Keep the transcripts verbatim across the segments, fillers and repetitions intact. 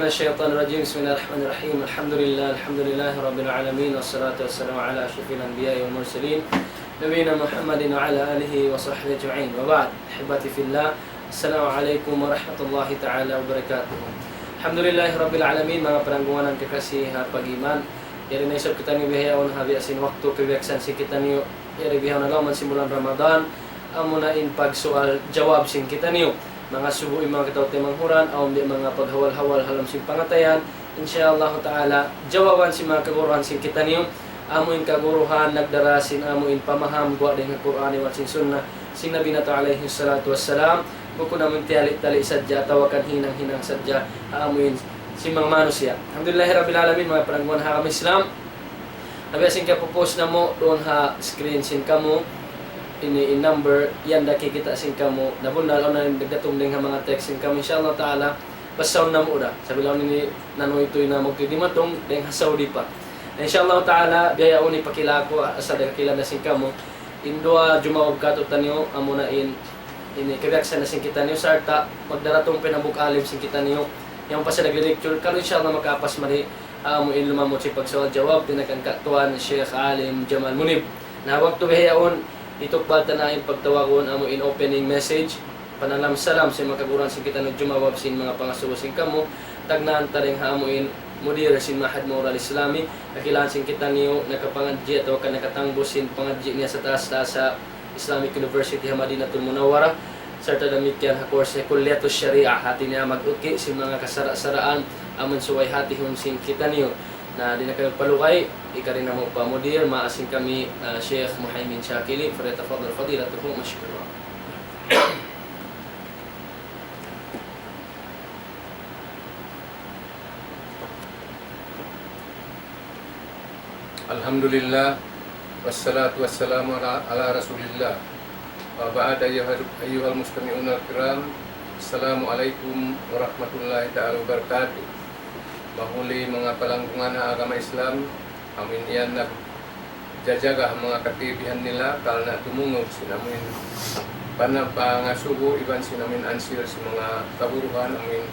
الشيطان الرجيم. بسم الله الرحمن الرحيم. الحمد لله، الحمد لله رب العالمين، والصلاة والسلام على أشرف الأنبياء والمرسلين، نبينا محمد وعلى آله وصحبه أجمعين. وبعد، أحبتي في الله، السلام عليكم ورحمة الله تعالى وبركاته. الحمد لله رب العالمين, manga pananggungan kekasih ha pag-iman. Yari na isab kitaniyu bihaun ha biya' sin waktu kabiyaksahan sin kitaniyu. Yari bihaun na lawm sin bulan Ramadan, amuna in pagsual jawab sin kitaniyu. Manga subu in manga kataw-taymanghuran, awn di' manga paghawal-hawal ha lawm sin pangatayan. Insya Allah Ta'ala, jawaban sin manga kaguruhan sin kitaniyu, amu in kaguruhan nagdara sin amu in pamaham guwa' dayn ha Qur'an iban sin Sunnah sin Nabi natu' alayhi salatu wassalam, bukun amu in tiyali-tali sadja atawa kan hinang-hinang sadja, amu in sin manga manusiya'. Alhamdulillahi Rabbil Alamin, manga pananggungan ha agama Islam. Abi asin ka pupus namu' duun ha screen sin kamu, ini in number yan da kikita' sin kamu. Na bunnal awn na in nagdatung dayn ha manga text sin kamu. Insya Allah Ta'ala, basahun namu' da. Sabab laung ini nanoy-tuy na magtuy dimatung dayn ha Saudi pa. Insya Allah Ta'ala, bihaun ini pakila' ku, asal da kakila' na sin kamu. In duwa jumawab katu'taniyu, amuna in, ini kabiyaksahan na sin kitaniyu, sarta' magdaratung pa in hambuuk alim sin kitaniyu. Yan pa sila nagli-lecture, kalu insya Allah makaapas mari, amu in lumamud sin pagsual jawab, dinakan katuan Sheikh Alim Jamal Munib. Na waktu bihaun, itukbal ta na in pagtawagun, amu in opening message, panalam salam sin manga kaguruhan sin kitaniyu jumawab sin manga pangasubu sin kamu, tagnaan ta dayn ha amu in mudir sin Ma'had Mu'har Al-Islami, kakilahan sin kitaniyu, nakapangadji' atawa kan nakatangbus sin pangadji' niya sa taas-taas ha Islamic University ha Madinatul Munawwarah, sarta' damikkiyan ha course Kulliyatus Shariah, hati niya mag-uki' sin manga kasara'-saraan, amun subay hatihun sin kitaniyu. Na, di' na kami palugay, ikari namu' pa mudir, maas sin kami, ah, Sheikh Muhaymin Shakili, فليتفضل فضيلته مشكورا. الحمد لله، والصلاة والسلام على، على رسول الله. وبعد، أيها، أيها المستمعون الكرام، السلام عليكم ورحمة الله تعالى وبركاته. Mahuli manga palanggungan ha agama Islam, amin yan nag jajaga ha manga katibihan nila, karna' tumungug sin amuin pana-, pangasubu iban sin amuin ansil sin manga kaguruhan amuin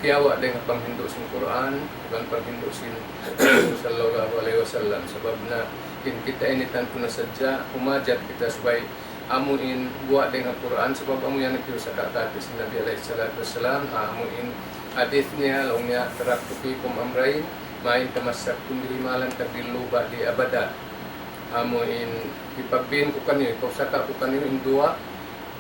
kiyawa' dayn ha panghindu' sin Qur'an iban panghindu' sin Rasul sallallahu alayhi wasallam. Sabab na in kita ini tantu na sadja, humajat kita subay amuin guwa' dayn ha Qur'an, sabab amu yan in piyusaka' katu' sin Nabi alayhi salatu wassalam, amuin hadith niya, laung niya, تركت فيكم أمرين ما إن تمسكتم بهما لن تضلوا بعدي أبدا. Amu in hipagbin ku kaniyu, hipusaka' ku kaniyu in duwa,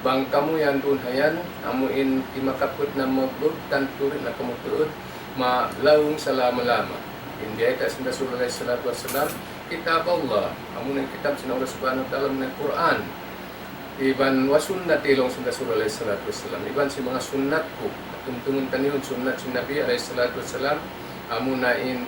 bang kamu yan duun ha yan, amu in himakaput na mablug, tantu di' na kamu tuud malaung salama-lama. In biyayta' sin Rasul alayhi salatu wassalam, kitab Allah, amu in kitab sin Allah subhanahu wa ta'ala, amu in Qur'an. Iban wa sunnati, laung sin Rasul alayhi salatu wassalam, iban sin manga sunnat ku. Tumtumun taniyu in sunnat sin Nabi alayhi salatu wassalam, amuna in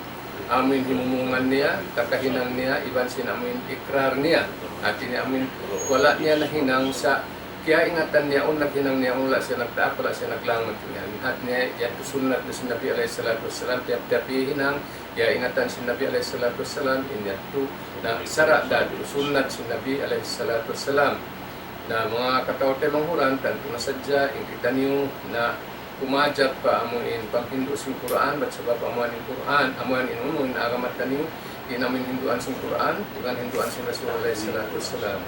amuin himumungan niya, kakahinang niya, iban sin amuin ikrar niya. Hati niya amuin wala' niya nahinang sa' kiyaingatan niya, awn naghinang niya, awn wala' siya nagtaat, wala' siya naglaung niya. Hati niya yadtu sunnat sin Nabi alayhi salatu wassalam, tiyap-tiyap hinang, kiyaingatan sin Nabi alayhi salatu wassalam, in yadtu na sara' da, sunnat sin Nabi alayhi salatu wassalam. Na manga kataw-taymanghuran, tantu na sadja, in kitaniyu na humajat pa amuin panghindu' sin Qur'an, bat sabab amuin Qur'an, amuin in unu in agama taniyu, in amuin hinduan sin Qur'an, iban hinduan sin Rasul alayhi salatu wassalam.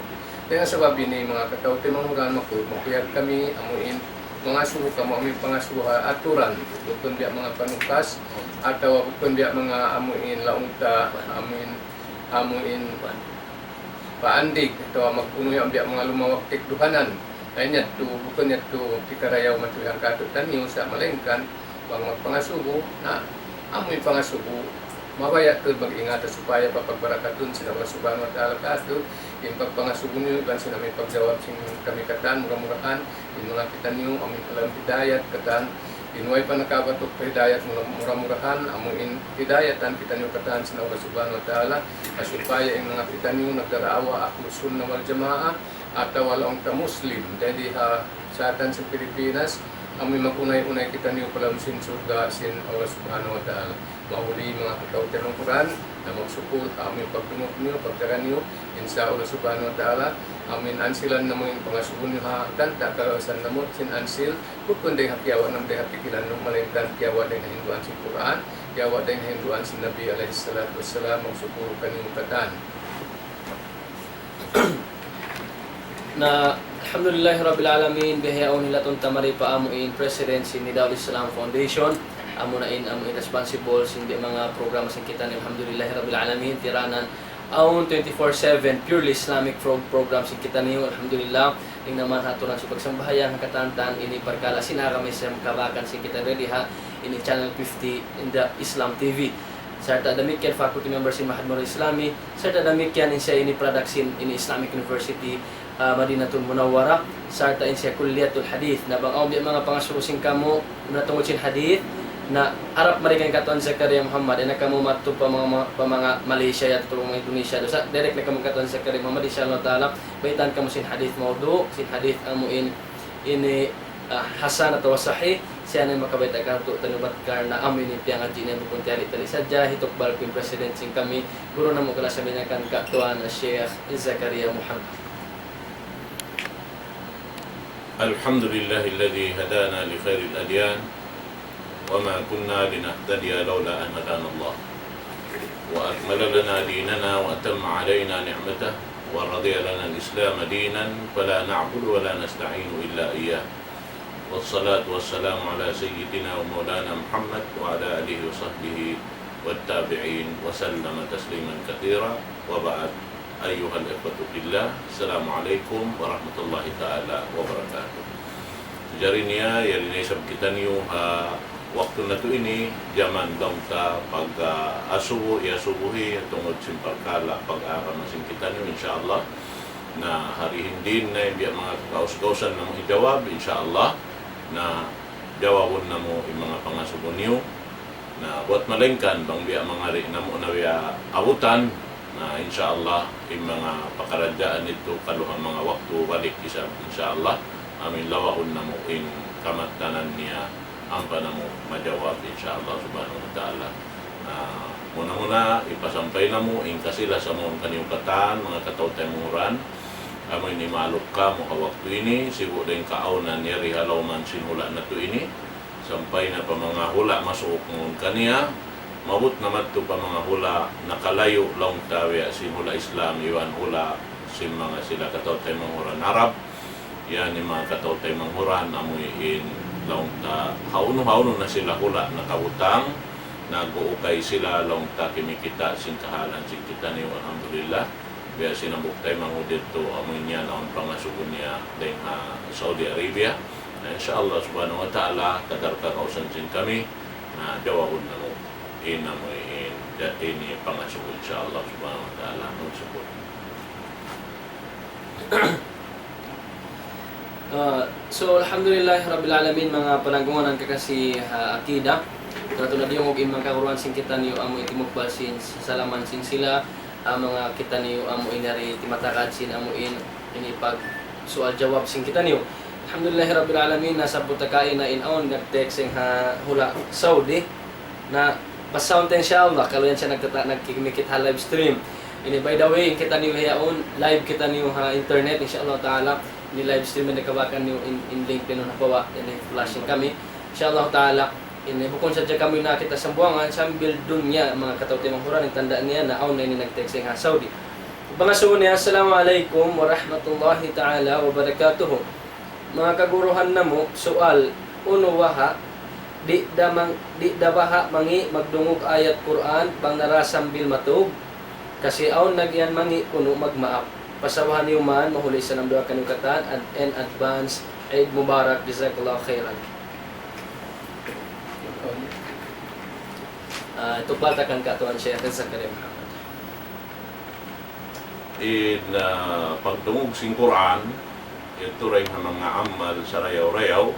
Dayn ha sabab ini, manga kataw-taymanghuran, maku-, makuyag kami, amuin mangasubu kamu, amuin pangasubu ha aturan, bukun biya' manga panukas, atawa bukun biya' manga amuin laung ta, amuin, amuin paandig, atawa magkunu' yan biya' manga lumawag tikduhanan. Na in yadtu, bukun yadtu hikarayaw matuhi katu'taniyu sa' malaingkan, bang magpangasubu, na amuin pangasubu, mabaya' tuud mag-ingat supaya papagbarakatun sin Allah Subhanahu wa Ta'ala katu', in pagpangasubu niyu, iban sin amuin pagjawab sin kami katan, mura-murahan, in manga kitaniyu, amuin kalam hidayat katan, in way pa nakabatuk pa hidayat, mura-, mura-murahan, amuin hidayatan kitaniyu katan sin Allah Subhanahu wa Ta'ala, ha supaya in manga kitaniyu nagdaraawa Ahlus Sunnah wal Jamaah, atawa laung ta Muslim, dayn di ha satan sin Pilipinas, amuin mag-unay-unay kitaniyu pa lawm sin surga' sin Allah Subhanahu wa Ta'ala. Mahuli manga kataw-taymanghuran, na magsukul, amu in pagdungug niyu, pagdaran niyu, insya Allah subhanahu wa ta'ala, amu in ansilan namu' in pangasubu niyu ha kanta', kalausan namu' sin ansil, bukun dayn ha kiyawa' namu' dayn ha pikilan namu', malaingkan kiyawa' dayn ha hinduan sin Qur'an, kiyawa' dayn ha hinduan sin Nabi alayhi salatu wassalam, magsukul kaniyu katan. Na, alhamdulillahi rabbil alamin, bihaun hilatun ta mari pa amu in President sin Nida'ul Islam Foundation, amu na in amu in responsible sin di' manga programa sin kitaniyu, alhamdulillahi rabbil alamin, tiranan awn twenty-four seven purely Islamic pro-, program sin kitaniyu, alhamdulillah. Dayn ha manga aturan sin pagsambahayang, ha katantan ini parkala' sin agama Islam kabakan sin kitaniyu di ha ini Channel fifty in the Islam T V. Sarta' damikkiyan faculty member sin Ma'had Manhajul Islami, sarta' damikkiyan in siya ini product sin ini Islamic University, ah, Madinatul Munawwarah, sarta' in siya Kulliyatul Hadith. Na bang awn biya' manga pangasubu sin kamu, na tungud sin hadith, na harap mari kan katuan Zakaria Muhammad, na kamu madtu pa manga, pa manga Malaysia yadtu, pa manga Indonesia, dusa, direct na kamu katuan Zakaria Muhammad, insya Allah ta'ala, baytaan kamu sin hadith mawdu', sin hadith amu in, ini, ah, hasan atawa sahih, siya na in makabayta' katu'taniyu bat karna' amu ini piyangadji' niya bukun tiyali-tali sadja, hitukbal ku in president sin kami, guru namu' kalas namu' in katuan Sheikh Zakaria Muhammad. الحمد لله الذي هدانا لخير الأديان وما كنا لنهتدي لولا أن هدانا الله وأكمل لنا ديننا وأتم علينا نعمته ورضي لنا الإسلام دينا فلا نعبد ولا نستعين إلا إياه والصلاة والسلام على سيدنا ومولانا محمد وعلى آله وصحبه والتابعين وسلم تسليما كثيرا وبعد. أيها الإخوة في الله، السلام عليكم ورحمة الله تعالى وبركاته. Jari niya, yari na isab kitaniyu ha waktu natu' ini, jaman laung ta pag, ah, asubu, iyasubuhi, tungud sin parkala' pag-agama sin kitaniyu, insya Allah. Na, hari hindi na in biya' manga kagaus-gausan namu' hijawab, insya Allah. Na, jawabun namu' in manga pangasubu niyu. Na, buwat malaingkan, bang biya' mangari' namu' na biya' abutan, na, insya Allah, in manga pakaradjaan yadtu kalu ha manga waktu balik isab, insya Allah, amu in lawaun namu' in kamattanan niya, ampa namu' majawab, insya Allah, subhanahu wa ta'ala. Na, muna-muna, hipasampay namu' in kasi-lasa mawn kaniyu katan, manga kataw-taymanghuran, amu in himaluk kamu ha waktu ini, sibu' da in kaawnan yari ha lawm sin hula' natu' ini, sampay na pa manga hula' masuuk mawn kaniya, maabut na madtu pa manga hula' nakalayu' laung ta biya' sin hula' Islam iban hula' sin manga sila kataw-taymanghuran Arab. Yan in manga kataw-taymanghuran amu in laung ta hawnu-hawnu na sila hula' nakabutang, nag-uukay sila laung ta kimikita' sin kahalan sin kitaniyu, alhamdulillah. Biya' sin hambuuk taymanghud yadtu, amu in yan awn pangasubu niya dayn ha Saudi Arabia. Na, insya Allah subhanahu wa ta'ala, taga kagausan sin kami, na jawabun namu' in amu in, ja-, ini pangasubu, insya Allah subhanahu wa ta'ala, magsukul. Ah, so, alhamdulillah rabbil alamin, manga pananggungan kakasi ha akida. Katu' na diyungug in manga kaguruhan sin kitaniyu amu in timukbal sin salaman sin sila, ah, manga kitaniyu amu in yari timatakad sin amu in ini pag-sual jawab sin kitaniyu. Alhamdulillah rabbil alamin, nasabbut ta kaina in awn nag-text sin ha hula' Saudi. Na, basahun ta insya Allah, kalu yan siya nagtata-, nagkikimikit ha live stream. Ini, by the way, in kitaniyu yaun, live kitaniyu ha internet, insya Allah ta'ala. Ini live stream ini kabakan niyu in, in link niyu ha baba', ini flashing kami. Insya Allah ta'ala, ini bukun sadja kami nakakita' sambuwangan, sambil dunya, manga kataw-taymanghuran, in tanda' niya na awn na ini nag-text sin ha Saudi. Pangasubu niya, "Assalamu alaykum warahmatullahi ta'ala wabarakatuh." Manga kaguruhan namu', sual, unu baha', di' da mang-, di' da baha' mangi' magdungug ayat Qur'an bang nara sambil matug? Kasi awn nag-iyan mangi' kunu' magmaap. Pasawahan niyu man, mahuli sa namduwa kaniyu katan, ad-, and advance Eid Mubarak, jazakallahu khairan. Ah, tukbal ta kan katuan Sheikh Zakaria Muhammad. In, ah, pagdungug sin Qur'an, yadtu dayn ha manga amal sarayaw-rayaw,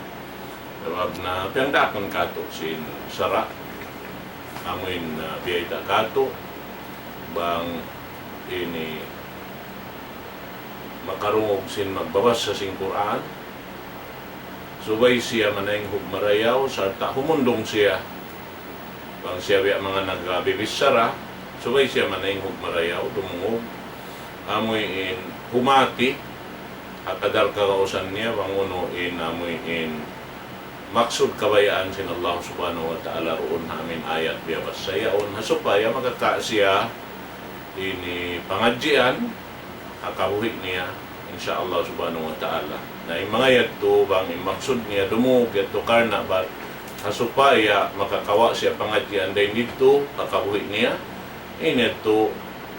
sabab na piyangdaakan katu' sin sara', amu in, ah, biyayta' katu', bang ini makarungug sin magbabasa sin Qur'an, subay siya manaynghug marayaw, sarta' humundung siya Bang siya biya' manga nagbibichara, subay siya manaynghug marayaw, dumungug. Amuin humati, ha kadar kagausan niya, bang unu in amuin maksud kabayaan sin Allah Subhanahu wa Ta'ala duun ha amuin ayat biyabassa yaun, ha supaya makakawa' siya ini pangadjian, ha kabuhi' niya, insya Allah Subhanahu wa Ta'ala. Na in manga yadtu, bang in maksud niya dumungug yadtu karna' bat ha supaya makakawa' siya pangadjian dayn didtu ha kabuhi' niya, in yadtu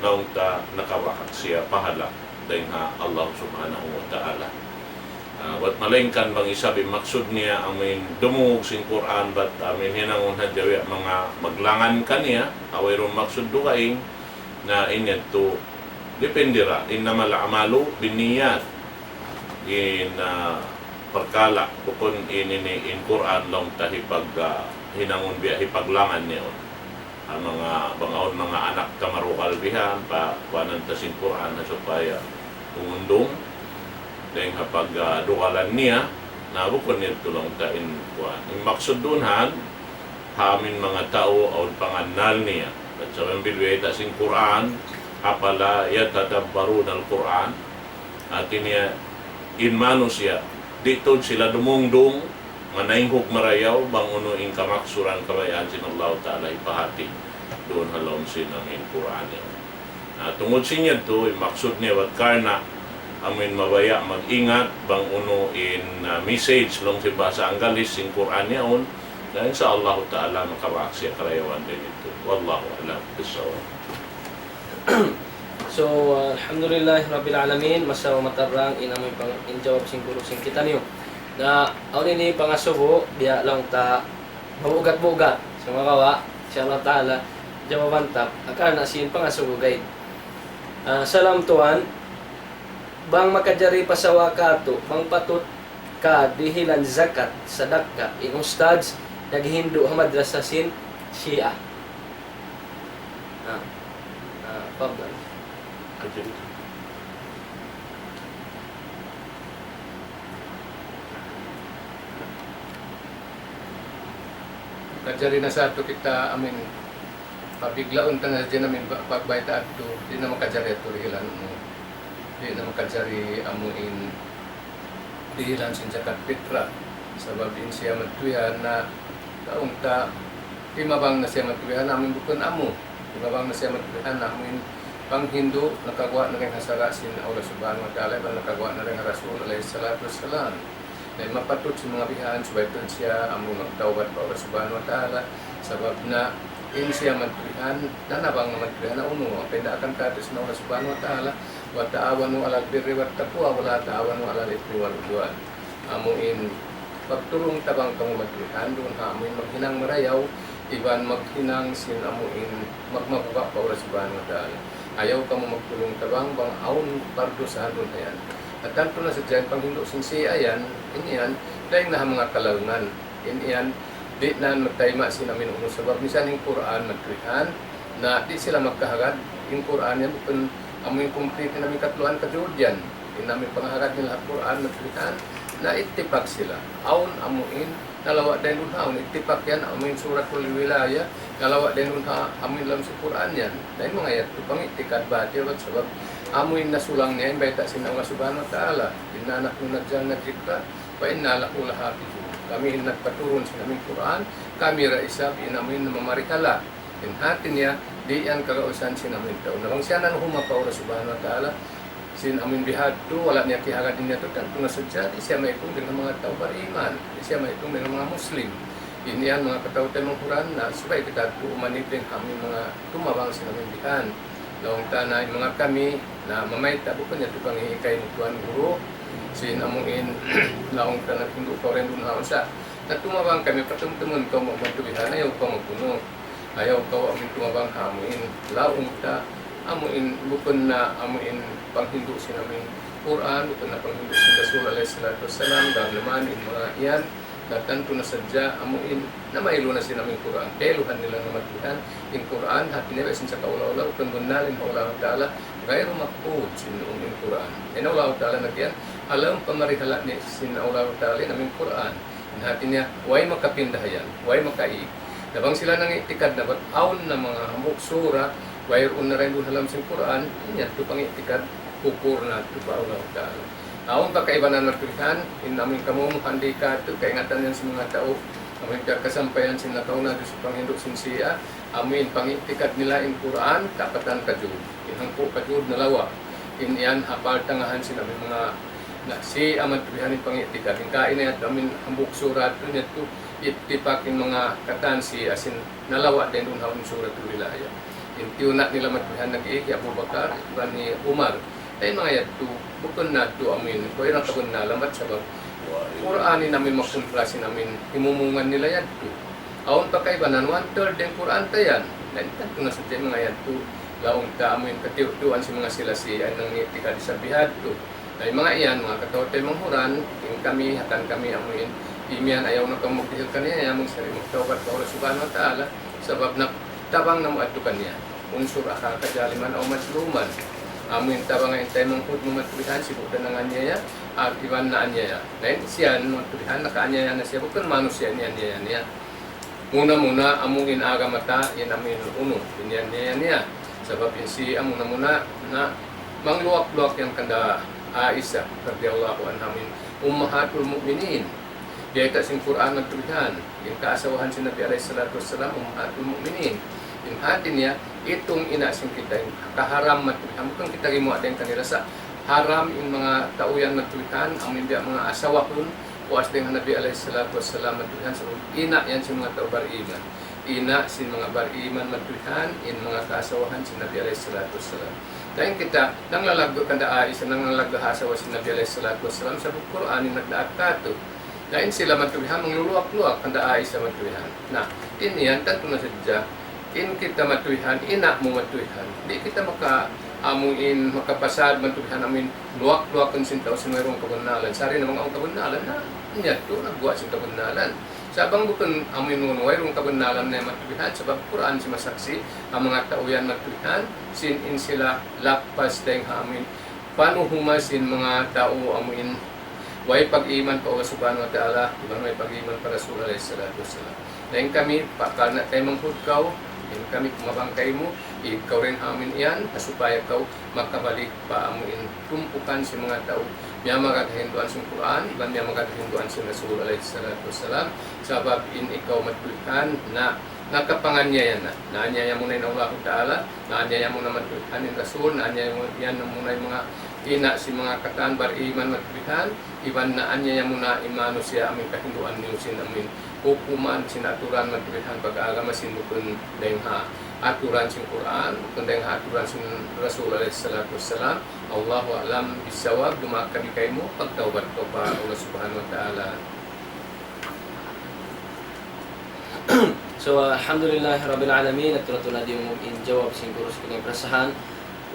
laung ta nakabahag siya pahala' dayn ha Allah Subhanahu wa Ta'ala. Ah, bat malaingkan bang isab in maksud niya amuin dumungug sin Qur'an, bat amuin hinangun hadja biya' manga maglangan kaniya, wayruun maksud dugaing, na in yadtu depende ra, إنما الأعمال بالنيات. In, ah, parkala', bukun in, in, in Qur'an laung ta hipag, ah, hinangun biya' hipaglangan niya. Ha manga, bang awn manga anak ta marugal bihan, pa, kuanan ta sin Qur'an ha supaya umundung, dayn ha pag, ah, dugalan niya, na bukun yadtu laung ta in kuan. In maksud duun ha, ha amuin manga tau awn pangannal niya. Bat sabab in biyayta' sin Qur'an, أفلا يتدبرون القرآن. Hati niya, in manusiya', di' tuud sila dumungdung, manaynghug marayaw, bang unu in kamaksuran kabayaan sin Allah Ta'ala hipahati duun ha lawm sin amuin Qur'an niya. Na, tungud sin yadtu, in maksud niya bat karna', amuin mabaya' mag-ingat, bang unu in, ah, message, laung sin bahasa Anggalis, sin Qur'an yaun, na insya Allah Ta'ala makabahag siya karayawan dayn didtu. والله أعلم بالصواب. So, alhamdulillah rabbil alamin, masa matarang in amuin pang-, in jawab sin guru sin kitaniyu. Na, awn ini pangasubu, biya' laung ta, mabugat-bugat. So, makawa', insya Allah Ta'ala, jawaban ta, karna' sin pangasubu gaid. Ah, salam tuwan, bang makajari pasawa katu', bang patut ka dihilan zakat, sadakka, in ustadz, naghindu' ha madrasa sin Shia. Ah, ah, fadal. Kajari na sa tu kita, amuin, pabiglaun ta na sadja amuin ba-, pagbayta' tu, di' na makajari tu dihilan, unu. Di' na makajari amuin dihilan sin zakat fitrah. Sabab in siya matuyan na laung ta, timabang na siya matuyan, amuin bukun amu. Timabang na siya matuyan, amuin panghindu', nakaguwa' na dayn ha sara' sin Allah Subhanahu wa Ta'ala, iban nakaguwa' na dayn ha Rasul alayhi salatu wassalam. Na mapatut sin manga bihan, subay tuud siya amuin magtawbat pa Allah Subhanahu wa Ta'ala. Sabab na in siya matuyan, nanabang na matuyan na unu, pindaakan katu' sin Allah Subhanahu wa Ta'ala, وتعاونوا على البر والتقوى ولا تعاونوا على الإثم والعدوان. Amuin pagtulung-tabang kamu matuyan duun ha amuin maghinang marayaw, iban maghinang sin amuin magmabuga' pa Allah Subhanahu wa Ta'ala. Ayaw kamu magtulung-tabang bang awn pardusahan duun ha yan. At tantu na sadja in panghindu' sin Shia yan, in yan, dayn na ha manga kalaungan. In yan, di' na matayma' sin amuin unu sabab misan in Qur'an matuyan, na di' sila magkahagad, in Qur'an yan bukun amuin kumplit in amuin katluan kajud yan. In amuin pangahagad nila ha Qur'an matuyan, na ittipak sila. Awn amuin, nalawa' dayn duun ha, awn ittipak yan, amuin Suratul Wilaya, nalawa' dayn duun ha, amuin lawm sin Qur'an yan. Na in manga yadtu, pang'itikad batil, sabab amuin nasulang niya in bayta' sin Allah Subhanahu wa Ta'ala. إنا نحن نزلنا الذكر وإنا له لحافظون. Kami in nagpaturun sin amuin Qur'an, kami ra isab in amuin namamarihala. In hati niya, di' yan kagausan sin amuin tau. Na bang siya nanuhuma pa Allah Subhanahu wa Ta'ala, sin amuin bihadtu, wala' niya kiyahagad in yadtu, tantu na sadja, di' siya maitung dayn ha manga tau bariman, di' siya maitung dayn ha manga Muslim. In yan manga kataw-taymanghuran, na subay kita tuud umanib dayn ha amuin manga tumabang sin amuin bihan. Laung ta na in manga kami, na mamayta' bukun yadtu panghikay mu tuwan guru, sin amuin laung ta naghindu' kaw dayn duun ha usa. Na tumabang kami patumtumun kaw magmatubihan, ayaw kaw magbunuh. Ayaw kaw amuin tumabang ha amuin laung ta, amuin bukun na amuin panghindu' sin amuin Qur'an, bukun na panghindu' sin Rasul alayhi salatu wassalam, dayn naman in manga yan, na tantu na sadja amuin namaylu na sin amuin Qur'an. Kailuhan nila namatuhan in Qur'an, hati niya sin sakaula-ula, bukun bunnal in Allah Ta'ala, غير مقبوض sin amuin Qur'an. In Allah Ta'ala na kiyan, alam pamarihala' ni sin Allah Ta'ala in amuin Qur'an. In hati niya, way makapinda yan, way makaig. Na bang sila nangi'tikad na bat awn na manga hambuuk sura, wayruun na dayn duun ha lawm sin Qur'an, in yadtu pangi'tikad kufur na yadtu pa Allah Ta'ala. Awn pa kaibanan matuwihan, in amuin kamumuhan di' katu', kaingatan yan sin manga tau, amuin piyagkasampayan sin nakauna sin panghindu' sin Shia, amuin pangi'tikad nila in Qur'an, kapatan kajud. In hangpu' kajud nalawa'. In yan hapal tangahan sin amuin manga na Shia matuwihan in pangi'tikad. In kaina yadtu amuin hambuuk sura yadtu, yadtu ittipak in manga katan Shia sin nalawa' dayn duun ha awn Suratul Wilayah. In tiyuna' nila matuwihan nag-ihi hi Abu Bakar, iban hi Umar. Ay manga yadtu, bukun na yadtu amuin, kuy na kabunnalan bat sabab Qur'an in amuin makuntra sin amuin himumungan nila yadtu. Awn pa kaibanan, one third dayn Qur'an ta yan. Na in tantu na sadja manga yadtu, laung ta amuin katiyu'-tiyuan sin manga sila Shia nangi'tikad isab bihadtu. Na in manga yan, manga kataw-taymanghuran, in kami, hatan kami amuin, imiyan ayaw na kamu magdihil kaniya, ya magsari magtawbat pa Allah Subhanahu wa Ta'ala, sabab na tabang namu' yadtu kaniya. انصر أخاك ظالما أو مظلوما. Amuin tabang in taymanghud mu matuwihan, sibu' da nanganiyaya, iban naaniyaya. Na in siya matuwihan, nakaaniyaya na siya, bukun manusiya' in iyaniya-niya. Muna-muna, amuin agama ta, in amuin unu, in iyaniya-niya. Sabab in Shia muna-muna, na mangluwak-luwak yan kanda Aisha, radiyallahu anha, amuin Ummahatul Mu'minin. Biyayta' sin Qur'an matuwihan, in kaasawahan sin Nabi alayhi salatu wassalam, Ummahatul Mu'minin. In hati niya, itung ina' sin kita, in kaharam matuwihan, bukun kita gimuwa' dayn kanila sa' haram in manga tau yan matuwihan, amuin biya' manga asawahun, puas dayn ha Nabi alayhi salatu wassalam matuwihan, sa' ina' yan sin manga tau bariman. Ina' sin manga bariman matuwihan, in manga kaasawahan sin Nabi alayhi salatu wassalam. Dayn kita, nanglalaggu' kanda Aisha, nanglalaggu' ha asawa sin Nabi alayhi salatu wassalam, sabab Qur'an in nagdaak katu'. Na in sila matuwihan, mangluluwak-luwak kanda Aisha matuwihan. Na, in yan, tantu na sadja, in kita matuwihan, ina' mu matuwihan. Di' kita maka, amuin, makapasad matuwihan, amuin, luwak-luwakun sin tau sin wayruun kabunnalan. Sari na manga awn kabunnalan, na, in yadtu, nagguwa' sin kabunnalan. Sa' bang bukun amuin unu, wayruun kabunnalan na matuwihan, sabab Qur'an simasaksi', in manga tau yan matuwihan, sin in sila lappas dayn ha amuin, panuhuma sin manga tau amuin, way pag-iman pa Allah Subhanahu wa Ta'ala, iban way pag-iman pa Rasul alayhi salatu wassalam. Dayn kami, pakal na taymanghud kaw, in kami kumabang kaymu, ikaw dayn ha amuin yan, ha supaya kaw makabalik pa amuin tumpukan sin manga tau miyamagad ha hinduan sin Qur'an, iban miyamagad ha hinduan sin Rasul alayhi salatu wassalam, sabab in ikaw matuwihan na nakapanganiyaya na, naaniyaya mu na in Allahu Ta'ala, naaniyaya mu na matuwihan in Rasul, naaniyaya mu yan mu na in manga ina' sin manga katan bariman matuwihan, iban naaniyaya mu na in manusiya' amuin kahinduan niyu sin amuin hukuman sin aturan matuwihan pag-agama sin bukun dayn ha aturan sin Qur'an, bukun dayn ha aturan sin Rasul alayhi salatu wassalam. Allahu a'lam bissawab, dumaak kami kaymu, pagtawbat kaw pa Allah Subhanahu wa Ta'ala. So, alhamdulillah rabbil alamin, at-, at-, na di' mu in jawab sin guru sin kaniya parasahan.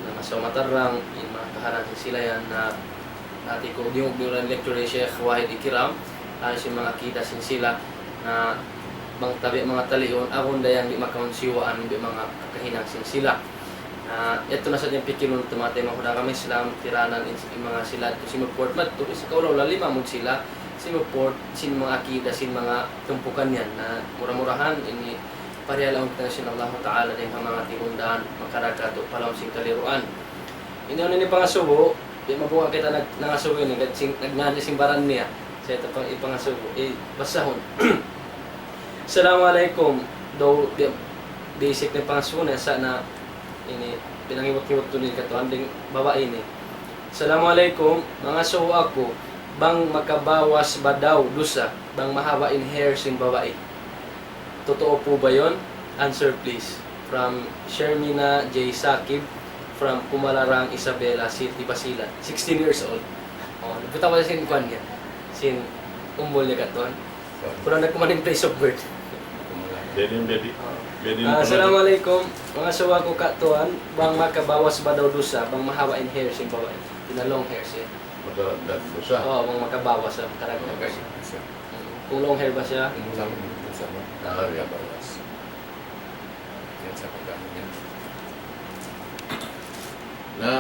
Na masawa matarrang, in manga kahalan sin sila yan na hati ku diyungug niyu in lecture hi Sheikh Wahid Ikram, amu sin manga akida sin sila, na bang tabi' manga taliun, agun dayang di' makaunsiwaan, di' manga kahinang sin sila. Na, yadtu na sadja in pikilun ta manga taymanghud ha agama Islam, tiranan in, in manga sila yadtu simuport madtu, isa kaulaw lalim amud sila, simuport sin manga akida, sin manga tumpukan yan. Na, mura-murahan, ini, parihal awn kita sin Allahu Ta'ala, dayn ha manga tigundaan, makarā katu' pa lawm sin kaliruan. Ini, ini pangasubu, di' mabuga' kita nag-, nangasubu ini, gad sin, nagngan sin baran niya. Sa' yadtu pang, ipangasubu, i, basahun. Assalamu alaykum. Daw, di-, basic na pangasubu niya, sa' na, ini, pinangiwat-ngiwat tuud ini katuan dayn babai ini. Assalamu alaykum, mangasubu aku, bang makabawas ba daw dusa, bang mahaba' in hair sin babai? Totoo po ba yun? Answer please. From Shermina J Sakib, from Kumalarang, Isabela City, Basilan. Sixteen years old. Oh, nagpatawa sin kuwan niya. Sin umbul niya katuan. Kulang na kuman in place of birth. Dali, dali. Ah, assalamu alaykum. Mangasubu aku katuan, bang makabawas ba daw dusa, bang mahaba' in hair sin babai. Pina long hair siya. Makabawas dusa. Oh, bang makabawas, ah, makabawas. Makabawas. Kung long hair ba siya? Kung long hair ba siya, no? Ah, makabawas. Yan sa pagkain niya. Na,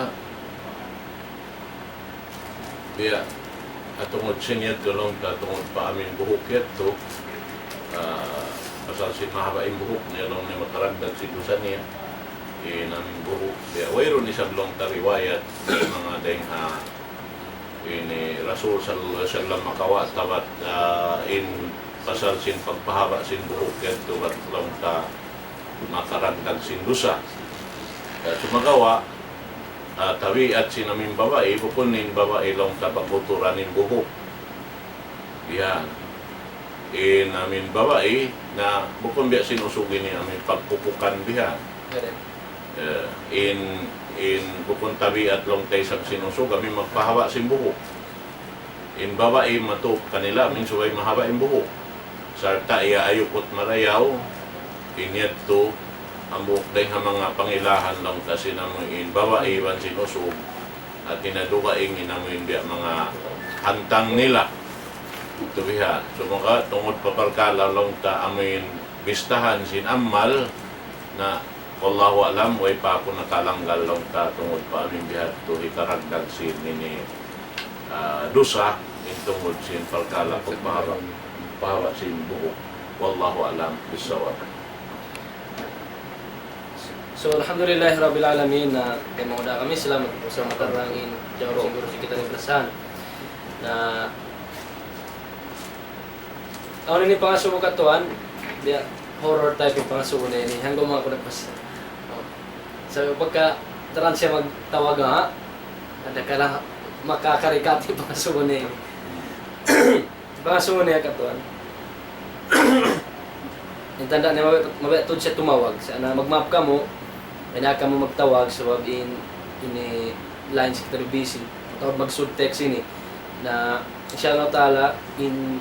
biya', ha tungud sin yadtu laung ta, ha tungud pa amuin buhuk yadtu, ah, mas Sin mahaba' in buhuk niya, laung niya makaragdag sin dusa niya. In amu in buhuk. Biya' wayruun isab laung ta riwayat, manga dayn ha, ini Rasul sallallahu alayhi wasallam makawa' ta bat, ah, in pasal sin pagpahaba' sin buhuk yadtu bat laung ta makaragdag sin dusa. Ya, sumagawa', ah, tabiat sin amu in babai, bukun in babai laung ta pagkuturan in buhuk. Yan. In amu in babai, na bukun biya' sin usug ini amu in pagpupukan bihan. Correct. Eh, in, in bukun tabiat laung ta isab sin usug, amu in magpahaba' sin buhuk. In babai matup kanila, amu in subay mahaba' in buhuk. Sarta' iyaayuput marayaw, in yadtu, hambuuk dayn ha manga pangilahan laung ta sin amu in babai iban sin usug. Hati niya dugaing in amu in biya' manga hantang nila. Itu biha'. Sumagawa' tungud pa parkala' laung ta amu in bistahan sin amal na, wallahu a'lam, way pa aku nakalanggal laung ta tungud pa amu in biha' tu hikaragdag sin ini, ah, dusa, in tungud sin parkala' pagpahaba', pahaba' sin buhuk. Wallahu a'lam bissawab. So, alhamdulillah rabbil alamin, na kay mauda kami, salamat po sa matarang in jawab sin guru sin kita ni Prasan. Na, awn ini pangasubu katuan, biya' horror type in pangasubu niya ini, hanggang mga kunat pas. Oh. So, pagka taran siya magtawag nga, ada ka lang makakarikat in pangasubu niya ini. Pangasubu niya katuan. In tanda' niya, mabaya', mabaya' tuud siya tumawag. Sa' na magmaap kamu, ayaw na kamu magtawag sabab in, ini line secretary busy. Atawa magsud text ini. Na, insha Allah ta'ala, in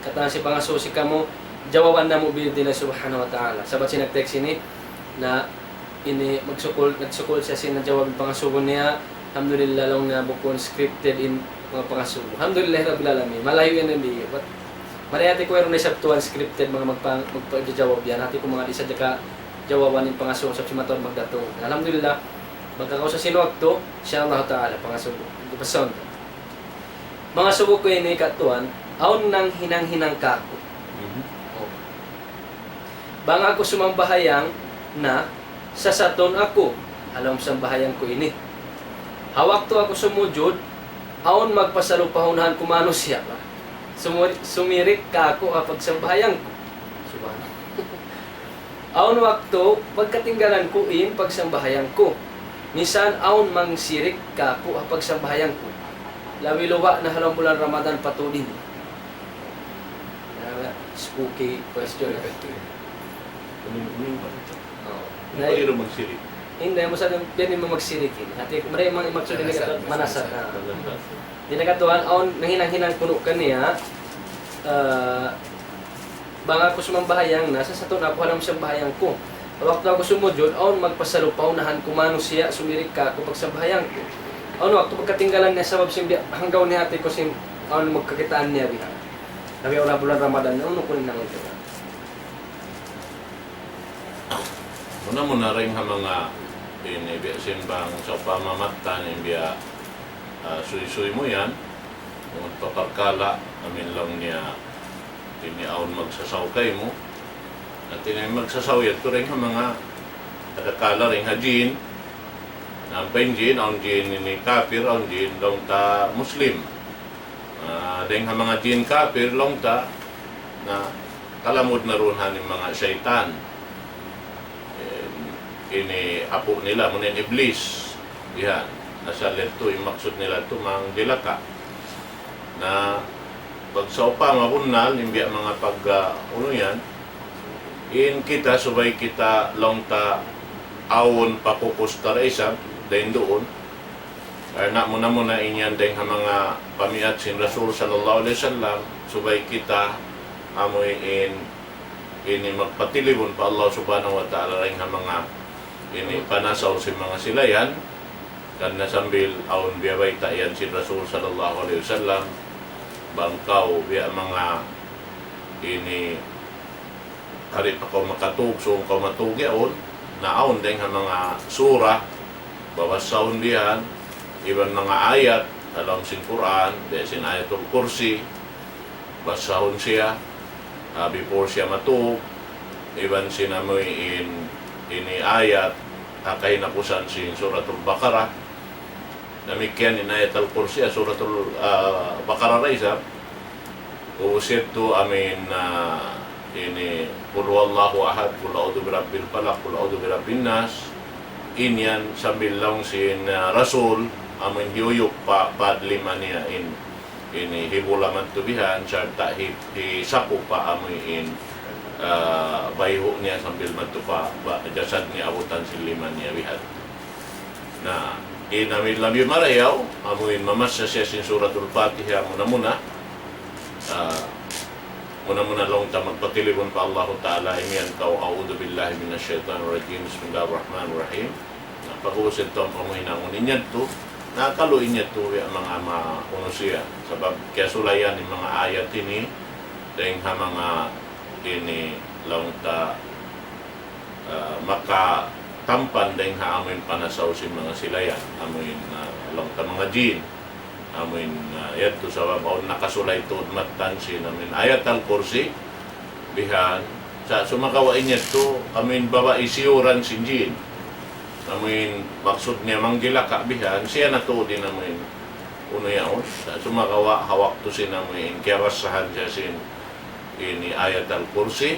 katan sin pangasubu sin kamu, jawaban namu' bi'idhnillah subhanahu wa ta'ala. Sabab sin nag-text ini, na ini magsukul, nagsukul siya sin jawab pangasubu niya. Alhamdulillah, laung niya bukun scripted in manga pangasubu. Alhamdulillah rabbil alamin. Malayu' yan in di'. But, mari hati ku wayruun na isab tuwan scripted manga magpa-, magpajawab yan. Hati ku manga di' sadja ka jawaban in pangasubu sabab sin mataud magdatung. Alhamdulillah, magkakausa sin waktu, insha Allah ta'ala, pangasubu. Di' pa sound. Mangasubu ku ini katuan, awn nanghinang-hinang kāku'. Mhm. Oh. Bang aku sumambahayang na, sasatun aku ha lawm sambahayang ku ini. Ha waktu aku sumujud, awn magpasalu pa unahan ku manusiya' ba. Sumuri-, sumirik kāku' ha pagsambahayang ku. Subhanallah. Awn waktu, pagkatinggalan ku in pagsambahayang ku. Minsan awn mangsirik kāku' ha pagsambahayang ku. Labi luba' na ha lawm bulan Ramadan pa tuud ini. Ah, spooky question. Unu, unu in pagkita? Oh. Unu in pagkita magsirik? Hindi, masa na, pwede mo magsirik ini. Hati, mari mang maksud ini manasat, kata, manasat. Manasat. Di' na katuan, awn, nanghinang-hinang kunu' kaniya, ah, bang aku sumambahayang na, sasatun aku ha lawm sambahayang ku. Waktu aku sumujud, awn magpasalu pa unahan ku manusiya', sumirik kāku' pagsambahayang ku. Awn waktu pagkatinggalan niya sabab sin biya' hanggaw niya hati ku sin, awn magkakitaan niya biha'. Labi na ha bulan Ramadan, unu kunu' in nangun niya. Muna-muna dayn ha manga ini biya' sin bang sawpama mattan in biya', ah, suysuy mu yan, tungud pa parkala', amu in laung niya, ini awn magsasaw kaymu. Hati niya magsasaw yadtu dayn ha manga, adakala dayn ha jin, ampa in jin, awn jin ini kapir, awn jin laung ta Muslim. Ah, dayn ha manga jin kapir, laung ta, na kalamud na duun ha ini manga saytan. Eh, ini apu' nila, amuna in Iblis. Bihan. Asal yadtu, in maksud nila yadtu, mangdilaka. Na, pagsawpama bunnal, in biya' manga pag, ah, unu yan, in kita, subay kita, laung ta, awn pakukus ta da isab, dayn duun. Karna' muna-muna in yan dayn ha manga pamiyat sin Rasul sallallahu alayhi wasallam, subay kita amuin ini magpatilibun pa Allah subhanahu wa ta'ala dayn ha manga ini panasaw sin manga sila yan. Karna' sambil awn biyabayta' yan sin Rasul sallallahu alayhi wasallam, bang kaw biya' manga ini Di' pa kaw makatug, sūng kaw matug yaun, na awn dayng ha manga surah, babassahun bihan, iban manga ayat, ha lawm sin Qur'an, biya' sin Ayatul Kursi, bassahun siya, ah, before siya matug, iban sin amuin ini ayat ha kahinapusan sin Suratul Baqarah. Damikkiyan in Ayatul Kursi, ah, Suratul, ah, Baqarah da isab. Ubus yadtu amuin, ah, ini قل هو الله أحد، قل أعوذ برب الفلق، قل أعوذ برب الناس. In yan sambil laung sin, ah, Rasul, amuin hiyuyup pa, pa lima niya in ini hibula madtu bihan, sarta' hi, hisapu pa amuin, ah, bayhu' niya sambil madtu pa, pa jasad niya abutan sin lima niya bihan. Na, in amuin labi marayaw, amuin mamassa siya sin Suratul Fatiha muna-muna. Ah, muna-muna laung ta magpatilibun pa Allahu Ta'ala, imiyan kaw, أعوذ بالله من الشيطان الرجيم، بسم الله الرحمن الرحيم. Na, pag'ubus yadtu amu in hinangun in yadtu, na kalu in yadtu ya manga maunu siya. Sabab kiyasulayan in manga ayat ini, dayng ha manga ini laung ta, ah, makatampan dayng ha amuin panasaw sin manga sila yan, amuin, ah, laung ta manga jin. Amuin, ah, yadtu sabab awn nakasulay tuud mattan sin amuin Ayatul Kursi, bihan. Sa' sumagawa' in yadtu, amuin babai siyuran sin jin. Amuin maksud niya manggilaka' bihan, siya na tuud in amuin unu yaun. Sa' sumagawa' ha waktu sin amuin kiyabasahan siya sin ini Ayatul Kursi,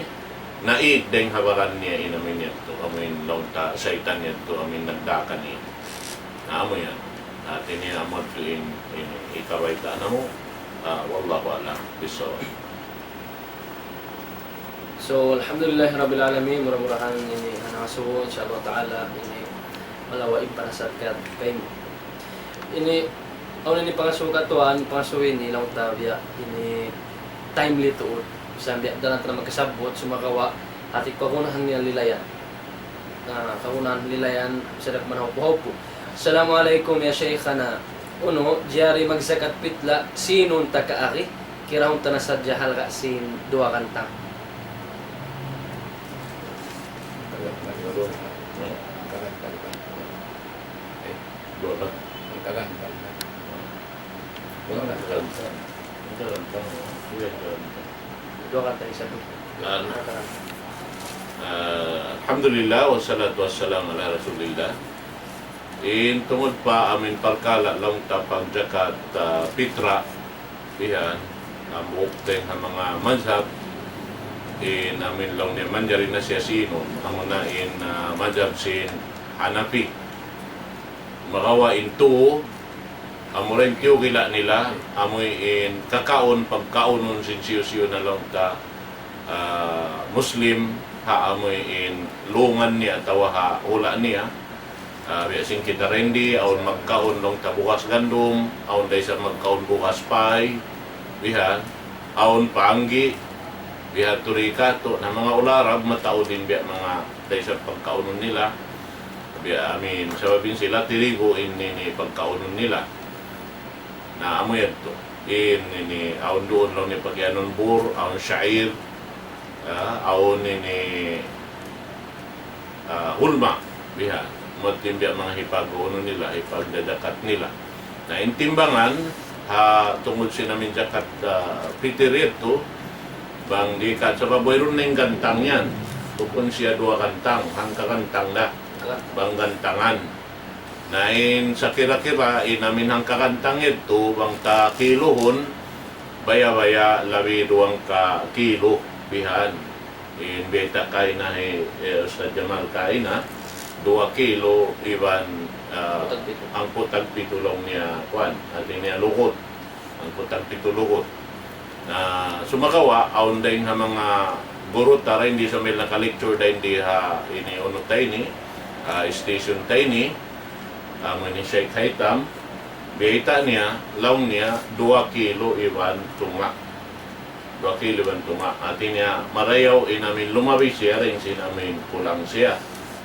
naig dayng ha baran niya in amuin yadtu, amuin laung ta saytan yadtu, amuin nagdakan ini. Na amu yan. Hati niya amu yadtu in, ini, hikabayta' namu', ah, والله أعلم بالصواب. So, alhamdulillahi rabbil alamin, mura-murahan ini anak suhu, insya Allah Ta'ala, ini malawa' in panasat kat kaymu. Ini, awn ini pangasubu katuan, pangasubu ini, laung ta biya', ini timely tuud. Bisan biya' daran ta na magkasabbut, sumagawa', hati kagunahan niya lilayan. Ah, kagunahan lilayan, sadda' man hawpu-hawpu. Assalamu alaykum ya Shaykhana. Unu, jari magzakat pitla', sinun ta kaagi, kiraun ta na sadja halga' sin duwa gantang. Duwa gantang. Duwa gantang. Duwa gantang. Duwa gantang isab. Al-, ah, alhamdulillah, wassalatu wassalamu ala rasulillah. In tungud pa amuin parkala' laung ta pagjakat, ah, pitra, bihan, hambuuk dayng ha manga mazhab, in amuin laung niya manjari na siya sinun, amuna in, ah, mazhab sin Hanafi. Marawa' in tuu, amura in tiyukila' nila, amuin kakaun, pagkaunun sin hisiyu-siyu na laung ta, ah, Muslim, ha amuin lungan niya atawa ha hula' niya. Ah, biya' sin kita dindi, awn magkaun laung ta bugas gandum, awn da isab magkaun bugas pay, bihan, awn paanggi', bihan turi katu', na manga hula' Arab, mataud in biya' manga da isab pagkaunun nila. Biya' amuin, sabab in sila tirigu in ini pagkaunun nila. Na amu yadtu. In ini, awn duun laung niya pagiyanun bur, awn sha'ir, ah, awn ini, ah, hulma, bihan. Amu yadtu in biya' manga hipag-unu nila, hipagjajakat nila. Na in timbangan, ha, tungud sin amuin jakat, ah, pitir yadtu, bang di ka, sabab wayruun na in gantang yan. Bukun siya duwa gantang, hangka gantang na. Bang gantangan. Na in sakira-kira, in amuin hangka gantang yadtu, bang ta kiluhun, baya'-baya' labi duwangka kilu, bihan. In bayta' kaina hi, eh, Ustadz Jamal kaina, duwa kilu iban, ah, hangpu' tagpitu. Hangpu' tagpitu laung niya, kuwan, hati niya lugut. Hangpu' tagpitu lugut. Na, sumagawa', awn dayng ha manga guru ta dindi sambil naka-lecture dindi ha ini unu ta ini, ah, station ta ini, amu ini Sheikh Haytham, bayta' niya, laung niya, duwa kilu iban tunga'. Duwa kilu iban tunga'. Hati niya, marayaw in amuin lumabi siya dayng sin amuin kulang siya.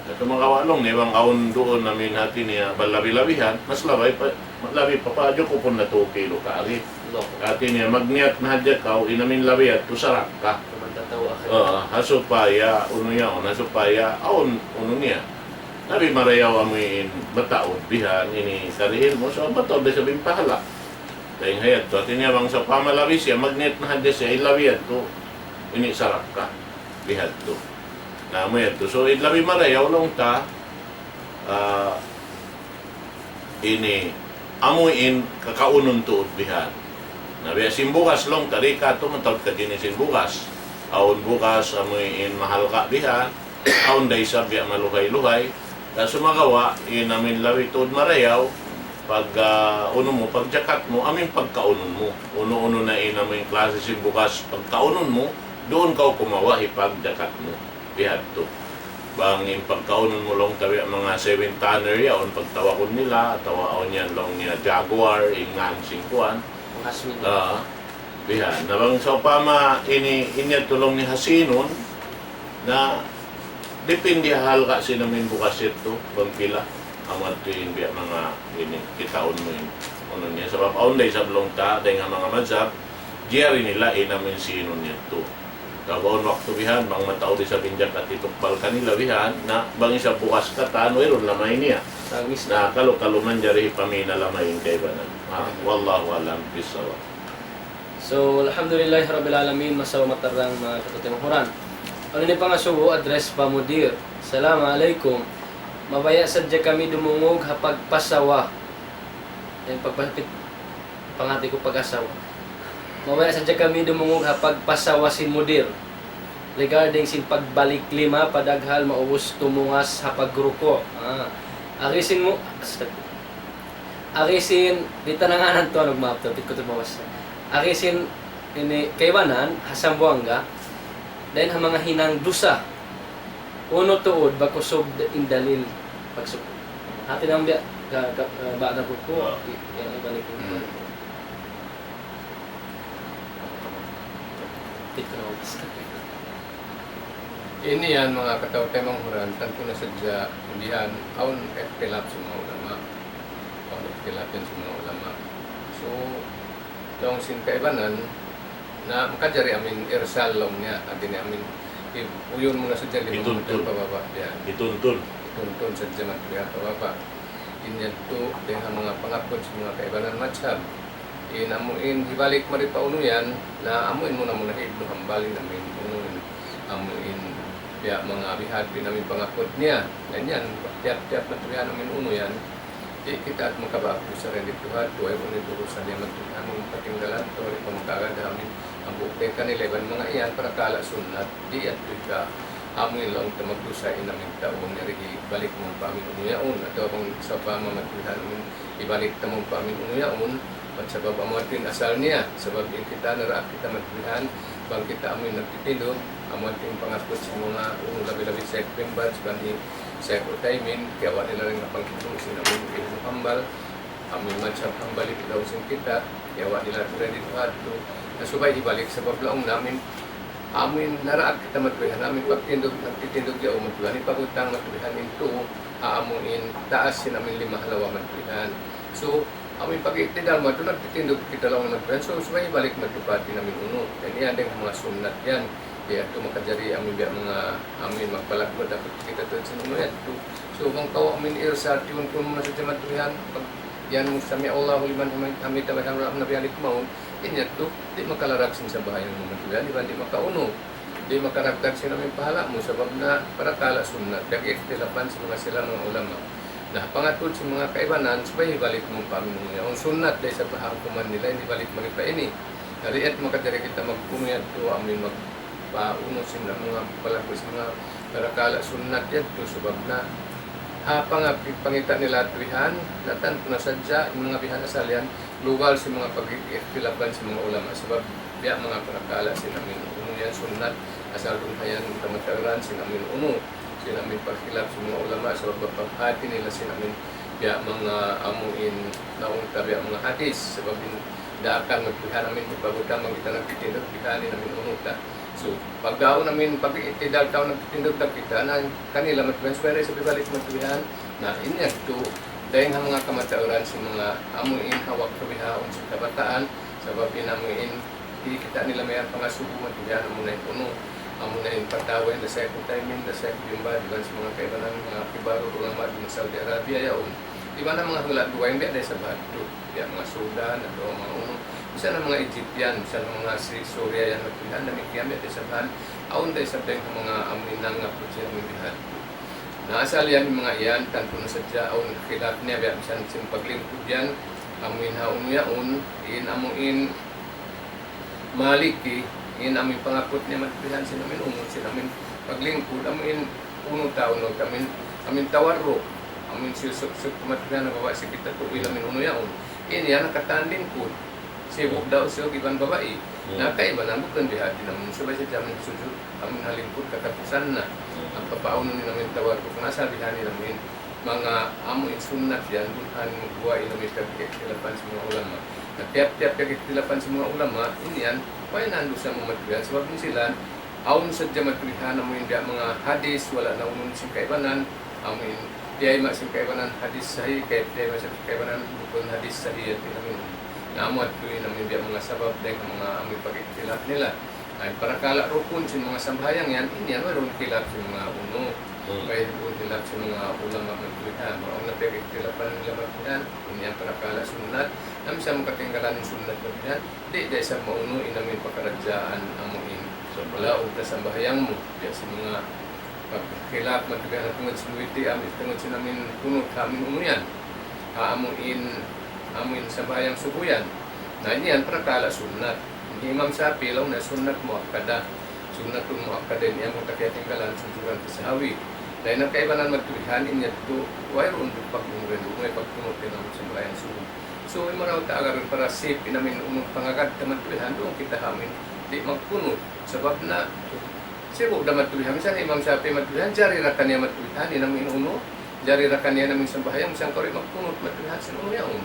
Sumagawa' laung niya bang awn duun amuin hati niya bang labi-labihan, mas labi pa, labi pa, pa, jukupun na tū kilu kaagi. Hati niya, magniyat na hadja kaw, in amuin labi yadtu sarakka. Ah, ha supaya, unu yaun, ha supaya, awn, unu niya. Labi marayaw amuin mataud bihan, ini sarihin mu, so mataud da isab in pahala'. Dayng ha yadtu, hati niya bang sawpama labi siya, magniyat na hadja siya, in labi yadtu, ini sarakka, bihadtu. Na amu yadtu. So, in labi marayaw laung ta, ah, ini, amu in kakaunun tuud bihan. Na biya' sin bugas laung ta, di' katu' mataud ka jinis sin bugas. Awn bugas, amu in mahalga' bihan. Awn da isab biya' maluhay-luhay. Na sumagawa', in amu in labi tuud marayaw, pag, ah, unu mu, pag jakat mu, amu in pagkaunun mu. Unu-unu na in amu in klase sin bugas pagkaunun mu, duun kaw kumawa' hipag jakat mu. Bihadtu. Bang in pagkaunun mu laung ta biya' manga seven tonner yaun, pagtawagun nila, atawa awn yan laung niya Jaguar, in ngan sin kuwan. Manga swing. Ah, bihan. Na bang sawpama ini, in yadtu laung niya ha sinun, na dipindi ha halga' sin amu in bugas yadtu, bang pila. Amu yadtu in biya' manga ini, kitaun mu in. Unu niya, sabab awn da isab laung ta, dayn ha manga mazhab, jari nila in amu in sinun yadtu. Tabaun waktu bihan, bang mataud isab in jakat hitukbal kanila bihan, na bang isab bugas katan, wayruun lamay niya. Tangis na. Na kalu-kalu manjari hipamī na lamay in kaibanan. Ah, wallahu a'lam bissawab. So, alhamdulillahi rabbil alamin, masawa matarang manga kataymanghuran. Unu ini pangasubu, address pa mudir. Assalamu alaykum. Mabaya' sadja kami dumungug ha pagpasawa. Yan, pagpasapit, pangati ku pag-asawa. Mabaya' sadja kami dumungug ha pagpasawa sin mudir regarding sin pagbalik lima pa daghal maubus tumungas ha pagruku'. Ah. Agi sin mu-, astag-, agi sin, di' ta na ngānan tuwan, maap tuwan, di' ku tuud mabasa. Agi sin ini kaibanan ha Sambuwangga, dayn ha manga hinang dusa. Unu tuud, ba kusug in dalil pagsug-. Hāti niya biya' ka, ka, ah, ba'da ruku', ah, i-, yan, ibalik. Hmm. Ito na, ubus na. Ini yan, manga kataymanghuran, tantu na sadja, bihan, awn ikhtilaf sin manga ulama. Awn ikhtilaf sin manga ulama. So, laung sin kaibanan, na makajari amu in irsal laung niya, hāti niya amu in, i-, uyun mu na sadja lima meter pababa', yan. Ituntun. Ituntun sadja man yan pababa'. In yadtu, dayn ha manga pangapud sin manga kaibanan mazhab. In amu in hibalik mari pa unu yan, na amu in muna-muna hi Ibnu Hanbal in amu in unu in, amu in biya' manga bihadtu in amu in pangapud niya. Yan yan, tiyap-tiyap matuyan amu in unu yan. Di' kita makabaak dusa dayn didtu ha adlaw, way unu in urusan niya matuyan, amu in patinggalan, atawa di' pa makaagad amu in, amu in kanila iban manga yan, parakala' sunnat, di' yadtu ka, amu in laung ta magdusa in amu in tau, yari hibalik mu pa amu in unu yaun, atawa bang sawpama matuyan amu in, hibalik ta mu pa amu in unu yaun, bat sabab amu yadtu in asal niya, sabab in kita naraak kita matuyan, bang kita amu in nagtitindug, amu yadtu in pangapud sin manga unu labi-labi Sheikh bin Baz, iban hi Sheikh Uthaymin, kiyawa' nila dayn ha panghindu' sin amu in Ibnu Hanbal, amu in mazhab Hanbali, laung sin kita, kiyawa' nila tuud dayn didtu ha adlaw. Na subay hibalik, sabab laung namu', amu in naraak kita matuyan, amu in pagtindug, nagtitindug yaun matuyan, hipabutang matuyan in tuu, ha amu in taas sin amu in lima halawa' matuyan. So, amu in pag-i'tidal matuyan, nagtitindug kita laung matuyan. So, subay hibalik matuyan pa amu in unu. Yan yan dayn ha manga sunnat yan. Di' yadtu makajari amu in biya' manga, amu in magpalaggu' dapat kita tuud sin unu yadtu. So, bang kaw amu in irsal, tiyuntun mu na sadja matuyan, pag yan mu sami'allahu liman hamid-, hamidah, wa sami'allahu liman hamidah, balik mawn, in yadtu, di' makalarag sin sambahayang mu matuyan, iban di' makaunu. Di' makaragdag sin amu in pahala' mu, sabab na parakala' sunnat, dayn ha ikhtilafan sin manga sila manga ulama. Na, pangatud sin manga kaibanan, subay hibalik mu pa amu in unu yaun, sunnat da isab ha hukuman nila, hibalik mari pa ini. Di' yadtu makajari kita mag-unu yadtu, amu in magpaunu sin manga palaggu' sin manga parakala' sunnat yadtu, sabab na ha pangap-, pangita' nila tuud yan, na tantu na sadja, in manga bihan asal yan, lugal sin manga pag-ikhtilafan sin manga ulama, sabab biya' manga parakala' sin amu in unu yan sunnat, asal duun ha yan kamatauran sin amu in unu, sin amu in pagkhilaf sin manga ulama, sabab paghāti nila sin amu in biya' manga amu in naung ta biya' manga hadis, sabab in daakan matuyan amu in pagpabutang bang kita nagtitindug, bihan in amu in unu ta. So, pagkaun amu in pag-i'tidal kaw nagtitindug, kita na kanila matuyan, subay da isab hibalik matuyan. Na, in yadtu, dayn ha manga kamatauran sin manga amu in ha waktu bihaun sin kabataan, sabab in amu in di' kita nila mayan pangasubu matuyan, amu na in unu, amu na in fatawa hinda Sheikh Uthaymin, hinda Sheikh bin Baz, iban sin manga kaibanan, manga kibarul ulama dayn ha Saudi Arabia yaun. Iban na manga hula' dugaing biya' da isab hadtu, biya' manga Sudan, atawa manga unu, Misan na manga Egyptian, misan na manga Assyria yan, matuwihan, damikkiyan biya' da isab han, awn da isab dayn ha manga amuin nangaput sin amuin bihan. Na asal yan manga yan, tantu na sadja awn khilaf niya, biya' misan sin paglingkud yan, amuin ha unu yaun, in amuin Maliki, in amuin pangaput niya matuwihan sin amuin unu, sin amuin paglingkud, amuin unu tau no, amuin, amuin tawarruk, amuin siyusuk-suk matuwihan na babai sin kita tuwi amuin unu yaun. In yan nakatan lingkud. Sibu' daw siyuk iban babai. Hmm. Na kaibanan bukun bihadtu in amuin subay sadja amuin sujud, amuin ha lingkud katapusan na. Hmm. Ampa paunu in amuin tawarruk na sa bihan in amuin manga amuin sunnat yan, duun ha guwa' in amuin piyag-ikhtilafan sin manga ulama. Na tiyap-tiyap piyag-ikhtilafan sin manga ulama, in yan, way na dusa mu matuwihan, sabab in sila, awn sadja matuwihan amuin biya' manga hadis, wala' naunun sin kaibanan, amuin tiyayma' sin kaibanan hadis sahih, kay tiyayma' sin kaibanan bukun hadis sahih, yadtu in amuin. Na amu yadtu in amuin biya' manga sabab dayn ha manga amuin pag-ikhtilaf nila. Na in parakala' rukun sin manga sambahayang yan, in yan wayruun khilaf sin manga unu, Hmm. wayruun khilaf sin manga ulama matuwihan. Awn na piyag-ikhtilafan nila matuwihan, in yan parakala' sunnat, na misan mu katinggalan in sunnat matuwihan, di' da isab maunu in amuin pakaradjaan amuin. Sa' balaug ta sambahayang mu, biya' sin manga pagkhilaf matuwihan tungud sin witi', amuin tungud sin amuin kunut, amuin unu yan. Ha amuin, amuin sambahayang subu yan. Na in yan parakala' sunnat. In Imam Shafi'i laung niya sunnat muakkada. Sunnatun muakkada, in yan bang ta kiyatinggalan, sujuran ta sahawi. Na in kaibanan matuwihan, in yadtu, wayruun pagkunut, way pagkunut in amuin sambahayang subu. So, in marayaw ta agarun para safe in amuin unu pangagad ta matuwihan, duun kita ha amuin di' magkunut. Sabab na, sibu' da matuwihan, misan Imam Shafi'i matuwihan, jari ra kaniya matuwihan, in amuin unu, jari ra kaniya in amuin sambahayang, misan kaw di' magkunut matuwihan sin unu yaun.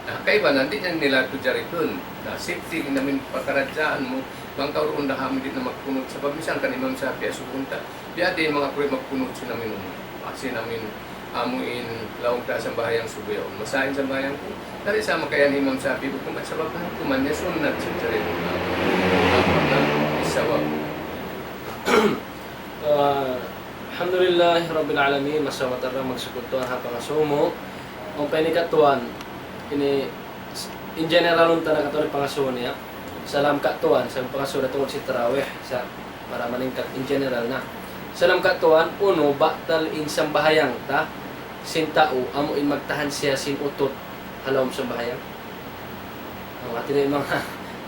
Na, kaibanan, di' na nila tuud jaritun. Na, safety in amuin pakaradjaan mu, bang kaw duun da ha amuin di' na magkunut, sabab misan kan Imam Shafi'i asubuhun ta, biya' diin manga kaw di' magkunut sin amuin unu. Ah, sin amuin amuin laung ta sambahayang subu yaun. Masa in sambahayang ku, dari sa makayan Imam Shafi'i, bukun sabab na hukuman niya sunnat sin sarili. Apa na isawab? Ah, alhamdulillahi rabbil alamin, masa matarang magsukul Tuhan ha pangasubu mu. Ang paini katuan, ini in general unta na katuan in pangasubu niya. Salam katuan, salam pangasubu na tungud sin tarawih, sa para maningkat in general na. Salam katuan, unu, batal in sambahayang ta, sin tau, amu in magtahan siya sin utut, ha lawm sambahayang. Ang hati na in manga,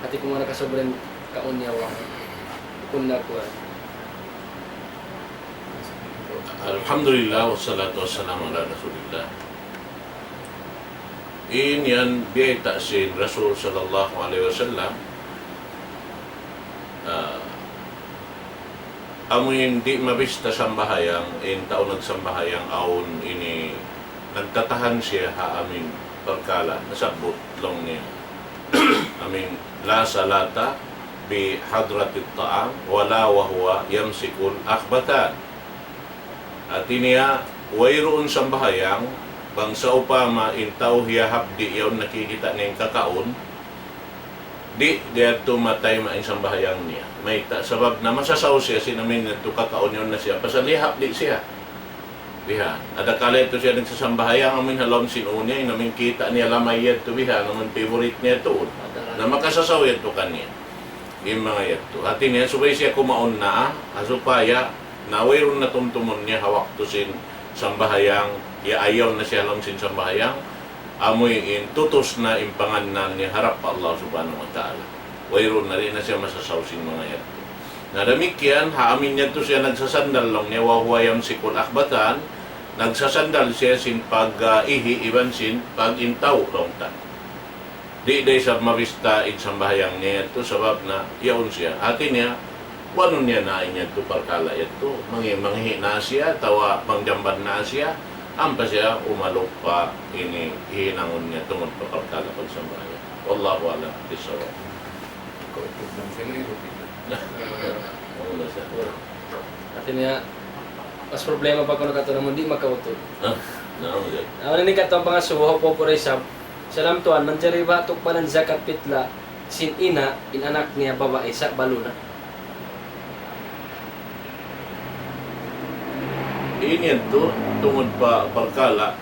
hati ku manga nakasubra in kaun niya wa. Kun na kuan. Alhamdulillah, wassalatu wassalamu ala Rasulillah. In yan biyayta' sin Rasul sallallahu alayhi wasallam, ah, amu in di' mabista sambahayang, in tau nagsambahayang awn ini nagtatahan siya ha amu in parkala' nasabbut laung niya. Amu in, لا صلاة بحضرة الطعام ولا وهو يمسك الأخبثان. Hati niya, wayruun sambahayang, bang sawpama in tau hiyahapdi' yaun nakikita' niya in kakaun, di' da yadtu matayma' in sambahayang niya. Mayta', sabab na masasaw siya sin amu in yadtu kakaun yaun na siya, pasal hiyahapdi' siya. Bihan. Adakala yadtu siya nagsasambahayang, amu in ha lawm sin ū niya, in amu in kita' niya lamay yadtu bihan, amu in favorite niya tuud. Na makasasaw yadtu kaniya. In manga yadtu. Hati niya, subay siya kumaun na, ah, supaya na wayruun na tumtumun niya ha waktu sin sambahayang, ya ayaw na siya ha lawm sin sambahayang, amu in tutus na in pangannal niya harap pa Allah Subhanahu wa Ta'ala. Wayruun na, di' na siya masasaw sin manga yadtu. Na damikkiyan, ha amu in yadtu siya nagsasandal laung niya, وهو يمسك الأخبثان, nagsasandal siya sin pag, ah, ihi' iban sin pag-intaw laung ta. Di' da isab mabista in sambahayang niya yadtu sabab na yaun siya. Hati niya, kuanun niya na in yadtu parkala' yadtu. Mangi-, mangihi' na siya, atawa mangjamban na siya, ampa siya umalup pa ini hihinangun niya tungud pa parkala' pagsambahayang. Wallahu a'lam bissawab. Wala siya. Hati niya, mas problema pa kunu' katu' namu' di' makautut. Ah, naam, ya. Amu na ini katu' pangasubu, hawpu-hawpu da isab. Salam tuwan, manjari ba tukbalan zakat pitla sin ina' in anak niya babai sa' balu na? Ini yadtu, tungud pa parkala',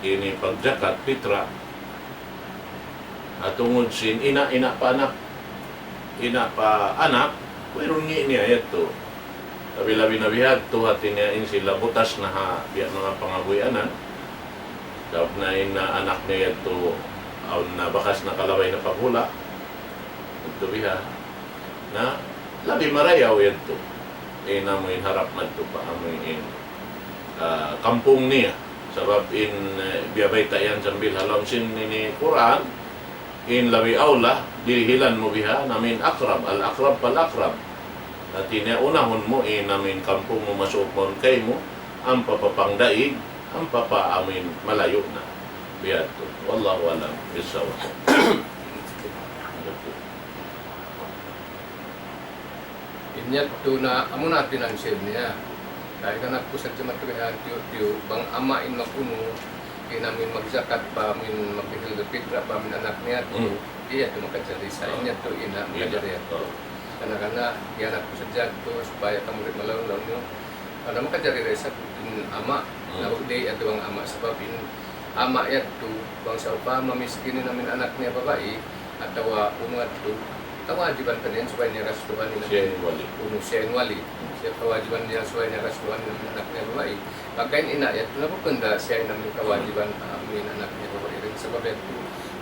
ini pagjakat pitra, Tungud sin ina', ina' pa anak, ina' pa anak, wayruun ngi' niya yadtu. Labi-labi na bihadtu, hati niya in sila butas na ha biya' manga pangabuhianan. Sabab na in anak niya yadtu, awn na bakas nakalabay na pa hula'. Yadtu biha'. Na, labi marayaw yadtu. In amu in harap madtu pa amu in, ah, kampung niya. Sabab in, eh, biya' bayta' yan sambil ha lawm sin ini Qur'an, in labi awla, dihilan mu biha', amu in aqrab, al-aqrab fal-aqrab. Hati niya unahun mu, in amu in kampung mu masuuk mawn kaymu, ampa pa pangdaig, ampa pa amu in malayu' na. Bihadtu. Wallahu a'lam bissawab. In yadtu na, amu na financial niya. Kay kan aku sadja matulihan tiyu'-tiyu', bang ama' in mag-unu, in amu in magjakat pa, amu in magbihil da pitra pa, amu in anak niya tu, Hmm. di' yadtu makajari. Sa' in yadtu ina', makajari yadtu. Kana-kana, yan aku sadja tu, supaya kamu di' malaw-law niyu. Kana makajari da isab in ama', Hmm. Na di' yadtu bang ama', sabab in ama' yadtu, bang sawpama miskin in amu in anak niya babai, atawa unu yadtu, kawajiban kaniya yan subay niya gastuhan in amu in, Siya in wali. Unu, siya in wali. Siya kawajiban niya subay niya gastuhan in amu in anak niya babai. Pagka in ina' yadtu na bukun da siya in amu in kawajiban, amu in anak niya babai. Sabab yadtu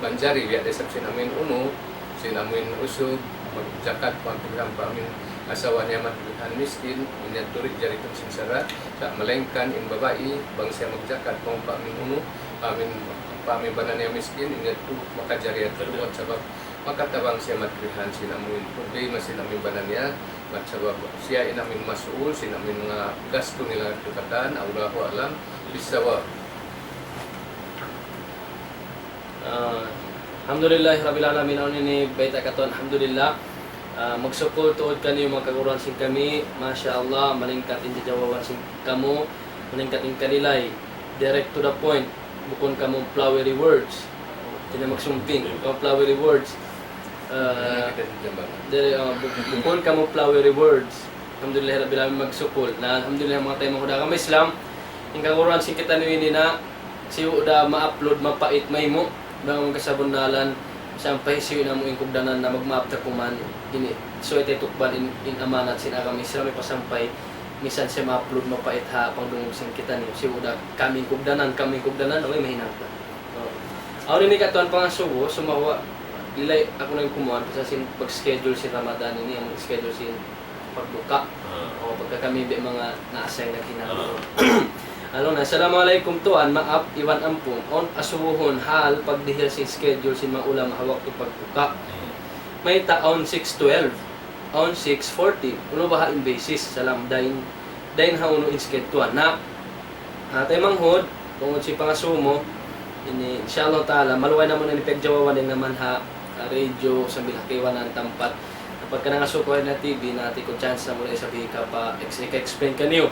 manjari biya' da isab sin amu in unu, sin amu in usug, magjakat, magtulihan pa amu in asawa niya matulihan miskin, in yadtu di' jari tun sin sara', sa' malaingkan in babai, bang siya magjakat, bang pa amu in unu, pa amu in, pa amu in bana niya miskin, in yadtu makajari yadtu, sabab makatabang siya matulihan sin amu in problema sin amu in bana niya, mat sabab siya in amu in mas'ul sin amu in manga gastu nila yadtu katan, Allahu a'lam bissawab. Ah, alhamdulillahi rabbil alamin, awn ini bayta' katan, alhamdulillah. Ah, magsukul tuud kaniyu manga kaguruhan sin kami, masha Allah, malingkat in jawaban sin kamu, malingkat in kalilay, direct to the point, bukun kamu flowery words. Di' na magsumping, bukun flowery words. Ah, di', ah, bu-, bukun kamu flowery words. Alhamdulillahi rabbil alamin, magsukul. Na, alhamdulillah, manga taymanghud ha agama Islam, in kaguruhan sin kitaniyu ini na, siyu da ma-upload mapait maymu', bang kasabunnalan, sampay siyu na mu in kugdanan na magmaap ta kuman, ini, subay ta tukbal in, in amanat sin agama Islam, ipasampay, misan siya ma-upload mapait ha pagdungug sin kitaniyu, siyu da kami in kugdanan, kami in kugdanan, way mahinang ta. Oh. Awn ini katuan pangasubu, sumagawa', di' aku na in kumuan, pasal sin pag-schedule sin Ramadan ini, amu in schedule sin pagbuka. Ah. O, pagka kami biya' manga na-assign na ginhawa. Ah. Anu na, "Assalamu alaykum tuan, maap iban ampun. Awn asubuhun hal pagdihil sin schedule sin manga ulama ha waktu pagbuka. Hmm. Mayta' awn six twelve, awn six forty, unu baha' in basis?" Salam, dayn, dayn ha unu in schedule tuan. Na, ah, taymanghud, tungud sin pangasubu mu, ini, insha Allah ta'ala, maluhay namu' na ini pagjawaban dayn ha manga, ah, radio, sambil ha kaibanan tampat. Pagka nangasubu kaw ha T V, na hati ku chance na muna isab hika pa ex-, ika-explain kaniyu.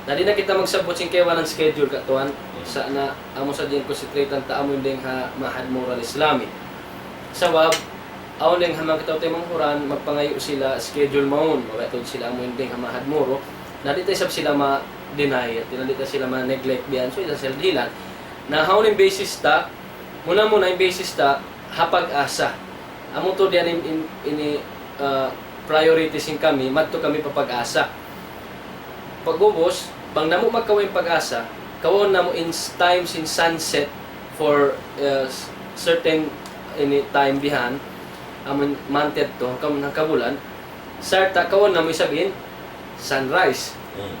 Na di' na kita magsabbut sin kaibanan schedule katuan, Hmm. sa' na amu sadja in concentrate ta amu in dayn ha Ma'had Moro Al-Islami. Sabab, awn dayn ha manga kataw-taymanghuran, magpangayu' sila schedule mawn, mabayad sila amu in dayn ha Ma'had Moro, na di' ta isab sila ma-deny, at di' na, di' ta sila ma-neglect biya' yan, subay ta sila dihilan. Na awn in basis ta, muna-muna in basis ta, ha Pag-asa. Amu tuud yan in, in, ini, ah, priority sin kami, madtu kami pa Pag-asa. Pag'ubus, bang namu' makawa' in Pag-asa, kawaun namu' in s-, time sin sunset for, ah, s-, certain ini time bihan, amun month yadtu, hangka, hangka bulan, sarta' kawaun namu' isab in sunrise. Hmm.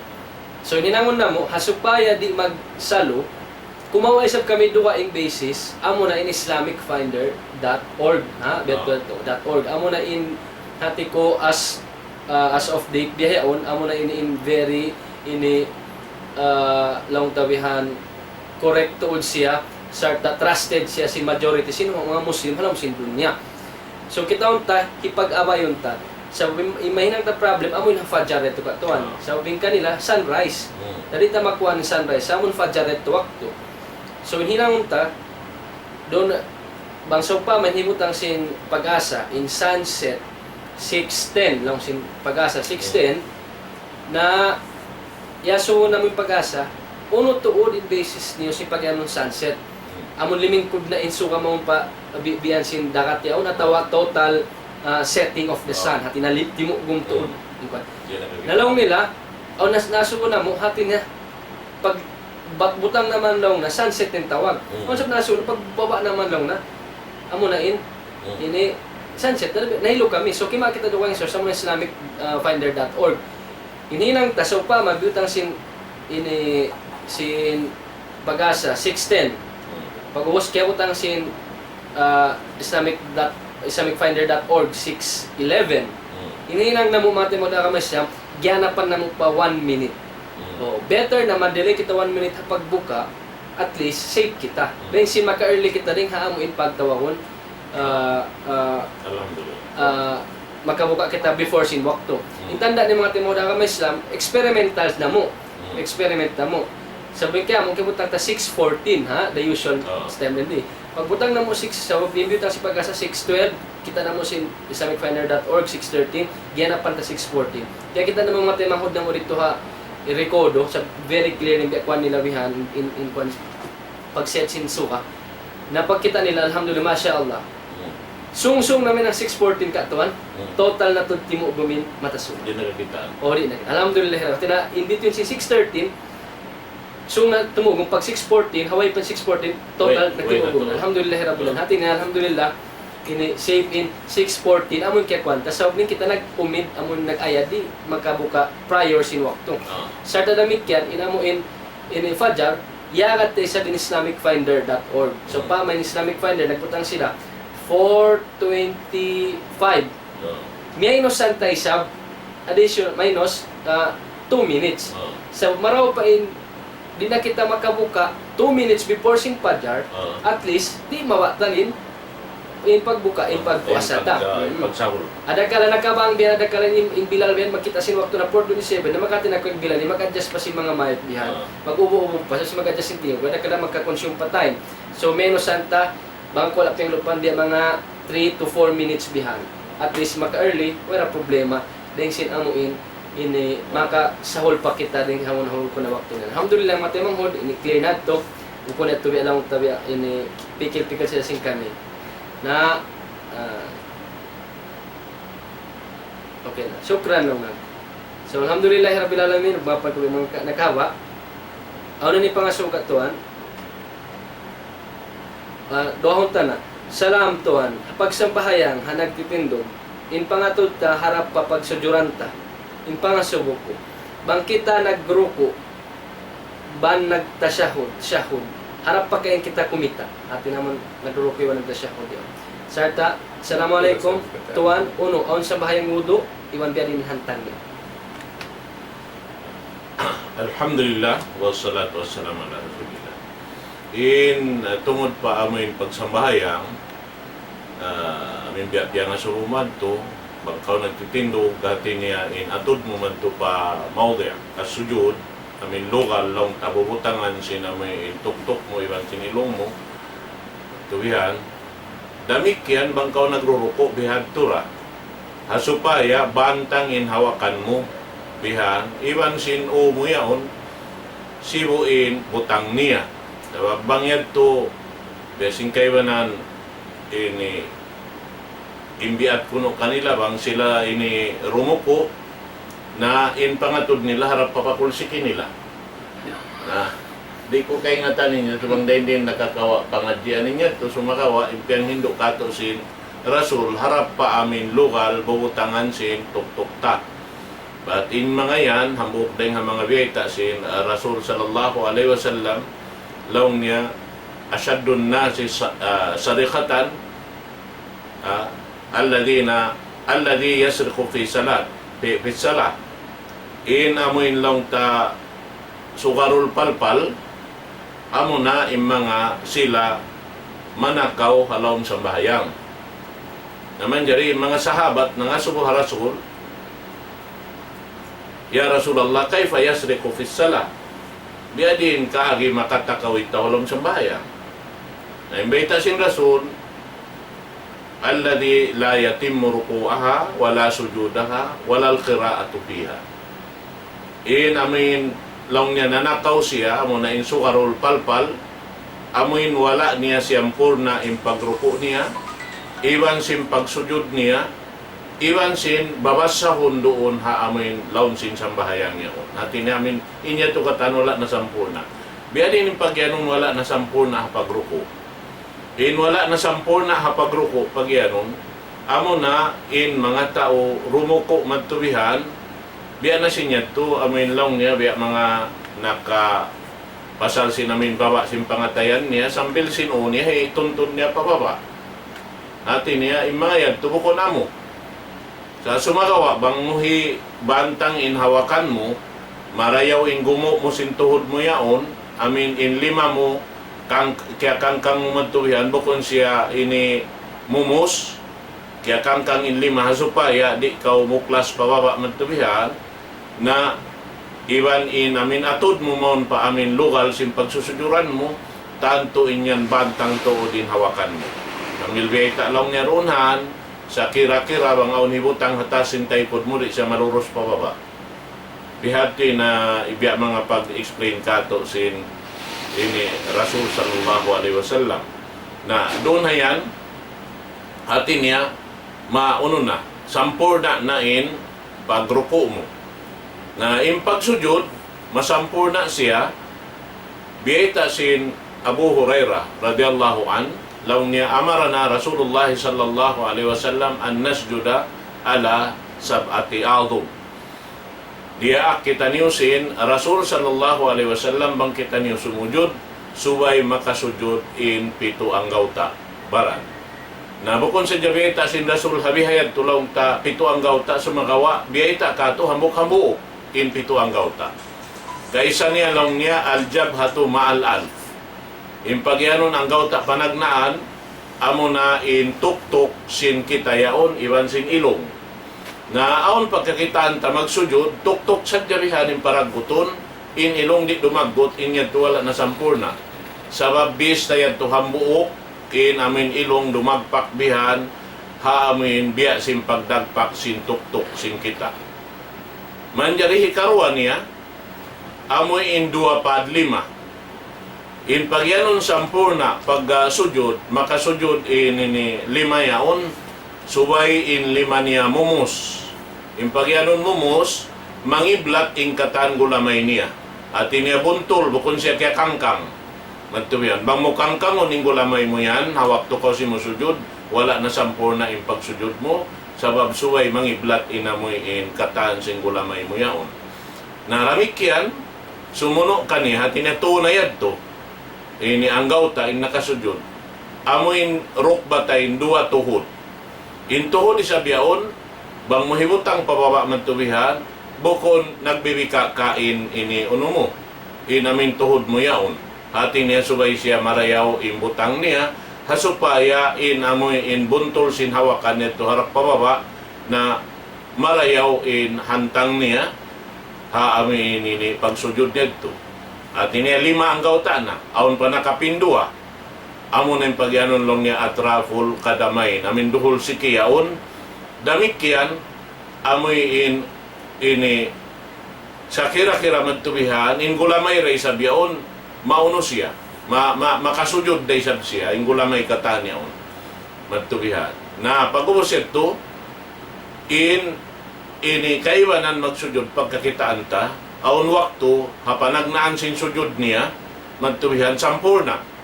So, in hinangun namu', ha supaya di' magsalu, kumawa' isab kami dugaing basis, amu na in islamic finder dot org, ha? Ah. Dot org. Amu na in hati ku as, ah, as of date biya' yaun, amu na in, in very, ini, ah, laung ta bihan, correct tuud siya, sarta' trusted siya sin majority sin manga Muslim ha lawm sin dunya. So, kitaun ta, hipag-abayun ta. Sabab in, in mahinang ta problem, amu in ha fajar yadtu katuan. Ah. Sabab in kanila, sunrise. Hmm. Na di' ta makuha in sunrise, amu in fajar yadtu waktu. So, in hinangun ta, duun, bang sawpama in hibutang sin Pag-asa, in sunset, six ten, laung sin Pag-asa, six ten, Hmm. na iyasubu namu' in Pag-asa, unu tuud in basis niyu sin pag-iyanun sunset. Amun limingkud na in suga mawn pa bi-, biyan sin dagat yaun atawa total, ah, setting of the sun. Hati na li-, timugum tuud. Laung nila, awn na, nasubu namu', hati niya, pag bat-, butang naman laung na, sunset in tawag. Awn sab nasubu, pagbaba' naman laung na, amu na in, ini, sunset, na, nahilu kami. So, kimita' kita duwa in source, amu na Islamic, ah, finder dot org. Ini hinang ta, sawpama, biyutang sin, ini, sin pag-asa, six ten. Pag'ubus kiyabutang sin, ah, Islamic dot, Islamic finder dot org, six eleven. Ini hinang namu' mati mo da kami siya, giyanapan namu' pa one minute. Oh, better na ma-delay kita one minute ha pagbuka, at least safe kita. Then sin maka-early kita dayn ha amu in pagtawagun, ah, ah, ah, makabuka kita before sin waktu. In tanda' niya manga taymanghud ha agama Islam, experimental namu'. Experiment namu'. Sabi kaya, mungkin butang ta six fourteen, ha? The usual time din di. Pagbutang namu' six, sa' biyutang sin pag-asa six twelve, kita' namu' sin Islamic finder dot org, six thirteen, giyanapan ta six fourteen. Kaya kita' namu' manga taymanghud namu' didtu ha Recodo, sa' very clear in biya' kuwan nila bihan, in, in kuwan, pag-set sin suga. Na pagkita' nila, alhamdulillah, masha Allah. Sung-sung namu' in six fourteen katuan, total na tuud timugum in mata suga. Di' na kakita'. O, di' na. Alhamdulillah, hati na, in between sin six thirteen, sung na timugum, pag six fourteen, ha way pa six fourteen, total na timugum. Alhamdulillah, Rabbil Alamin. Hati na, alhamdulillah, ini safe in six fourteen, amun kiyakuwan ta, sabab in kita nag-umid, amun nag-ayad di', makabuka prior sin waktu. Sarta' damikkiyan, in amu in, ini Fajar, yari ta isab in Islamic Finder dot org. So, pa, may Islamic Finder, nagbutang sila, four twenty-five. Minus san ta isab, addition, minus, ah, two minutes. So, marayaw pa in, di' na kita makabuka, two minutes before sin Fajar, at least, di' mabatalan in pagbuka, in pagpuasa ta. Pag-, ah, in pagsahur. Adakala nakabang biya', adakala in, in Bilal biya', makita' sin waktu na four twenty-seven, na makati na ku in Bilal, di' maka-adjust pa sin manga mic biya'. Mag-ubo-ubo pa, so, mag-adjust sin tingug, adakala maka-consume pa time. So, minus san ta, bang ku wala' tiyanglupan biya' manga three to four minutes biya'. At least, maka-early, wala' problema. Dayn sin amu in, ini, makasahur pa kita dayn ha hunahunahun na waktu na. Alhamdulillah, manga taymanghud, ini clear na tuud. Bukun na tuud biya' laung ta biya', ini, pikil-pikil sila sin kami. Na, ah, okay na. Shukran, laung na. So, alhamdulillahi rabbil alamin, bapa ku manga ka-, nakawa. Awn ini pangasubu katuan. Ah, duwahun ta na. Salam tuan, ha pagsambahayang ha nagtitindug, in pangatud ta harap pa pagsujuran ta, in pangasubu ku. Bang kita nagruku', bang nagtashahhud, shahhud, harap pa kain kita kumita'. Hati naman nagruku' iban nagtashahhud yan. Sarta', assalamu alaykum, tuan, unu, awn sambahayang wudu', iban biya' diin hantang niya. Alhamdulillah, wassalatu wassalamu ala rasulillah. In, uh, tungud pa amu in pagsambahayang, uh, amu in biya', biya' ngasubu madtu, bang kaw nagtitindug, hati niya in atud mu madtu pa mawdi' as-sujud, amu in lugal, laung ta bubutangan sin amu in tuktuk mu, iban sin ilung mu, tubihan, damikkiyan bang kaw nagruruku' bihadtu ra. Ha supaya bantang in hawakan mu bihan, iban sin ū mu yaun, sibu' in butang niya. Sabab bang yadtu, biya' sin kaibanan ini, imbiat kunu' kanila, bang sila ini rumuku', na in pangatud nila harap pa pakulsiki nila. Na, di' ku kaingatan niyu, bang dayn di' nakakawa' pangadjian niyu, tu sumagawa', in piyanghindu' katu' sin Rasul, harap pa amu in lugal, bubutangan sin tuktuk ta. Bat in manga yan, hambuuk dayn ha manga biyayta' sin, ah, Rasul sallallahu alayhi wasallam, laung niya, أشد الناس س-، ah, سرقة, ah, الذين، الذي يسرق في صلاة، في، في الصلاة. In amu in laung ta sugarul palpal, amu na in manga sila manakaw ha lawm sambahayang. Na manjari in manga sahabat nangasubu ha Rasul, يا رسول الله، كيف يسرق في الصلاة؟ Biya' diin kaagi makatakaw in tau ha lawm sambahayang? Na in bayta' sin Rasul, الذي لا يتم ركوعها ولا سجودها ولا القراءة فيها. In amu in laung niya nanakaw siya, amu na in sugarul palpal, Amuin wala' niya siyampurna' in pagruku' niya, iban sin pagsujud niya, iban sin babasahun duun ha amuin laum sin sambahayang yaun. Hati niya amuin, in yadtu katan wala' na sampurna'. Biya' diin in pagiyanun wala' na sampurna' ha pagruku'. In wala' na sampurna' ha pagruku', pagiyanun, amuna in manga tau rumuku' madtu bihan, biya' na sin yadtu, amuin laung niya, biya' manga naka pasal sin amuin baba' sin pangatayan niya, sambil sin ū niya, hituntun niya pa baba'. Hati niya, in manga yadtu bukun amu. Sa' sumagawa', bang mu hibantang in hawakan mu, marayaw in gumu' mu sin tuhud mu yaun, amuin in lima mu, kang-, kiyakangkang mu madtu bihan, bukun siya ini mumus, kiyakangkang in lima ha supaya di' kaw muklas pa baba' madtu bihan, na iban in amuin atud mu mawn pa amuin lugal sin pagsusujuran mu, tantu in yan bantang tuud in hawakan mu. Sambil biyayta' laung niya duun han, sa' kira-kira bang awn hibutang ha taas sin taykud mu, di' siya malurus pa baba'. Bihadtu in, ah, biya' manga pag-explain katu' sin ini Rasul sallallahu alayhi wasallam. Na, duun ha yan, hati niya, maunu na, sampurna' na in pagruku' mu. Na in pagsujud, masampurna' siya, biyayta' sin Abu Hurairah radiyallahu anhu, laung niya, أمرنا رسول الله صلى الله عليه وسلم أن نسجد على سبعة أعظم. Diyaak kitaniyu sin Rasul sallallahu alayhi wasallam bang kitaniyu sumujud, subay makasujud in pitu anggawta'. Baran. Na bukun sadja biyayta' sin Rasul ha bihayadtu laung ta pitu anggawta', sumagawa', biyayta' katu' hambuuk-hambuuk in pitu anggawta'. Kaisa niya laung niya الجبهة مع الأنف. In pagiyanun anggawta' panagnaan, amuna in tuktuk sin kita yaun iban sin ilung. Na awn pagkakitaan ta magsujud, tuktuk sadja bihan in paraggutun, in ilung di' dumaggut, in yadtu wala' na sampurna'. Sabab bis ta yadtu hambuuk, in amuin ilung dumagpak bihan, ha amuin biya' sin pagdagpak sin tuktuk sin kita. Manjari hikaruwa niya, amuin duwa pad lima. In pagiyanun sampurna' pag, ah, sujud, makasujud in ini lima yaun, subay in lima niya mumus. In pagiyanun mumus, mangiblat in katan gulamay niya. Hati niya buntul, bukun siya kiyakangkang. Madtu bihan. Bang mu kangkangun in gulamay mu yan, ha waktu kaw simusujud, wala' na sampurna' in pagsujud mu, sabab subay mangiblat in amuin katan sin gulamay mu yaun. Na damikkiyan, sumunu' kaniya, hati niya tū na yadtu. Ini anggawta' in nakasujud. Amuin rukbatain, duwa tuhud. In tuhud isab yaun, bang mu hibutang pa baba' madtu bihan, bukun nagbibika' kain ini unu mu, in amuin tuhud mu yaun. Hati niya subay siya marayaw in butang niya, ha supaya in amuin buntul sin hawakan yadtu harap pa baba', na marayaw in hantang niya, ha amuin ini pagsujud yadtu. Hati niya lima anggawta' na, awn pa nakapinduwa. Amuna in pagiyanun laung niya أطراف القدمين, amuin duhul siki yaun. Damikkiyan, amuin ini, sa' kira-kira madtu bihan, in gulamay da isab yaun, maunu siya. Ma-, ma-, makasujud da isab siya, in gulamay katan yaun. Madtu bihan. Na, pag'ubus yadtu, in, ini kaibanan magsujud pagkakitaan ta, awn waktu, ha panagnaan sin sujud niya, madtu bihan, sampurna'.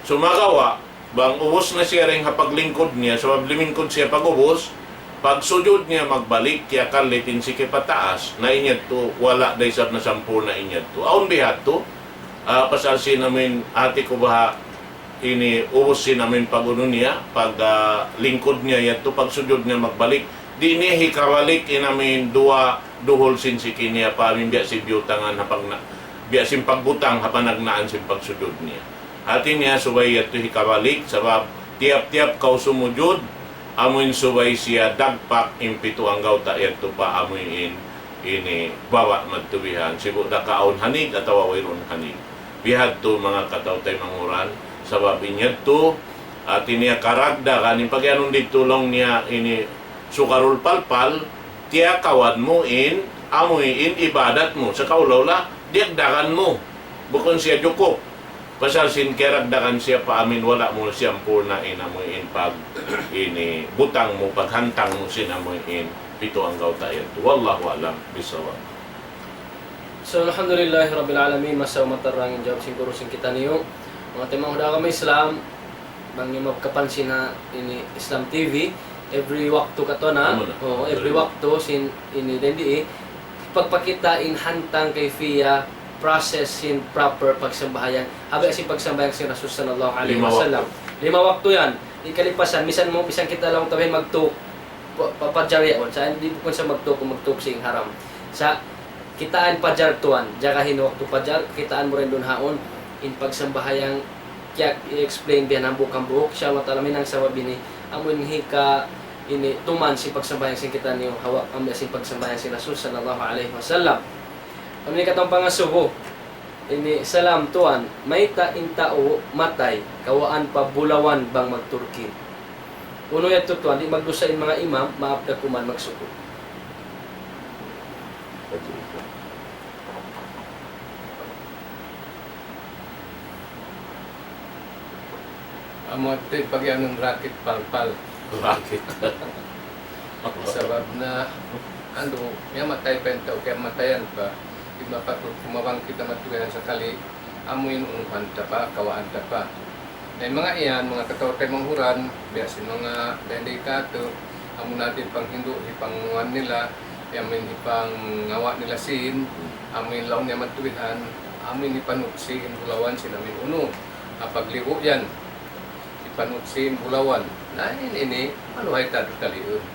Sumagawa', bang ubus na siya dayn ha paglingkud niya, sabab limingkud siya pag'ubus, pagsujud niya magbalik, kiyakallit in siki pataas, na in yadtu, wala' da isab na sampurna' in yadtu. Awn bihadtu, ah, pasal sin amuin hati ku baha' ini ubus sin amuin pag-unu niya, pag, ah, lingkud niya yadtu, pagsujud niya magbalik, di' niya hikabalik in amuin duwa duhul sin siki niya pa amuin biya' sin biyutangan ha pagna-, biya' sin pagbutang ha panagnaan sin pagsujud niya. Hati niya subay yadtu hikabalik, sabab tiyap-tiyap kaw sumujud, amuin subay siya dagpak in pitu anggawta' yadtu pa amuin ini baba' madtu bihan, sibu' da ka awn hanig atawa wayruun hanig. Bihadtu manga kataw-taymanghuran, sabab in yadtu, hati niya karagdagan, in pagiyanun didtu laung niya ini sugarul palpal, tiyakawan mu in, amuin ibadat mu, sa' kaula-ula, diyagdagan mu, bukun siya jukup. Pasal sin kiyaragdagan siya pa amin, wala' mu siyampurna in amuin pag ini butang mu, paghantang mu sin amuin pitu anggawta' yadtu. Wallahu a'lam bissawab. So, alhamdulillahi rabbil alamin, masa matarang in jawab sin guru sin kitaniyu. Manga taymanghud ha agama Islam, bang niyu makapansin ha ini Islam T V, every waktu katu' na, amu na, oh, every waktu sin ini dayn di, pagpakita' in hantang kayfiyah, process sin proper pagsambahayang, ha biya' sin pagsambahayang sin Rasul sallallahu alayhi wasallam. Lima waktu. Lima waktu yan. Di' kalipasan, misan mu, misan kita laung ta bay magtuk, pa, pa, pajar yaun. Sa' di' bukun sa' magtuk, magtuk sin haram. Sa' kitaan pajar tuwan, jagahin waktu pajar, kitaan mu rin duun haun, in pagsambahayang, kiya-explain biya' hambuuk-hambuuk, insha Allah ta'ala, minang sabab ini, amu in hika, ini, tuman sin pagsambahayang sin kitaniyu, ha waktu sin pagsambahayang sin Rasul sallallahu alayhi wasallam. Amu in katong pangasubu, ini, salam tuwan, mayta' in tau matay, kawaan pa bulawan bang magturkil. Unu yadtu tuwan, di' magdusa in manga imam, maap da kuman magsukul. Amu yadtu in pagiyanun rakit palpal. Rakit. Sabab na, anu, miyatay pa in tau, kiyamatayan pa. Di' mapatut kumabang kita matuyan sakali, amu in unuhan ta pa, kawaan ta pa. Na in manga yan, manga kataw-taymanghuran, biya' sin manga dayn di katu', amu na in panghindu', hipangunuan nila, amu in hipangawa' nila sin, amu in laung niya matuwihan, amu in hipanuksi in bulawan sin amu in unu. Apagligu' yan, hipanuksi in bulawan. Na in ini, maluhay ta dutaliun.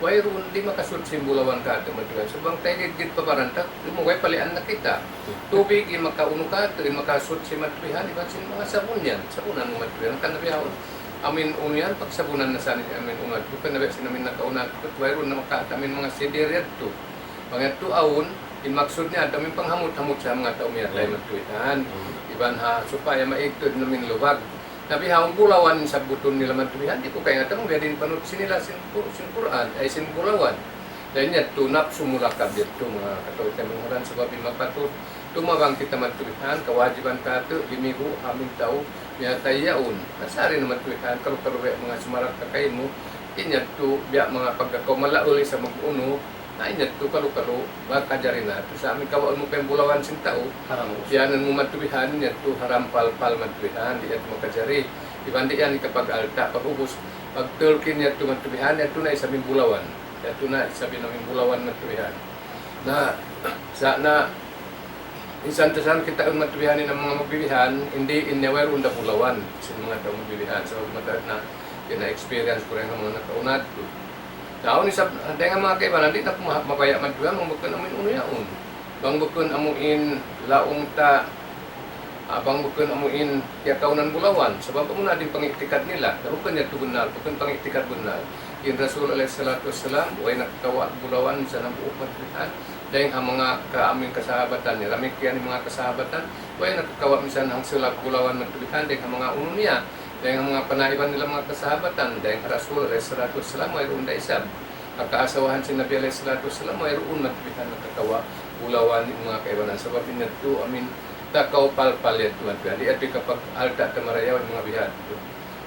Wayruun di' makasuchi in bulawan katu' matuwihan. Subay bang taygid-gid pa baran ta, lumugay palian na kita. Tubig in makaunu katu', in makasuchi matuwihan, iban sin manga sabun yan. Sabunan mu matuwihan. Kan na bihaun, amu in unu yan, pagsabunan na sa' in amu in unu. Bukun na biya' sin amu in nakauna, wayruun na makaat amu in manga sidir yadtu. Bang yadtu awn, in maksud niya, amu in panghamut-hamut sa manga tau miyatay matuwihan. Iban ha, supaya maigtud in amu in lubag. Na bihaun bulawan in sabbutun nila matuwihan, di' ku kaingatan bang biya' diin in panuchi nila sin Qur-, sin Qur'an, ay sin bulawan. Dayn yadtu napsu mulakab yadtu manga kataw-taymanghuran sabab di' mapatut. Tumabang kita matuwihan, kawajiban katu', limigu' ha amu in tau miyatay yaun. Na sari na matuwihan, kalu-kalu biya' manga sumarak ka kaymu, in yadtu biya' manga pagka kaw malauli sa mag-unu, na in yadtu kalu-kalu, makajari na. Tuud sa amu in kawaun mu pa in bulawan sin tau. Haram. Siyanun mu matuwihan, in yadtu haram palpal matuwihan, di' yadtu makajari. Iban di' yan hikapag-alta', pag-ubus, pagturkil yadtu matuwihan, yadtu na isab in bulawan. Yadtu na isab in amu in bulawan matuwihan. Na, sa' na, minsan-minsan kita in matuwihan in manga magbibihan, in di' in niya wayruun da bulawan, sin manga tau magbibihan. So, mataud na, yan na experience ku dayn ha manga nakauna yadtu. Na, awn isab, dayn ha manga kaibanan, di' na ku ma-, mabaya' matuwihan, bang bukun amu in unu yaun. Bang bukun amu in laung ta, ah, bang bukun amu in kiyakaunan bulawan. Sabab amu na in pang'i'tikad nila. Na bukun yadtu bunnal, bukun pang'i'tikad bunnal. In Rasul alayhi salatu wassalam, way nakakawa' bulawan sa' hambuuk matuwihan. Dayn ha manga ka-, amu in kasahabatan niya. Damikkiyan in manga kasahabatan, way nakakawa' minsan hangsulag bulawan matuwihan, dayn ha manga unu niya. Dayn ha manga panaiban nila manga kasahabatan, dayn ha Rasul alayhi salatu wassalam, wayruun da isab. Ha kaasawahan sin Nabi alayhi salatu wassalam, wayruun matuwihan nakakawa' bulawan in manga kaibanan. Sabab in yadtu, amu in takaw palpal yadtu matuwihan. Di' yadtu hikapag-alta' ta marayaw in manga biha' yadtu.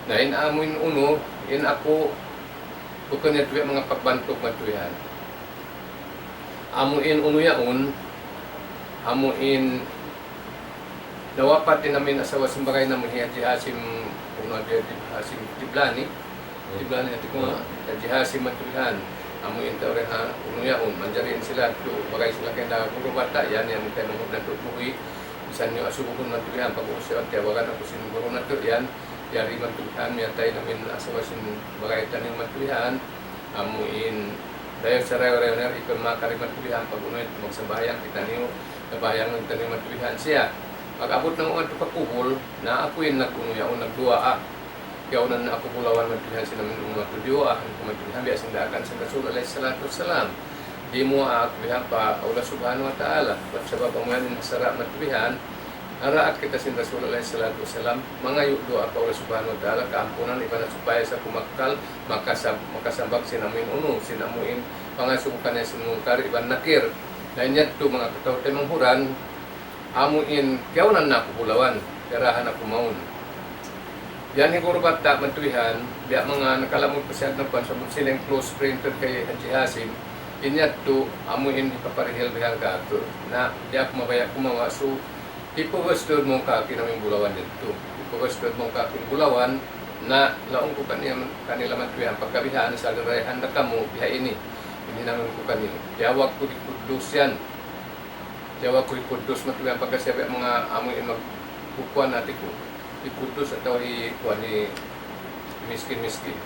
Na in amu in unu, in aku, bukun yadtu biya' manga pagbantug matuwihan. Amu in unu yaun, amu in nawapat in amu in asawa sin bagay namu' hi Haji Hasim, unu, Haji Hasim Tiblani. Tiblani hati ku, Haji Hasim matuwihan. Amu in tau dayn ha unu yaun, manjari in sila tu bagay sila kay na guru bata', yan, yan, kay manghud na tu buhi'. Misan niyu asubuhun matuwihan, pag-ubus yan, tiyawagan aku sin guru natu', yan, yari matuwihan, miyatay in amu in asawa sin bagay taniyu matuwihan. Amu in dayaw sarayaw-rayaw na yari, ikun makari matuwihan, pag-unu yadtu magsambahayang kitaniyu, sambahayang kitaniyu matuwihan siya. Pag-abut namu' madtu pa kubul, na aku in nag-unu yaun, nagduwaa. Kiyaunan na aku bulawan matuwihan sin amu in unu yadtu, diyuwaa aku matuwihan, biya' sin daakan sin Rasul alayhi salatu wassalam. Dimuwaa aku bihan pa Allah subhanahu wa ta'ala. Bat sabab amu yan in sara' matuwihan, naraak kita sin Rasul alayhi salatu wassalam, mangayu' duwaa pa Allah subhanahu wa ta'ala, kaampunan, iban na supaya sa' kumakkal, makasab-, makasambag sin amu in unu, sin amu in pangasubu kaniya sin Munkar iban Nakir. Na in yadtu manga kataw-taymanghuran, amu in kiyaunan na aku bulawan. Yarahan aku mawn. Yan hi Guru Batta' Matuihan, biya' manga nakalamud pa siya nagkuan, sabab sila in close friend tuud kay Haji Hasim, in yadtu, amu in hipaparihil bihan kāku'. Na, di' aku mabaya' kumawa', so, hipugus tuud mawn kāku' in amu in bulawan yadtu. Hipugus tuud mawn kāku' in bulawan, na, laung ku kaniya, kanila Matuihan, pagka bihan, sa' darayahan na kamu, biha ini. Ini naman ku kaniyu. Tiyawag ku di Kudus yan. Tiyawag ku di Kudus, Matuihan, pagka siya biya' manga amu in magkukuan hati ku. Di Kudus atawa hi kuan hi miskin-miskin.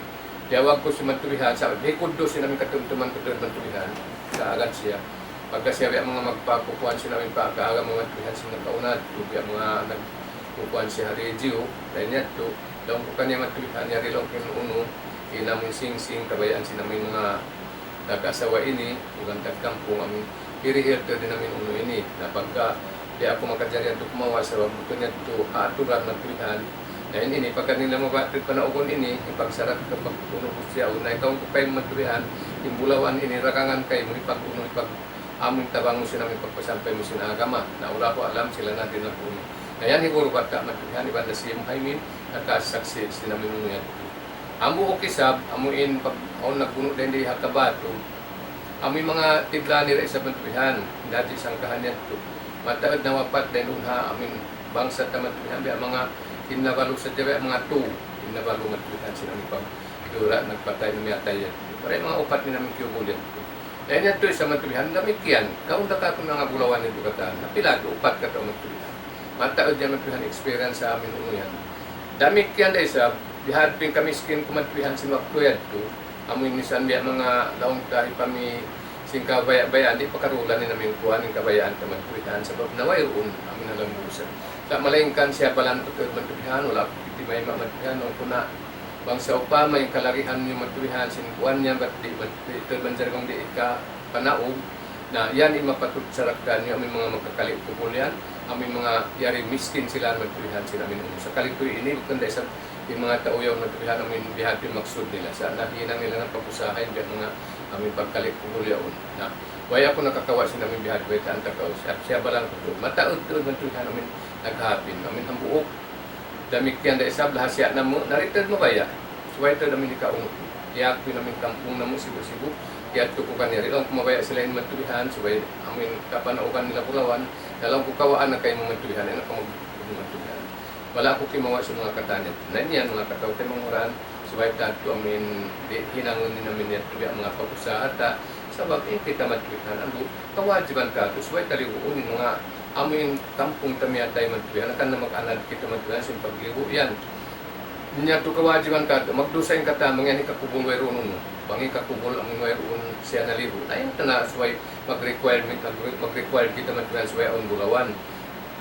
Tiyawag ku si Matuihan, sa' hi Kudus in amu in katumtuman ku tuud Matuihan, kaagad siya. Pagka siya biya' manga magpakukuan sin amu in pagkaagama Matuihan sin nakauna, biya' manga nagkukuan siya ha radyo, dayn yadtu, laung ku kaniya Matuihan, yari laung ku in unu, in amu in singsing, kabayaan sin amu in manga tag-asawa ini, iban tagkampung amu in, hirihil tuud in amu in unu ini. Na pagka di' aku makajari yadtu kumawa', sabab bukun yadtu ha aturan Matuihan. Na in ini, pagka nila mabaya' tuud panaugun ini, hipagsarat ka pag-unu ku siya, na ikaw ku kay Matuihan, in bulawan ini, ragangan kaymu, hipag-unu, hipag-, amu in tabang mu sin amu in pagpasampay mu sin agama. Na Allahu a'lam, sila na di' nag-unu. Na yan hi Guru Batta' Matuihan, iban da si Muhaymin, nakasaksi' sin amu in unu yadtu. Hambuuk isab, amu in pag-, awn nagbunu' dayn di ha Kabatu. Amu in manga tibla nila isab Matuihan, dati sangkahan yadtu. Mataud nawapat dayn duun ha, amu in bangsa ta Matuihan, biya' manga innabalu sadja, biya' manga tu, innabalu Matuihan sin amu in pag-, dura nagpatay na miyatay yadtu. Pareha manga upat in amu in kiyubul yadtu. Dayn yadtu isab Matuihan, damikkiyan, kaun da kāku' manga bulawan yadtu katan. Pila tu, upat katu' Matuihan. Mataud yan Matuihan experience sa amin unu yan. Damikkiyan da isab, bihadtu in kamiskin ku Matuihan sin waktu yadtu. Amu in misan biya' manga laung ta hipami sin kabaya'-bayaan, di' pakarulan in amu in kuwan in kabayaan ta Matuihan, sabab na wayruun amu in alam busa. Sa' malayngkan siya balan ku tuud Matuihan, wala' aku kitimay ma Matuihan, laung ku na bang sawpama in kalagihan niyu Matuihan, sin kuwan niya, bat di', bat di', tuud manjari bang di' ka panaug, na yan in mapatut saraktan niyu, amu in manga magkakali' kubul yan, amu in manga yari miskin sila Matuihan sin amu in unu. Sakali tuud ini, bukun da isab in manga tau yaun Matuihan, amu in bihadtu in maksud nila. Sa' nahinang nila na pag-usaha in biya' manga amu in pagkali' kubul yaun. Na, way aku nakakawa' sin amu in bihadtu, way taan ta kaw, siya, siya balang ku tuud. Mataud tuud Matuihan, amu in naghapin, amu in hambuuk. Damikkiyan da isab, laha siya namu', na di' tuud mabaya'. Subay tuud amu in hikaunu. Diyaak tuud amu in kampung namu', Sibu-Sibu. Yadtu ku kaniya, di' laung ku mabaya' sila in Matuihan, subay amu in kapanaugan nila bulawan. Na laung ku kawaan na kaymu Matuihan, ayaw na kamu mag-, Matuihan. Wala' aku kimawa' sin manga katan yan. Na in yan, manga kataw-taymanghuran, subay ta yadtu amu in di' hinangun in amu in yadtu biya' manga pag-usaha ta. Sabab in kita Matuihan, andu', kawajiban katu', subay ta liguun in manga amu in kampung ta miyatay Matuihan, hangkan na mag-anad kita Matuihan sin pagligu' yan. Niya tu kawajiban katu', magdusa in katan, bang yan hikakubul wayruun unu. Bang hikakubul amu in wayruun siya naligu'. Na yan ta na subay mag-requirement, mag-, mag-require kita Matuihan subay awn bulawan.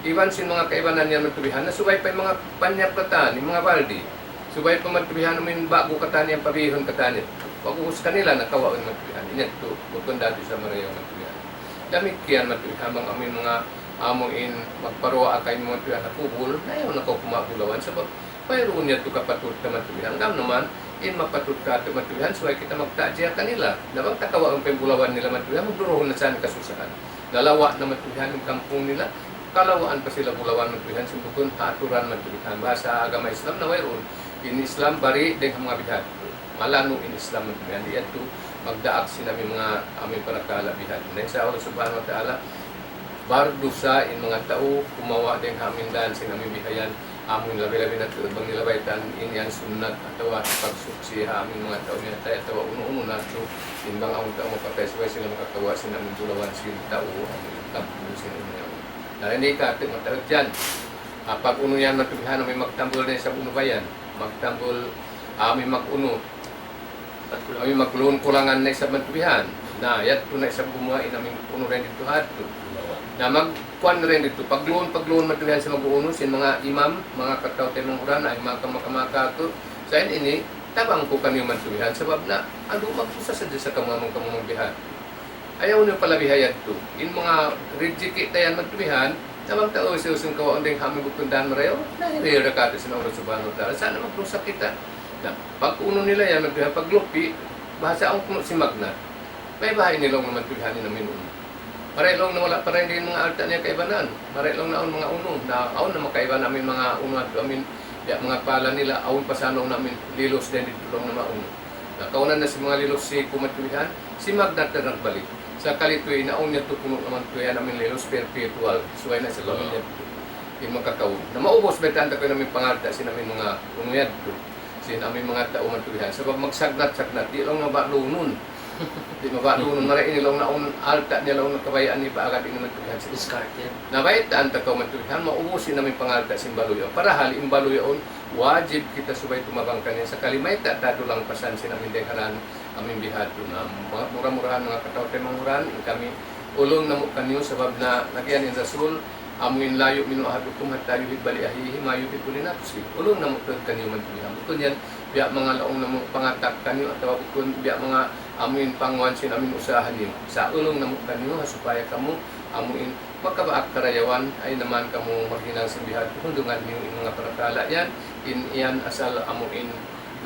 Iban sin manga kaibanan yan Matuihan, na subay pa in manga panyap katan, in manga baldi. Subay pa Matuihan amu in ba'gu katan yan, pabihun katan yan. Pag-ubus kanila, nakawa' in Matuihan. In yadtu, bukun da isab marayaw Matuihan. Damikkiyan Matuihan, bang amu in manga amu in magparuwaa kaymu Matuihan ha kubul, na ayaw na kaw kumawa' bulawan, sabab wayruun yadtu kapatut ta Matuihan. Gam naman, in mapatut katu' Matuihan, subay kita magta'ziya kanila. Na bang ta kawaun pa in bulawan nila Matuihan, magduruhun na sa in kasusahan. Nalawa' na Matuihan in kampung nila, kalawaan pa sila bulawan Matuihan, sin bukun ha aturan Matuihan. Bahasa agama Islam na wayruun. In Islam bari' dayn ha manga bihadtu. Malanu' in Islam Matuihan. Di' yadtu magdaak sin amu in manga, amu in parakala' bihadtu. Na insya Allah subhanahu wa ta'ala, bardusa in manga tau kumawa' dayn ha amu in dān sin amu in bihayan, amu in labi-labi na tuud bang nila baytaan in yan sunnat atawa pagsuksi ha amu in manga tau miyatay atawa unu-unu na tuud, in bang awn tau mapatay subay sila makakawa' sin amu in bulawan sin tau, amu in kampung sin unu yan. Na ini katu' mataud yan. Ah, pag-unu yan Matuihan, amu in magtambul na isab unu ba yan? Magtambul, ah, amu in mag-unu. Amu in magluun kulangan na isab Matuihan. Na, yadtu na isab gumuwa' in amu in unu dayn didtu ha yadtu. Na, magkuwan dayn didtu. Pagluun, pagluun Matuihan sin mag-unu, sin manga imam, manga kataw-taymanghuran, ay maka-, maka-, maka aku. Sa' in ini, tabang ku kaniyu Matuihan. Sabab na, andu', magdusa sadja sa kamu, amu in kamu magbihan. Ayaw niyu palabiha yadtu. In manga rijiki' ta yan Matuihan, na bang ta usi-usi kawaun dayn ha amu in bukun dān marayaw, na hirihil da katu' sin Allah Subhanahu wa Ta'ala. Sa' na magdusa kita. Na, pag-unu nila yan Matuihan, paglupi', bahasa awn kunu' sin magnat. May baha' ini laung Matuihan in amu in unu. Marayaw laung niya wala' pa dayn in manga alta' niya kaibanan. Marayaw laung niya awn manga unu. Na awn na makaiban amin manga unu yadtu amin, ya manga pala nila, awn pa sa laung niya amin lilus dayn didtu laung niya manga unu. Na kaunan na sin manga lilus sin kuman tuud yan, sin magnat na nagbalik. Sakali tuud in awn yadtu kunu' naman tuud yan amin lilus perpetual. Subay na sa laung niya yadtu. In makakaun. Na maubus baytaan ta kaw in amin pangalta' sin amin manga unu yadtu. Sin amin manga tau man tuud yan. Sabab magsagnat-sagnat, di' laung niya mabaya' lunun. Di' mabaya' lunun, marayaw ini laung niya awn alta' niya laung niya kabayaan niya pa agad ini man tuud yan. Discard yan. Na baytaan ta kaw man tuud yan, maubus in amin pangalta' sin balu' yaun. Parahal in balu' yaun, wajib kita subay tumabang kaniya. Sakali mayta' ta dulangpasan sin amin dayng ha dan, amin bihadtu na. Manga mura-murahan manga kataw-taymanghuran, in kami ulung namu' kaniyu sabab na laung niya in Rasul, amu in لا يؤمن أحدكم حتى يحب لأخيه ما يحب لنفسه. Ulung namu' tuud kaniyu man tuud yan. Bukun yan, biya' manga laung namu' pangatak kaniyu atawa bukun biya' manga amu in panguwan sin amin usaha niyu. Sa' ulung namu' kaniyu, ha supaya kamu, amu in makabaak karayawan, ay naman kamu maghinang sin bihadtu, hundungan niyu in manga parakala' yan, in yan asal amu in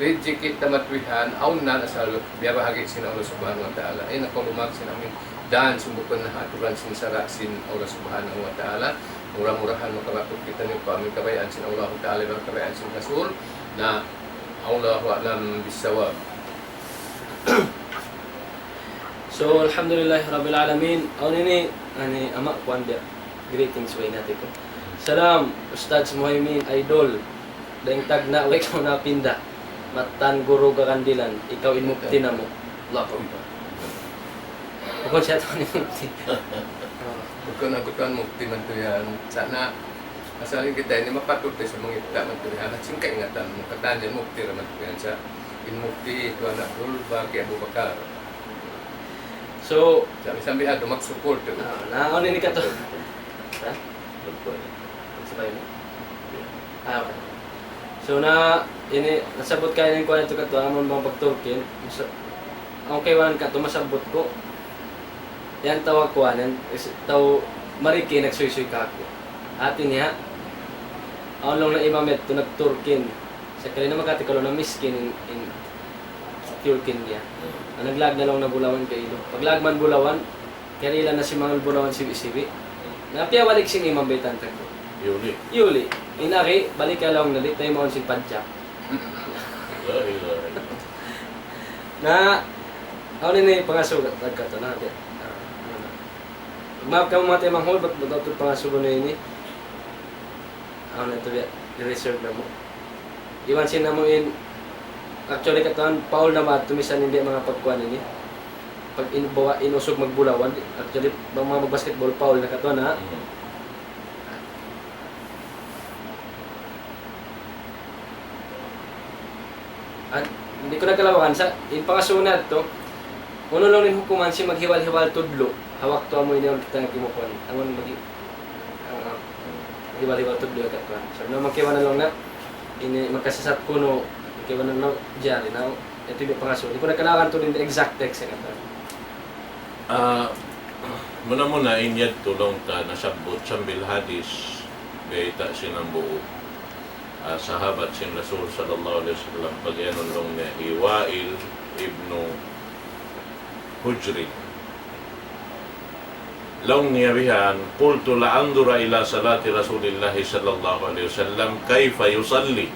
rijiki' ta matuwihan, awn na asal biyabahagi' sin Allah Subhanahu wa Ta'ala. Ay nakaulumag sin amin dan sin bukun na aturan sin sara' sin Allah Subhanahu wa Ta'ala. Mura-murahan makabatuk kitaniyu pa amin kabayaan sin Allah Ta'ala, iban kabayaan sin Rasul. Na, Allahu a'lam bissawab. So, alhamdulillah rabbil alamin. Awn ini, ani, ama', kuwan biya'. Greetings way natu' ku. Salam, Ustadz Muhaymin, idol. Dayng tagna', way kaw napinda. Mattan guru Kakandilan, ikaw in mufti namu'. Allahu Akbar. Bukun siya tuwan in mufti. Bukun aku tuwan mufti man tuud yan. Sa' na, asal in kita ini mapatut sa mangita man tuud yan. At sin kaingatan mu, katan yan mufti ra man tuud yan sa'. In mufti Tuan Abdul Baqi Abubakar. So, sa' misan bihadtu mag-support tuud. Ah, na, awn ini katu'. Ha? Sabay mo? Ah, okay. So, na, ini, nasabbut kaina in kuwan yadtu katu', amun bang pag-Turkin, so, awn kaibanan katu', masabbut ku. Yan tau kuwan, yan, is-, tau mariki nagsuysuy kāku'. Hāti niya, awn laung niya imam yadtu nag-Turkin. Sakali na makati kalu na miskin in, in Turkin niya. Hmm. Na naglaag na laung niya Bulawan kailu. Paglaag man Bulawan, kiyarihilan na sin manga Bulawan sibi'-sibi'. Na piyabalik sin imam baytaan ta kaw. Yuli. Yuli. In ari, balik ka laung niya, di' taymaun sin pajak. La ilaha illallah. Na, awn ini pangasubu, tagkatu' na, di'. Ah, ano na. Maap kamu manga taymanghud, bat, bat, bat pangasubu na ini. Awn na tuud, i-reserve namu'. Iban sin amu in, actually, katan, foul na ba, tumisan in biya' manga pagkuwan ini. Pag in, bawa, in usug magbulawan, actually, bang manga mag-basketball, foul na katan, ha? Mm. At, di' ku na kalawagan sa', in pangasubu natu', unu laung in hukuman sin maghiwal-hiwal tudlu', ha waktu amu ini awn kita kimukuan, amun magi-, ah, ah, hiwal-hiwal tudlu' katan. So, na magkibanan laung na, ini magkasasat kunu', magkibanan laung, jari na, yadtu in pangasubu. Di' ku na kalawagan tuud in exact text katan. Ah, muna-muna in yadtu laung ta nasabbut sambil hadis, bayta' sin hambuuk, ah, sahabat sin Rasul sallallahu alayhi wasallam, pagiyanun laung niya hi Wa'il ibnu Hujrin. Laung niya bihan, قلت لأنظر إلى صلاة رسول الله صلى الله عليه وسلم كيف يصلي.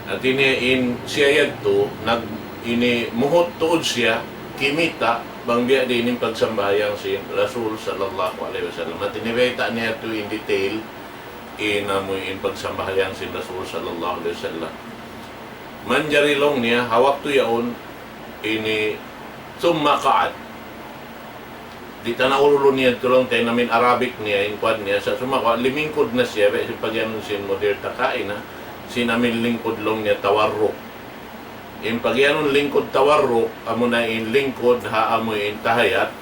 Hāti niya in siya yadtu, nag-, ini muhut tuud siya, kimita', bang biya' diin in pagsambahayang sin Rasul sallallahu alayhi wasallam. Hāti niya bayta' niya yadtu in detail, in amu in pagsambahayang sin Rasul sallallahu alayhi wasallam. Manjari laung niya, ha waktu yaun, ini, ثم قعد. Di' ta na urulun niya tuud laung ta in amin Arabic niya, in kuwan niya, sa' sumagawa', limingkud na siya, biya' sin pagiyanun sin modern ta kaina, sin amin lingkud laung niya tawarruk. In pagiyanun lingkud tawarruk, amuna in lingkud ha amu in tahiyat,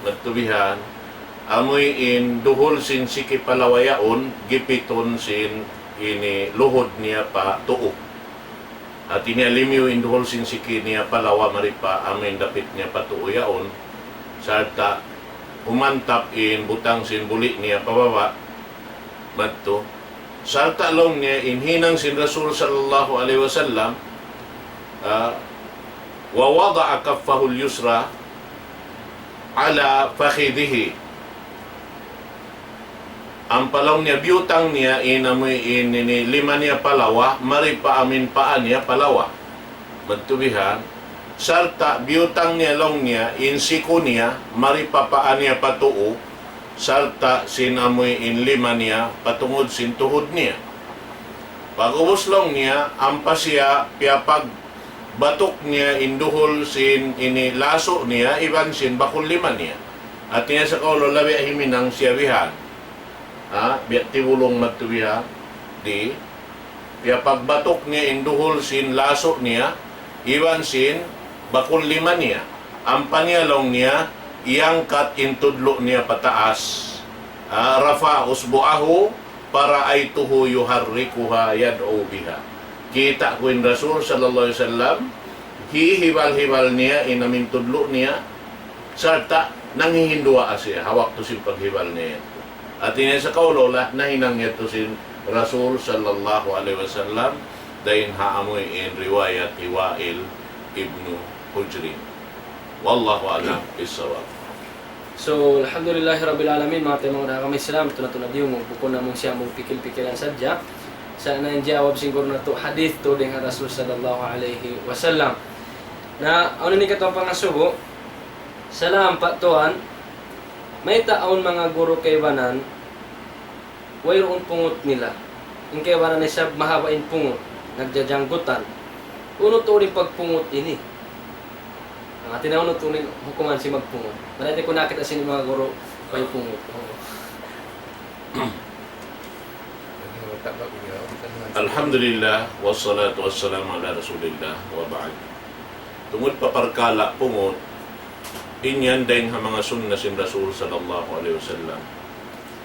madtu bihan, amu in duhul sin siki pa lawa yaun, gipitun sin ini luhud niya pa tuu. Hāti niya limiyu in duhul sin siki niya pa lawa mari pa amu in dapit niya pa tuu yaun. Sarta' humantap in butang sin buli' niya pa baba'. Madtu. Sarta' laung niya in hinang sin Rasul sallallahu alayhi wasallam, ah, ووضع كفه اليسرى على فخذه. Ampa laung niya biyutang niya in amuin ini lima niya pa lawa, mari pa amuin paa niya pa lawa. Madtu bihan, sarta' biyutang niya laung niya in siku niya, mari pa paa niya pa tuu, sarta' sin amuin lima niya patungud sin tuhud niya. Pag'ubus laung niya, ampa siya piyapagbatuk niya in duhul sin ini lasu' niya, iban sin bakul lima niya. Hati niya sa kaulu labi himinang siya bihan. Ha, biya' tibulung madtu bihan. Di', piyapagbatuk niya in duhul sin lasu' niya, iban sin bakul lima niya. Ampa niya laung niya, iyangkat in tudlu' niya pataas. Ha, رفع إصبعه فرأيته يحركها يدعو بها. Kita' ku in Rasul sallallahu alayhi wasallam, hihibal-hibal niya in amuin tudlu' niya, sarta' nanghihinduwaa siya ha waktu sin paghibal niya yadtu. Hati niya sa kaulu la, nahinang yadtu sin Rasul sallallahu alayhi wasallam, dayn ha amuin riwayat hi Wa'il ibnu Hujrin. والله أعلم بالصواب. So, alhamdulillahi rabbil alamin, manga taymanghud ha agama Islam, tuna-tuna diyungug, bukun amun siya amun pikil-pikilan sadja. Sa' na in jawab sin guru natu' hadith tu dayn ha Rasul sallallahu alayhi wasallam. Na, awn ini katu' pangasubu, salam pa tuwan, mayta' awn manga guru kaibanan, wayruun pungut nila. In kaibanan isab mahaba' in pungut, nagjajanggutan. Unu tuud in pagpungut ini? Hati niya unu tuud in hukuman sin magpungut. Marayaw di' ku nakita' sin manga guru way pungut. الحمد لله والصلاة والسلام على رسول الله وبعد. Tungud pa parkala' pungut, in yan dayn ha manga sunna sin Rasul sallallahu alayhi wasallam.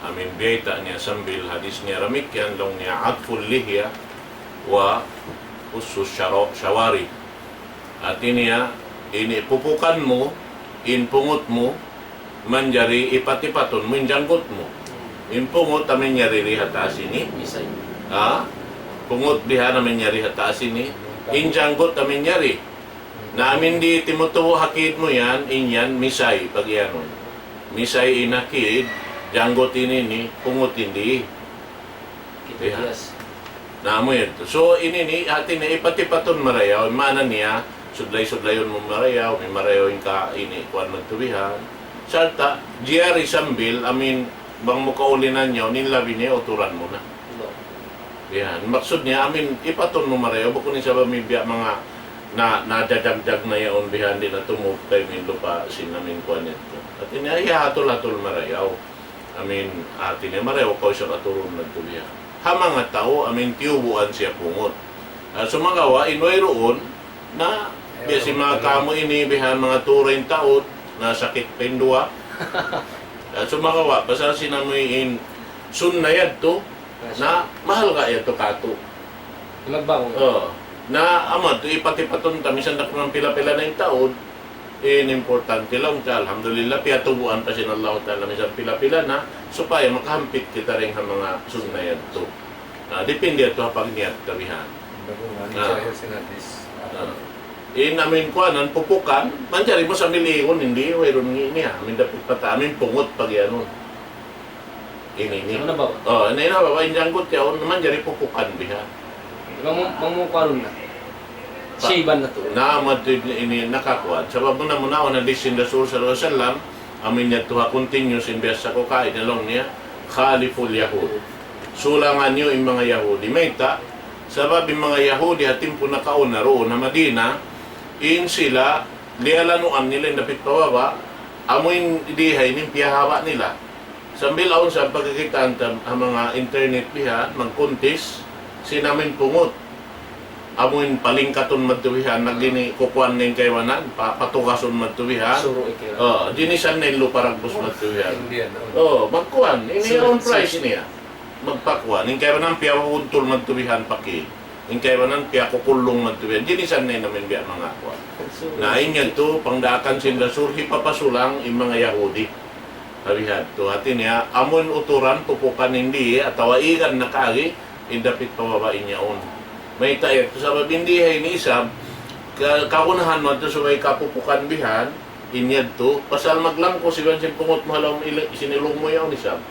Amuin biyayta' niya sambil hadith niya damikkiyan laung niya عطف اللحية وقص الشوارب. Hati niya, ini pupukan mu in pungut mu, manjari ipat-ipatun mu in janggut mu. In pungut amuin yari di ha taas ini. Misay. Ha? Pungut bihan amuin yari ha taas ini. In janggut amuin yari. Na amuin di' timutubu' ha kid mu yan, in yan misay pag-iyanun. Misay in ha kid, janggut ini ini, pungut in di'. Kita. Iya. Bias. Na amu yadtu. So, ini ini, hati niya ipat-ipatun marayaw. Maana niya, sudlay-sudlayun mu marayaw, amuin marayaw in ka ini, kuwan madtu bihan. Sarta', jari sambil, amuin, bang mu kaulinan yaun, in labi niya, uturan mu na. No. Yan. Maksud niya, amuin, ipatun mu marayaw, bukun in sabab amuin biya' manga na, nadajagjag na yaun bihan di' na tumub kay amuin lupa sin amuin kuwan yadtu. Hati niya, iyahatul-hatul marayaw. Amuin, hati niya marayaw kaw isab aturun madtu biya'. Ha manga tau, amuin tiyubuan siya pungut. Ah, sumagawa', in wayruun, na, biya' sin manga kamu ini, bihan manga turayn taud, na sakit pa in duwa. Ah, sumagawa', pasal sin amuin sunna yadtu, na, mahal ka yadtu katu'. Magbaon. Oo. Na, amu yadtu, ipat-ipatun ta, misan da kuman pila-pila na in taud, in importante laung ta, alhamdulillah, piyatubuan pa sin Allah Ta'ala, misan pila-pila na, supaya makahampit kita dayn ha manga sunna yadtu. Na, depende yadtu ha pagniyat ta bihan. Bagu nga, na. Sa sin hadis. Na. In amuin kuwanan, pupukan, manjari mu sambil igun, in di', wayruun ini, ha. Amuin dapit pa ta, amuin pungut pag-iyanun. Ini, ini. Unu na ba? Oh, ini na ba? In janggut yaun, manjari pupukan biha. Bang mu, bang mu kuwanun na. Pa-, siban na tu. Na, madtu ini nakakuwan. Sabab muna-muna, awn hadis sin Rasul sallallahu alayhi wasallam, amuin yadtu ha continue sin biyasa ku kain laung niya, خالفوا اليهود. Sulangan niyu in manga Yahudi. Mayta', sabab in manga Yahudi ha timpu nakauna duun ha Madina, in sila, liyalanuan nila in dapit pa baba', amuin diha ini in piyahaba' nila. Sambil awn sa pagkakitaan ta ha manga internet bihan, mag-contest, sin amuin pungut. Amuin palingkatun madtu bihan, nagini kukuan na in kaibanan, pa-, patugasun madtu bihan. Suru' ikira. Oh, jinisan na in lupa ragbus madtu bihan. Indian, oh. Oh, magkuan, ini suru', awn price suru'. Niya. Magpakuan, in kaibanan piyabuntul madtu bihan paki. In kaibanan piyakukulung madtu bihan. Jinisan na in amuin biya' manga kuan. Suru'. Na, in yadtu, pangdaakan sin Rasul, hipapasulang in manga Yahudi. Harihat tu, hati niya, amun uturan pupukan in di, atawa igan na kari, in dapit pa baba' in yaun. Mayta' yadtu, sabab in di ha ini isab, ka-, kagunahan mu yadtu subay kapupukan bihan, In yadtu, pasal maglangkus iban sin pungut mu ha lawm ili-, sin ilung mu yaun isab.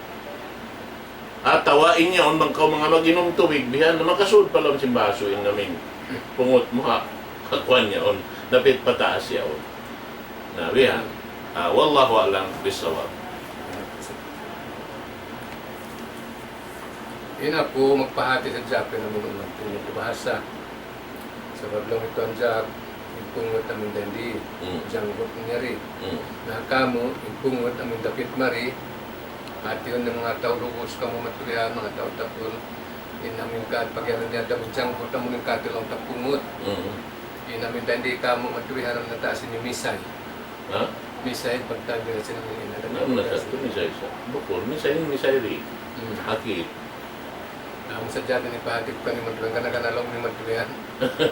Atawa in yaun bang kaw manga mag-inum tubig, bihan na makasud pa lawm sin basu in amin pungut mu ha, ha kuwan yaun, dapit pataas yaun. Na, bihan. Ah, wallahu a'lam bissawab. In aku magpahati sadja, pinamunungan, pinagbahasa. Sabab laung itu anjak, in pungut amin dandi, Hmm. janggut nyari. Hmm. Na kamu, in pungut amin dapit mari, hati in manga tau lugus kamu matuya, manga tau tapun, in amin kat pagianan niya amin janggut amin kat laung ta pungut. Hmm. In amin dandi kamu matuya, haram na taas in misay. Ha? Misay, pagtawag nila sila ng ina. Ano na sa ito, misay sa? Bukul, misay, misay ri. Hmm. Aki. Amu sadja ini pahati ku kaniyu matuyan, kana-kana laung niyu matuyan.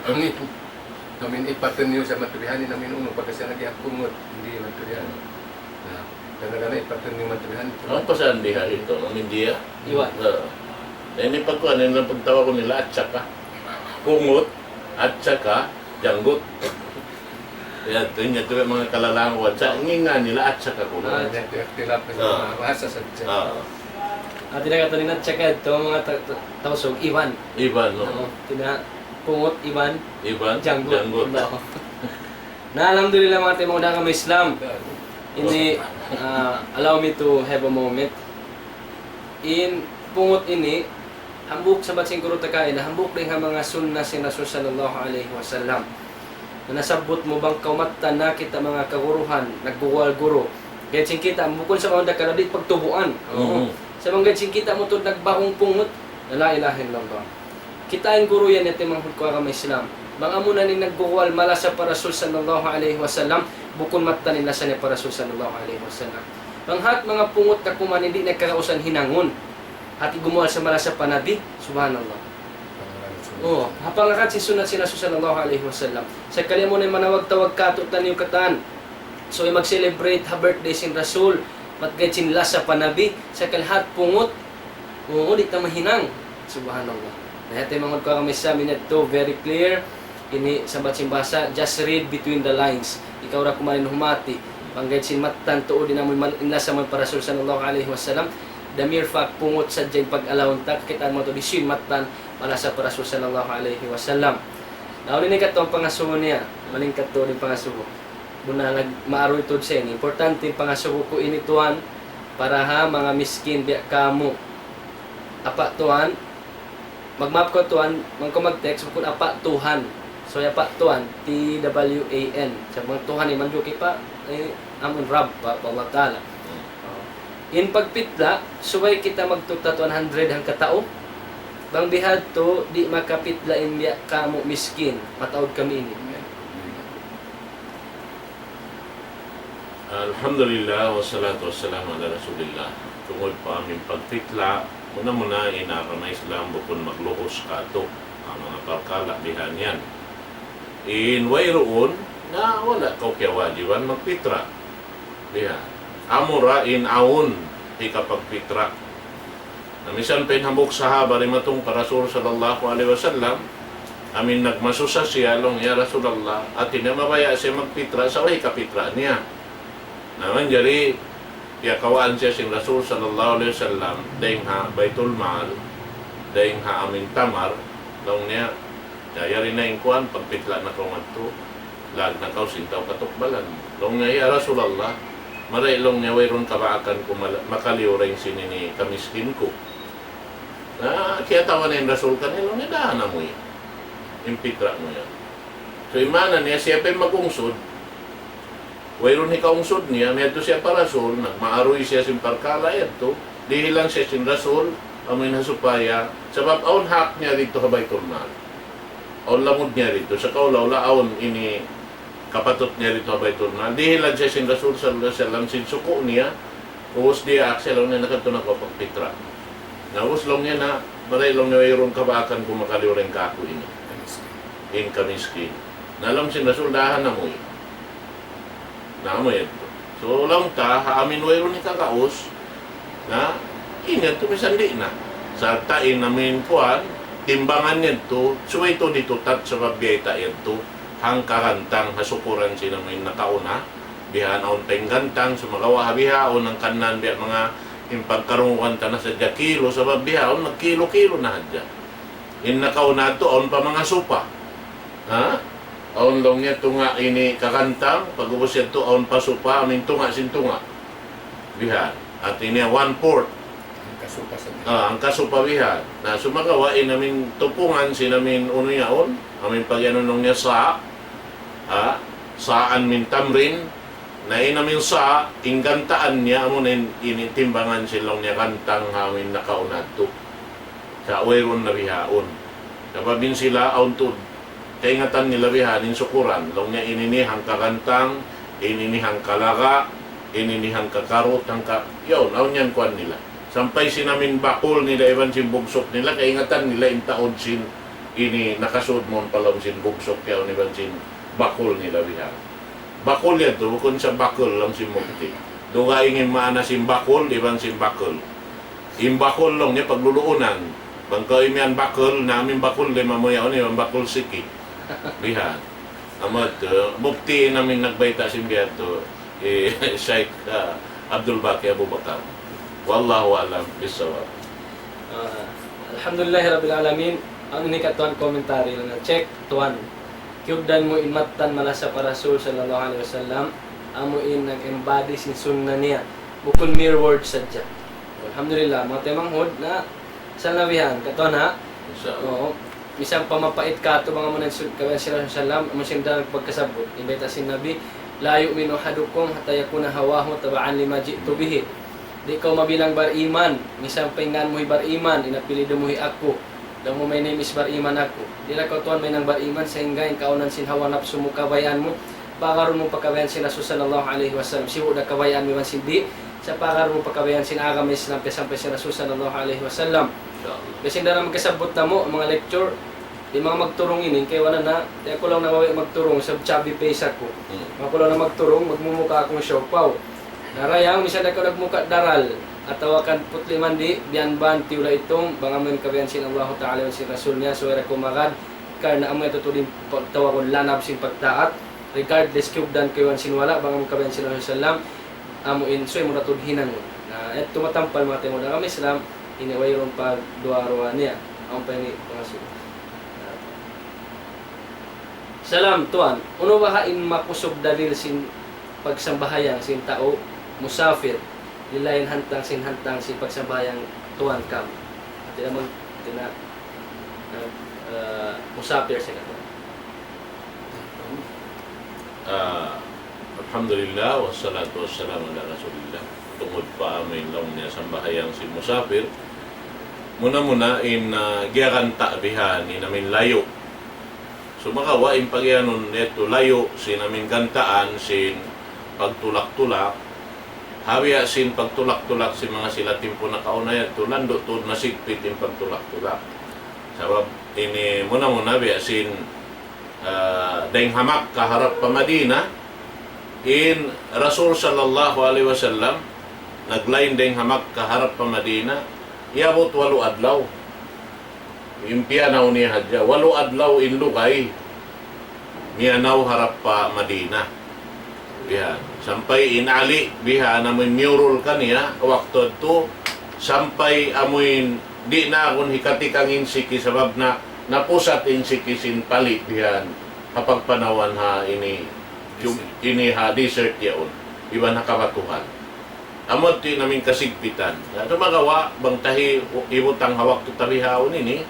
Amin. Amin ipatun niyu sa matuyan, amin unu pagka siya naging pungut, hindi matuyan. Na, kana-kana ipatun niyu matuyan. Ang pasan diha ito, amin diya? Iwan. Oo. Na ini pagkuhan, ini lang pagtawagun nila, atsaka. Pungut, atsaka, janggut. Yan, ito yun, ito yung mga kalalanguan. Sa ngingan nila, atsaka ko. Ah, yan, yan, tilapis, Ah. mga bahasa sadja. Ah. At tinagatan nila, atsaka ito, mga ta-, ta-, Tausug, iban. Iban, no? Oo, tina-, pungut, iban, Iban, janggut. janggut. No. Na, alhamdulillah, manga taymanghud ku ha agama Islam. Ini, ah, allow me to have a moment. In pungut ini, hambuuk sabat sin guru ta kaina, hambuuk dayn ha manga sunnah sin Rasul sallallahu alayhi wasallam. Na nasabbut mu bang kaw mattan nakita' manga kaguruhan, nagguwal guru. Gayad sin kita', bukun sa manga dakala di' pagtubuan. Oo. Mhm. Sa manga gayad sin kita' mu tuud nagbahung pungut, na la ilaha illallah. Kita' in guru yan, ya taymanghud ku ha agama Islam. Bang amu na in nagguwal malasa pa Rasul sallallahu alayhi wasallam, bukun mattan in lasa niya pa Rasul sallallahu alayhi wasallam. Bang hat manga pungut kakuman di' na kagausan hinangun. Hati gumuwal sa malasa pa Nabi, subhanallah. Oh, ha pangagad sin sunnat sin Rasul sallallahu alayhi wasallam. Sakali amu na in manawag-tawag katu'taniyu katan. So, in mag-celebrate ha birthday sin Rasul, bat gayad sin lasa pa Nabi, sakali hat pungut, oo, di' ta mahinang. Subhanallah. Na, ya taymanghud ku ha agama Islam, ini yadtu very clear. Ini sabat sin bahasa, just read between the lines. Ikaw ra kuman in humati. Bang gayad sin mattan tuud in amu in mal-, in lasa amu in pa Rasul sallallahu alayhi wasallam. The mere fact, pungut sadja in pag-allow ta, kakitaan mu tuud hisiyu in mattan, malasa pa Rasul sallallahu alayhi wasallam. Na, unu in katu' pangasubu niya, malingkat tuud in pangasubu. Bunnal nag-, maaruy tuud sa ini. Importante in pangasubu ku ini tuwan, para ha manga miskin biya' kamu. Apa' tuwan, magmaap kaw tuwan, bang kaw mag-text, bukun apa' tuhan. So, ya apa' tuwan, T W A N. Sa' bang tuhan ini manjuki pa, eh, amun Rabb, pa, pa Allah Ta'ala. In pagpitla', subay kita magtutat one hundred hangkatau. Bang bihadtu, di' makapitla' in biya' kamu miskin. Mataud kami ini. Alhamdulillah, wassalatu wassalamu ala Rasulillah. Tungud pa amin pagpitla', muna-muna in agama Islam bukun magluhus katu'. Amu in manga parkala' bihan yan. In wayruun, na wala' kaw kiyawajiban magpitra'. Bihan. Amura in awn hikapagpitra'. Na misan pa in hambuuk sahaba dimatung pa Rasul sallallahu alayhi wasallam, amin nagmasusa siya, laung, "Ya Rasulullah, hati niya mabaya' siya magpitra', sa' way kapitra' niya." Na manjari, piyakawaan siya sin Rasul sallallahu alayhi wasallam, dayn ha Baitul Mal, dayn ha amin tamar, laung niya, "Ya, yari na in kuwan, pagpitra' na kaw madtu." Lag na kaw sin tau katukbalan. Laung niya, "Ya Rasulullah, mari," laung niya, "wayruun kabaakan ku mal-, makaliyu dayn sin ini kamiskin ku." Na, kiyatawa na in Rasul kaniya, laung niya, "Daahan na mu yan. In pitra' mu yan." So, in maana niya, siya pa in mag-ungsud. Wayruun hikaungsud niya, miyadtu siya pa Rasul, nagmaaruy siya sin parkala' yadtu, dihilan siya sin Rasul, amuin ha supaya, sabab awn hak niya didtu ha Baitul Mal. Awn lamud niya didtu, sa' kaula-ula awn ini kapatut niya didtu ha Baitul Mal. Dihilan siya sin Rasul sallallahu alayhi wasallam sin suku' niya, ubus diyaak siya laung niya nakadtu na kaw pagpitra'. Na ubus laung niya na, mari laung niya wayruun kabaakan ku makaliyu dayn kāku' ini. In kamiskin. Na laung sin Rasul, "Daahan na mu yan." Na amu yadtu. So, laung ta, ha amin wayruun hikagaus, na, in yadtu misan di' na. Sarta' in amin kuwan, timbangan yadtu, subay tuud ditutat sabab biyayta' yadtu, hangka hantang ha sukuran sin amin nakauna, Bihan awn pa in gantang, sumagawa' ha bihaun hangkan na biya' manga in pagkarungugan ta na sadja kilu, sabab bihaun nagkilu-kilu na hadja. In nakauna yadtu awn pa manga supa. Ha? Awn laung niya tunga' ini kagantang, pag'ubus yadtu awn pa supa, amu in tunga' sin tunga'. Bihan. Hati niya one-fourth. Hangka supa sadja. Ah, hangka supa bihan. Na, sumagawa' in amu in tupungan sin amu in unu yaun, amu in pag-anu laung niya sa', ha? Sa'an min tamrin, na in amu in sa', in gantaan niya, amu na in, in timbangan sin laung niya gantang ha amu in nakauna yadtu. Sa' wayruun na bihaun. Sabab in sila, awn tuud, kaingatan nila bihan in sukuran. Laung niya ini ini hangka gantang, ini ini hangka laga', ini ini hangka karut, hangka, yaun, awn yan kuwan nila. Sampay sin amu in bakul nila, iban sin bugsuk nila, kaingatan nila in taud sin ini nakasud mawn pa lawm sin bugsuk yaun, iban sin bakul nila bihan. Bakul yadtu, bukun sa bakul laung sin mufti. Dugaing in maana sin bakul, iban sin bakul. In bakul laung niya pagluluunan. Bang kaw imiyan bakul, na amu in bakul lima mu yaun, iban bakul siki. Bihan. Amu yadtu, mufti in amu in nagbayta' sin biya' yadtu, eh, Sheikh, ah, Abdul Baqi Abu Bakar. Wallahu a'lam bissawab. Ah, alhamdulillahi rabbil alamin. Amu ini katuan komentary na check tuan. Kiyugdan mu in mattan malasa pa Rasul sallallahu alayhi wasallam, amu in nag-embody sin sunna niya. Bukun mere words sadja. Alhamdulillah, manga taymanghud na asal na bihan, katuan ha? Insya Allah. Oo. Misan pa mapait katu' bang amu in sun-, kabayaan sin Rasul sallam, amu sin daran pagkasabut. In bayta' sin Nabi, لا يؤمن أحدكم حتى يكون هواه تبعا لما جئت به. Di' kaw mabilang bariman, misan pa in ngan mu hi bariman, in apelyidu mu hi aku. Laung mu, "My name is Bariman aku." Di' da kaw tuwan mahinang bariman, sahingga in kaawnan sin hawa napsu mu kabayaan mu, pagarun mu pa kabayaan sin Rasul sallallahu alayhi wasallam. Sibu' da kabayaan mu iban sin di', sa' pagarun mu pa kabayaan sin agama Islam, piyasampay sin Rasul sallallahu alayhi wasallam. Insya Allah. Biya' sin daran magkasabbut namu', manga lecture, in manga magturung ini, kaibanan na, di' aku laung na mawi' magturung, sab chubby face aku. Hmm. Bang aku laung na magturung, magmumuka' aku siya, upaw. Na dayang, misan da kaw nagmuka' daral, atawa kan putli' man di', biyan ban, tiyula' itung, bang amu in kabayaan sin Allahu Ta'ala iban sin Rasul niya, subay da kaw magad, karna' amu yadtu tuud in pagtawagun lanab sin pagtaat, regardless kiyugdan kaw iban sin wala', bang amu in kabayaan sin Rasul sallam, amu in subay mu da tuud hinangun. Na, yadtu matampal manga taymanghud agama Islam, ini wayruun pagduwa-ruwa niya, amu pa ini pangasubu. Salam, tuwan. Unu baha' in makusug dalil sin pagsambahayang sin tau musafir, di' lain hantang sin hantang sin pagsambahayang tuwan kam. Hati niya, hati niya, ah, ah, musafir siya katu'. Ah, alhamdulillah, wassalatu wassalamu ala rasulillah. Tungud pa amu in laung niya sambahayang sin musafir. Muna-muna in, ah, giyaganta' bihan, in amu in layu'. Sumagawa' in pagiyanun yadtu layu' sin amu in gantaan sin pagtulak-tulak. Ha biya' sin pagtulak-tulak sin manga sila timpu nakauna yadtu, landu' tuud masigpit in pagtulak-tulak. Sabab ini muna-muna biya' sin, ah, dayng ha Makkah harap pa Madinah, in Rasul sallallahu alayhi wasallam naglain dayng ha Makkah harap pa Madinah, iyabut walu adlaw. In piyanaw niya hadja, walu adlaw in lugay, miyanaw harap pa Madina. Bihan. Sampay in Ali, bihan, amu in miyurul kaniya, waktu yadtu, sampay amu in di' na agun hikatikang in siki, sabab na napusat in siki sin pali', bihan, ha pagpanawan ha ini, ini ha desert yaun, iban ha kabatuhan. Amu yadtu in amu in kasigpitan. Na, sumagawa', bang ta hi-, hibutang ha waktu ta bihaun ini,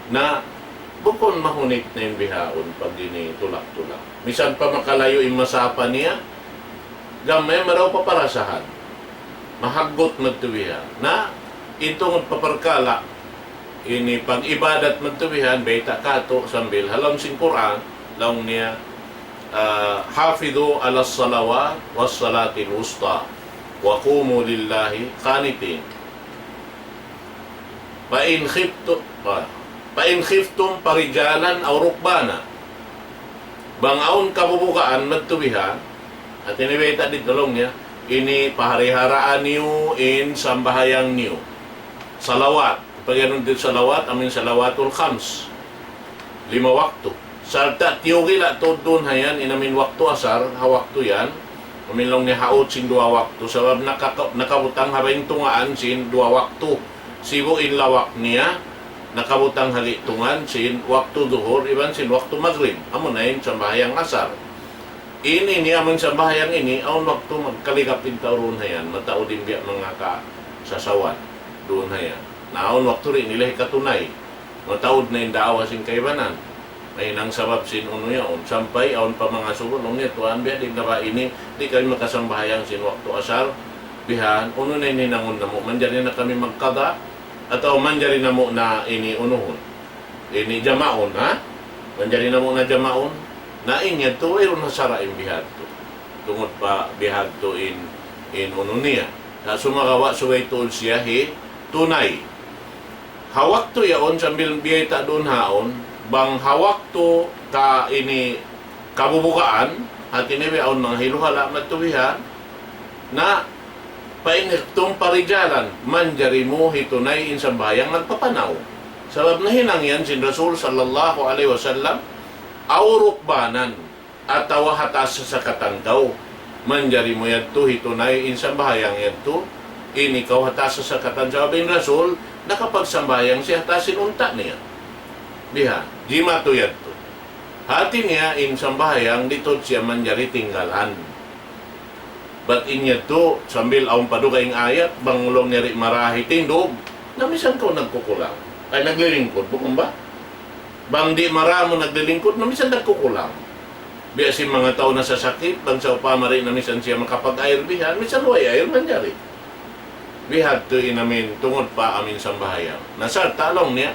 na bukun mahunit na in bihaun pag ini tulak-tulak. Misan pa makalayu' in masapa niya, gamay marayaw pa parasahan. Mahaggut madtu biha. Na, in tungud pa parkala', ini pag-ibadat madtu bihan, bayta' katu' sambil ha lawm sin Qur'an, laung niya, ah, حافظوا على الصلوات والصلاة الوسطى وقوموا لله قانتين. فإن خفتم, ah, فإن خفتم فرجالا أو ركبانا. Bang awn kabubugaan madtu bihan, hati niya bayta' didtu laung niya, ini pahariharaan niyu in sambahayang niyu. Salawat. Pag-anu didtu salawat, amu in salawatul khams. Lima waktu. Sarta' tiyugila' tuud duun ha yan, in amu in waktu asar, ha waktu yan, Amu in laung niya haut sin duwa waktu, sabab nakaka-, nakabutang ha baing tungaan sin duwa waktu. Sibu' in lawak niya, nakabutang ha gi'tungan sin waktu duhur, iban sin waktu magrib. Amu na in sambahayang asar. Ini niya, amun sambahayang ini, awn waktu magkaligap in tau duun hayan, mataud in biya' manga kasasawan duun hayan. Na awn waktu di' nila hikatunay. Mataud na in daawa sin kaibanan. Mahinang sabab sin unu yaun. Sampay awn pa manga subu, laung niya, "Tuan, biya' diin na ba ini, di' kami makasambahayang sin waktu asar, bihan, unu na in hinangun namu', manjari na kami magkada, atawa manjari namu' na ini unuhun. Ini jamaun, ha? Manjari namu' na jamaun." Na in yadtu, wayruun ha sara' in bihadtu. Tungud pa bihadtu in, in unu niya. Sa' sumagawa' subay tuud siya hitunay. Ha waktu yaun sambil biyayta' duun haun, bang ha waktu ka ini kabubugaan, hati niya biya' awn manga hiluhala' matuwihan, na فإن خفتم فرجالا, manjari mu hitunay in sambahayang nagpapanaw. Sabab nahinang yan sin Rasul sallallahu alayhi wasallam, أو ركبانا, atawa ha taas sasakatan kaw. Manjari mu yadtu hitunay in sambahayang yadtu, in ikaw ha taas sasakatan. Sabab in Rasul, nakapagsambahayang siya ha taas sin unta' niya. Biha, jimatu yadtu. Hati niya in sambahayang di' tuud siya manjari tinggalan. Bat in yadtu, sambil awn pa dugaing ayat, bang laung niya di' marahi tindug, na misan kaw nagkukulang. Ay, naglilingkud, bukun ba? Bang di' maramu naglilingkud, na misan nagkukulang. Biya' sin manga tau nasasakit, bang sawpama di' na misan siya makapag-air bihan, misan way air manjari. Bihadtu in amin, tungud pa amin sambahayang. Na sarta' laung niya,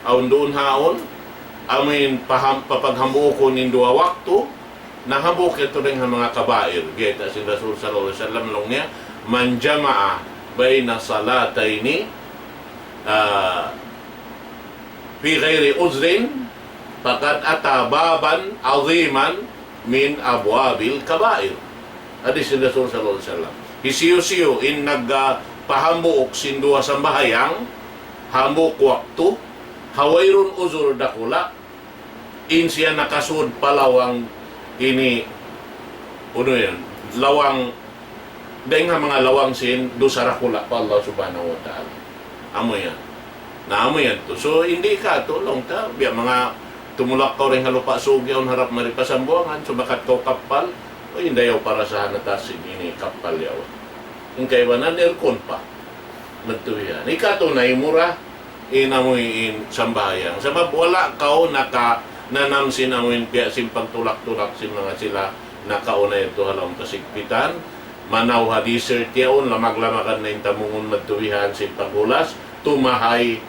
awn duun haun, amin paham-, papaghambuukun in duwa waktu, na hambuuk yadtu dayn ha manga kabair. Biyayta' sin Rasul sallallahu alayhi wasallam laung niya, من جمع بين صلاتين، ah, في غير عذر فقد أتى بابا عظيما من أبواب الكبائر. Hadis sin Rasul sallallahu alayhi wasallam. Hisiyu-siyu in nag, ah, pahambuuk sin duwa sambahayang, hambuuk waktu, ha wayruun uzur dakula', in siya nakasud pa lawang ini, unu yan, lawang, dayn ha manga lawang sin dusa dakula' pa Allah Subhanahu wa Ta'ala. Amu yan. Na amu yan tu. So, in di' katu', laung ta, biya' manga tumulak kaw dayn ha Lupa' Sug yaun harap mari pa Sambuwangan, sumakat kaw kappal, o, in dayaw parasahan na taas sin ini kappal yaun. In kaibanan aircon pa. Madtu yan. In katu' na in mura, in amu in sambahayang. Sabab wala' kaw nakananam sin amu in piya sin pagtulak-tulak sin manga sila nakauna yadtu ha lawm kasigpitan. Manaw ha desert yaun, lamag-lamagan na in tamungun madtu bihan sin paghulas, tumahay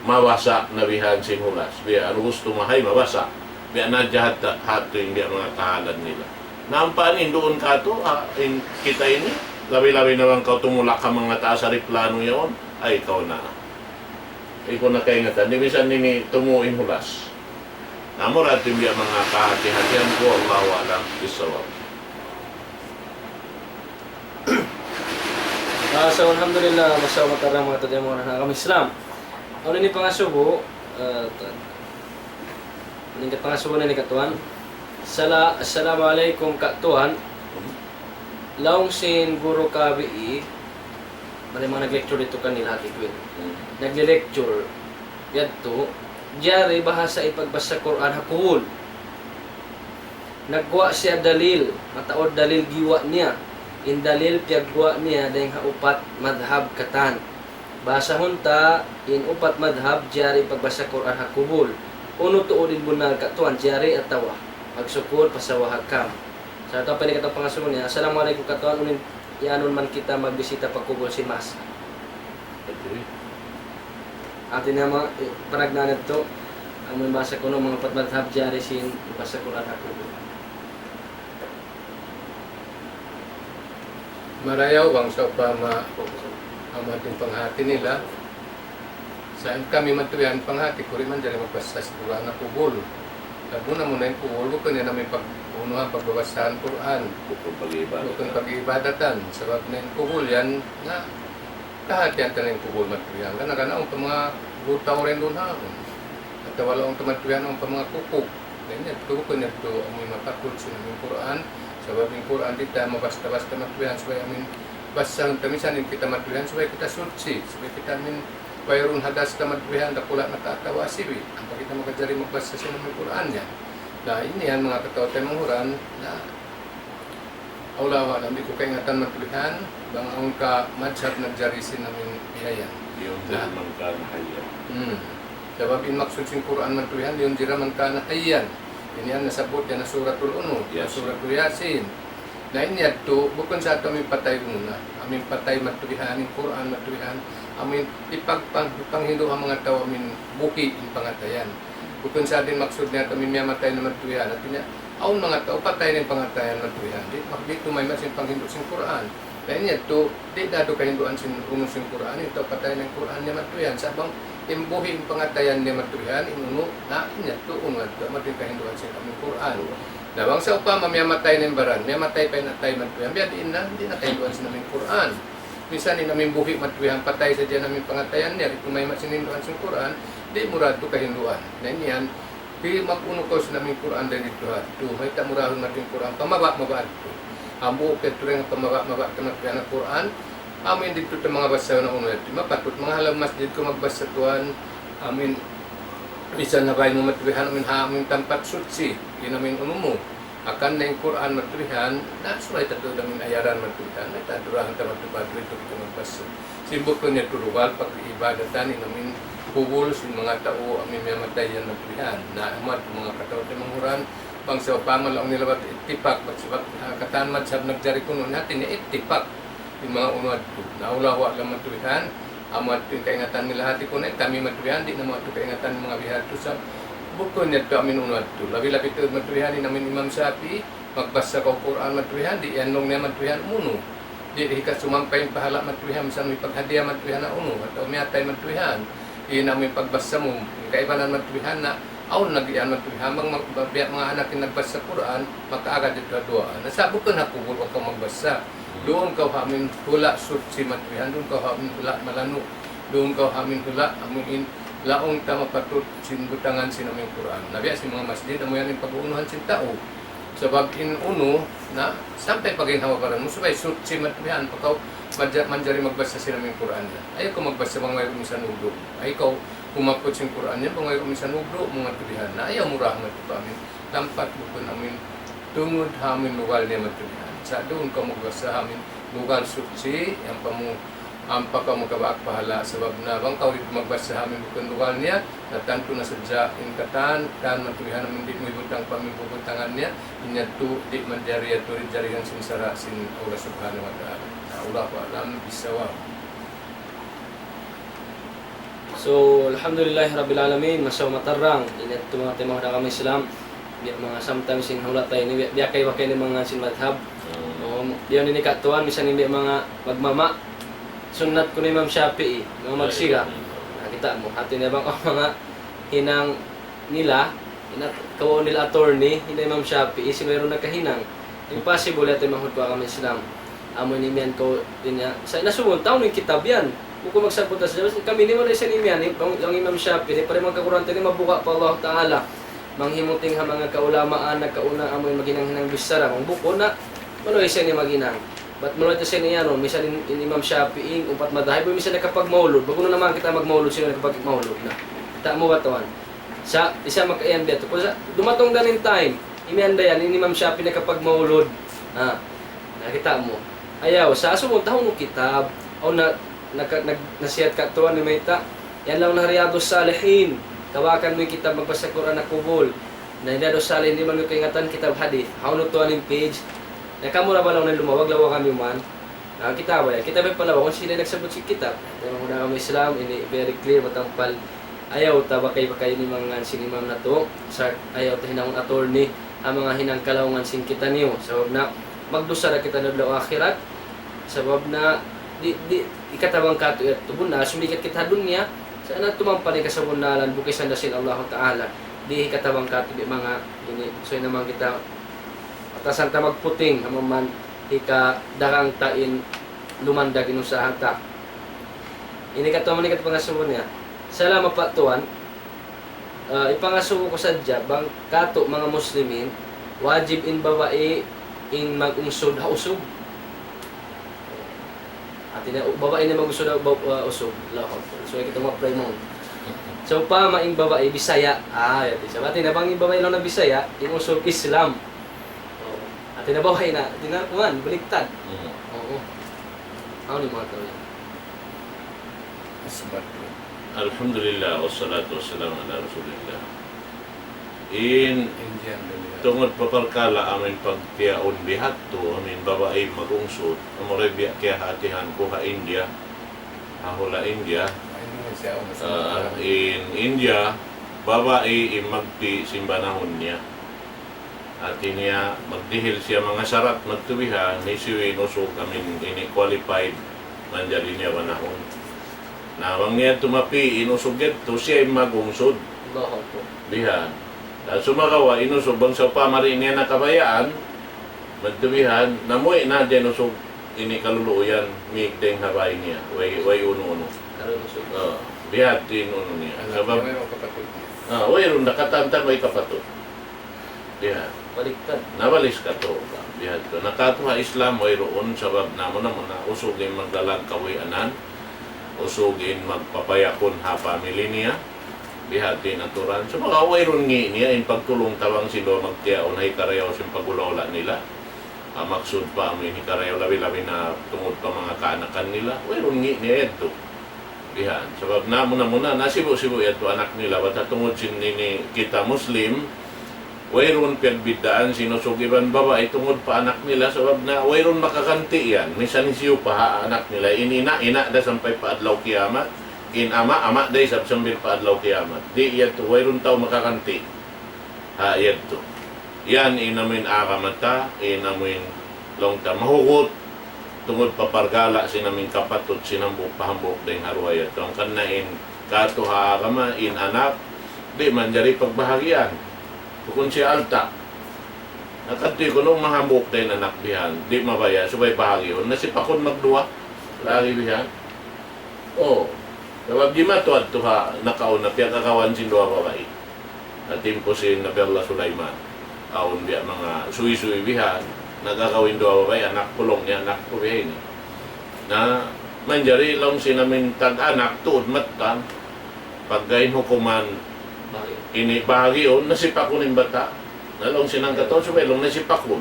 mabasa' na bihan sin hulas. Biya' anu, gusto mahay mabasa'. Biya' na jahat ta-, hatu in biya' manga kahalan nila. Na ampa in duun katu', ah, in kita ini, labi-labi na bang kaw tumulak ha manga taas ariplano yaun, ay, kaw na. Di' ku na kaingatan, di' misan ini tumu' in hulas. Na mura in biya' manga kahati-hatihan ku, Allahu a'lam bissawab. Ah, so, alhamdulillah, masya Allah, tarang manga tadya manga na kami Islam. Ano ini pangasubu, ah, ta-, Ini ka pangasubu na ini, Ka Tuan. Sala-, Assalamu alaykum, Ka Tuan. Laung sin guru kabi, mari manga nag-lecture didtu kanila, hati ku ini. Hmm. Nagle-lecture yadtu, jari bahasa ipagbasa Qur'an ha kubul. Nagguwa' siya dalil, mataud dalil giyuwa' niya. In dalil piyagguwa' niya dayn ha upat madhab katan. Basahun ta in upat madhab jari pagbasa Qur'an ha kubul. Unu tuud in bunnal, Ka Tuan, jari atawa? Magsukul, pasawaha kam. Sa' atu pa ini katan pangasubu niya, "Assalamu alaykum, Ka Tuan, unu in iyanun man kita magbisita pa kubul sin masa?" Hati niya ma-, eh, panagnaan yadtu, amu in bahasa kunu' manga upat madhab jari sin basa Qur'an ha kubul. Marayaw bang sawpama amu in panghati nila. Sa' in kami madtu yan, panghati ku di' manjari magbasa sin Qur'an ha kubul. Laggu' na muna in kubul, bukun yan amu in pag-unuhan, pagbabasahan Qur'an. Bukun pag-iibadatan. Bukun pag-iibadatan. Sabab na in kubul yan, na kahatihan ta na in kubul madtu yan. Kana-kana awn pa manga butaw dayn duun ha. Atawa laung ta madtu yan, awn pa manga kukug. Ini yadtu, bukun yadtu amu in mapatut sin amu in Qur'an, sabab in Qur'an di' ta mabasta-basta matuyan, subay amu in basahun ta misan in kita matuyan, subay kita suchi, subay kita amu in wayruun hadas ta matuyan, dakula' na ta atawa asibi', ampa kita makajari magbasa sin amu in Qur'an yan. Na, ini yan manga kataw-taymanghuran, na, Allahu a'lam, di' ku kaingatan matuyan, bang awn ka madhab nagjari sin amu in bihayan. Na. Hmm. Sabab in maksud sin Qur'an matuyan, لينذر من كان حيا. Ini yan nasabbut yan ha Suratul unu, ha Suratul Yasin. Na ini yadtu, bukun sa amu in patay unu na. Amu in patay matuyan, in Qur'an matuyan. Amu in ipagpang-, ipanghindu' ha manga tau amu in buhi' in pangatayan. Bukun sa in maksud niya amu in miyatay na matuyan. Hati niya, awn manga tau patay na in pangatayan matuyan. Di', mak-, di' tumayma' sin panghindu' sin Qur'an. Na ini yadtu, di' da du kahinduan sin unu sin Qur'an, in tau patay na in Qur'an niya matuyan. Sa' bang in buhi' in pangatayan niya matuyan, in unu, na ini yadtu, unu yadtu, amu in kahinduan sin amu in Qur'an. Na bang sawpama miyatay na in baran, miyatay pa in atay matuyan, biya' diin na, di' na kahinduan sin amu in Qur'an. Misan in amu in buhi' matuyan, patay sadja in amu in pangatayan niya, di' tumayma' sin hinduan sin Qur'an, di' mura yadtu kahinduan. Na ini yan, di' mag-unu kaw sin amu in Qur'an dayn didtu ha yadtu. Mayta' murahun matuyan in Qur'an, pamaba'-maba' yadtu. Hambuuk yadtu dayn ha pamaba'-maba' ta matuyan in Qur'an. Amu in didtu ta manga basa na unu yadtu. Mapatut manga ha lawm masjid kaw magbasa tuwan. Amu in misan ha bāy mu matuyan, amu in ha, amu in tampat suchi. In amu in unu mu. Hangkan na in Qur'an matuyan, na subay ta tuud amu in ayaran matuyan, na ta durahan ta matuyan, didtu kita magbasa. Sin bukun niya tuud lugal pag-iibadatan, in amu in kubul sin manga tau amu in miyatay yan matuyan. Na amu yadtu manga kataw-taymanghuran, bang sawpama laung nila bat ittipak, bat sabab, ah, katan madhab nagjari kunu', hati niya ittipak. In manga unu yadtu. Na Allahu a'lam matuyan, amu yadtu in kaingatan nila, hati ku na kami matuyan, di' na amu yadtu kaingatan manga biya' ha yadtu sa' bukun yadtu amu in unu yadtu. Labi-labi tuud matuyan in amu in Imam Shafi'i, magbasa kaw Qur'an matuyan, di' yan laung niya matuyan unu. Di' hika sumampay in pahala' matuyan, misan hipaghadiya matuyan ha unu, atawa miyatay matuyan. In amu in pagbasa mu, in kaibanan matuyan na, awn lagi' yan matuyan, bang mag-, biya' manga anak in nagbasa Qur'an, makaagad yadtu ha duwaa. Na sa' bukun ha kubul kaw magbasa. Duun kaw ha amu in hula' suchi matuyan, duun kaw ha amu in hula' malanu', duun kaw ha amu in hula' amu in laung ta mapatut sin butangan sin amu in Qur'an. Na biya' sin manga masjid, amu yan in pag-uunuhan sin tau. Sabab in unu, na sampay pa ginhawa-baran mu, subay suchi matuyan, pa kaw madja-, manjari magbasa sin amu in Qur'an yan. Ayaw kaw magbasa bang wayruun misan udlu'. Ayaw kaw humaput sin Qur'an yan, bang wayruun misan udlu' mu matuyan. Na ayaw murahun matuyan pa amu in tampat bukun amu in tungud ha amu in lugal niya matuyan. Sa' duun kaw magbasa ha amu in lugal suchi, ampa mu, ampa kaw makabaak pahala', sabab na bang kaw di' magbasa ha amu in bukun lugal niya, na tantu na sadja in katan, katan matuyan amu in di' mu hibutang pa amu in bubutangan niya, in yadtu di' manjari yadtu jarihan sin sara' sin Allah Subhanahu wa Ta'ala. Na, Allahu a'lam bissawab. So, alhamdulillahi rabbil alamin, masa matarrang. Ini yadtu manga taymanghud ku ha agama Islam. Biya' manga sometimes in hula' ta ini, biya', biya' kay-, biya' kay ini manga sin madhab. Hmm. Um, biya' ini katuan, misan in biya' manga magmama'. Sunnat kunu' Imam Shafi'i, manga magsiga. Hmm. Na, kita' mu, hati niya bang, oh, manga hinang nila, ina-, kawaun nila attorney, hinda Imam Shafi'i, sin wayruun nakahinang. Impossible yadtu, taymanghud ku ha agama Islam. Amu ini miyan kaw, di' niya. Sa' in asubuhun ta, awn in kitab yan. Bukun magsabut ta sadja, kami ini, maluhay sa ini miyan, in, bang, in Imam Shafi'i, di' pa rin magkakuran ta ini, mabuga' pa Allah Ta'ala. Manghimuting ha manga kaulamaan, nakauna, amu in maghinang-hinang bichara, bang bukun na, maluhay sa ini maghinang. Bat maluhay ta sa ini yan, misan in, in Imam Shafi'i, umpat madhahib, misan nakapagmaulud. Bang unu na man kita magmaulud, sino nakapagmaulud na? Kita' mu ba tuwan? Sa', di' sa makaiyan biya' yadtu. Kung sa', dumatung da in time, imiyan da yan, in Imam Shafi'i nakapagmaulud. Ha, nakita' mu. Ayaw, sa' asubuhun ta unu kitab, awn na, naka-, nag-, nasihat katuan ini mayta'. Yan laung na Riyadus Salihin. Tawakan mu in kitab magbasa Qur'an ha kubul. Na Riyadus Salihin, di' man kaingatan kitab hadith. Hawnu tuwan in page. Na kamu ra ba laung na lumawag, lawagan niyu man. Ah, kitab yan. Kitab yan pala, bang sila nagsabut sin kitab. Taymanghud ku ha agama Islam, ini very clear, matampal. Ayaw ta bakay-bakay ini manga ngan sin imam natu'. Sa' ayaw ta hinangun attorney, ha manga hinang kalaungan sin kitaniyu. Sabab na, magdusa da kita na adlaw akhirat. Sabab na, di', di', di' katabang katu' yadtu. Bunnal, sumikat kita ha dunya. Sa' na tumampa in kasabunnalan, bukun sanda sin Allah Ta'ala. Di' katabang katu' di' manga ini. So, in amu in kita, atasan ta magputing, amu man, hikadarang ta in lumandag in usaha ta. Ini katu', ini katu' pangasubu niya. Salamat pa tuwan. Ah, in pangasubu ku sadja, bang katu' manga Muslimin, wajib in babai in mag-ungsud ha usug. Hati niya, babai in mag-ungsud ha ba-, ah, usug. Allahu Akbar. So, kita mag-pray mo. So, upama in babai Bisaya, ah, yati. So, hati niya, bang in babai laung na Bisaya, in usug Islam. Oh. Hati niya, babai na, hati niya, kuwan, baliktad. Hmm. Oo. Ano yung mga tao yan? Asbat. Alhamdulillah, wassalatu wassalamu ala Rasulillah. In Indian din yan. Tungud pa parkala' amin pagtiyaun biya' hādtu, amin babai mag-ungsud, amu ra biya' kiyahatihan ku ha India, ha hula' India. Ay, hindi siya, oh, mas Ah, maganda. In India, babai in magpi' sin banahun niya. Hati niya, magdihil siya manga sarat, magtubihan, hisiyu in usug, amin ini qualified, manjari niya banahun. Na, bang niya tumapi, in usug yadtu, siya in mag-ungsud. Allahu Akbar. Bihan. Na, sumagawa', in usug, bang sawpama di' niya nakabayaan, magtubihan, na muwi' na hadja in usug, ini kaluluuyan, migdeng ha bay niya, way, way unu-unu. Kalu usug. Ah, bihan, in unu niya. Alam Sabab, niya, way kapatid niya. Ah, wayruun nakatantan, way kapatid. Bihan. Baliktad. Nabalis katu'. Bihan tu. Na katu' ha Islam, wayruun sabab na muna-muna, usug in maglalag kawianan, usug in magpapayakun ha family niya, bihan in aturan. Sumagawa' wayruun ngi' niya, in pagtulung-tabang sin duwa magtiyaun ha hikarayaw sin paghula'-hula' nila. Ah, maksud pa amu in hikarayaw labi-labi na tungud pa manga kaanakan nila, wayruun ngi' niya yadtu. Bihan. Sabab na muna-muna, nasibu'-sibu' yadtu anak nila, bat ha tungud sin ini kita Muslim, wayruun piyagbiddaan sin usug iban babai tungud pa anak nila, sabab na wayruun makaganti yan. Minsan hisiyu pa ha anak nila, in ina', ina' da sampay pa adlaw kiyamat, in ama', ama' da isab sambil pa adlaw kiyamat. Di' yadtu, wayruun tau makaganti. Ha, yadtu. Yan in amuin agama ta, in amuin laung ta mahugut, tungud pa parkala' sin amuin kapatut sin hambuuk pa hambuuk dayng ha duwa yadtu. Hangkan na in katu' ha agama, in anak, di' manjari pagbahagian. Bukun siya alta'. Na katu' kunu' mahambuuk da in anak bihan, di' mabaya', subay bahagiun. Na sipakun magduwa, lagi' bihan. Oh, sabab di' matuwad tu ha nakauna piyag-agawan sin duwa babai. Ha timpu sin Nabi Allah Sulaiman. Awn biya' manga suysuy bihan, nag-agaw in duwa babai, anak ku laung niya, anak ku biya' ini. Na, manjari laung sin amuin tag-anak, tuud mattan, pagga in hukuman ini bahagiun, nasipakun in bata'. Na laung sin hangkatau, subay laung nasipakun.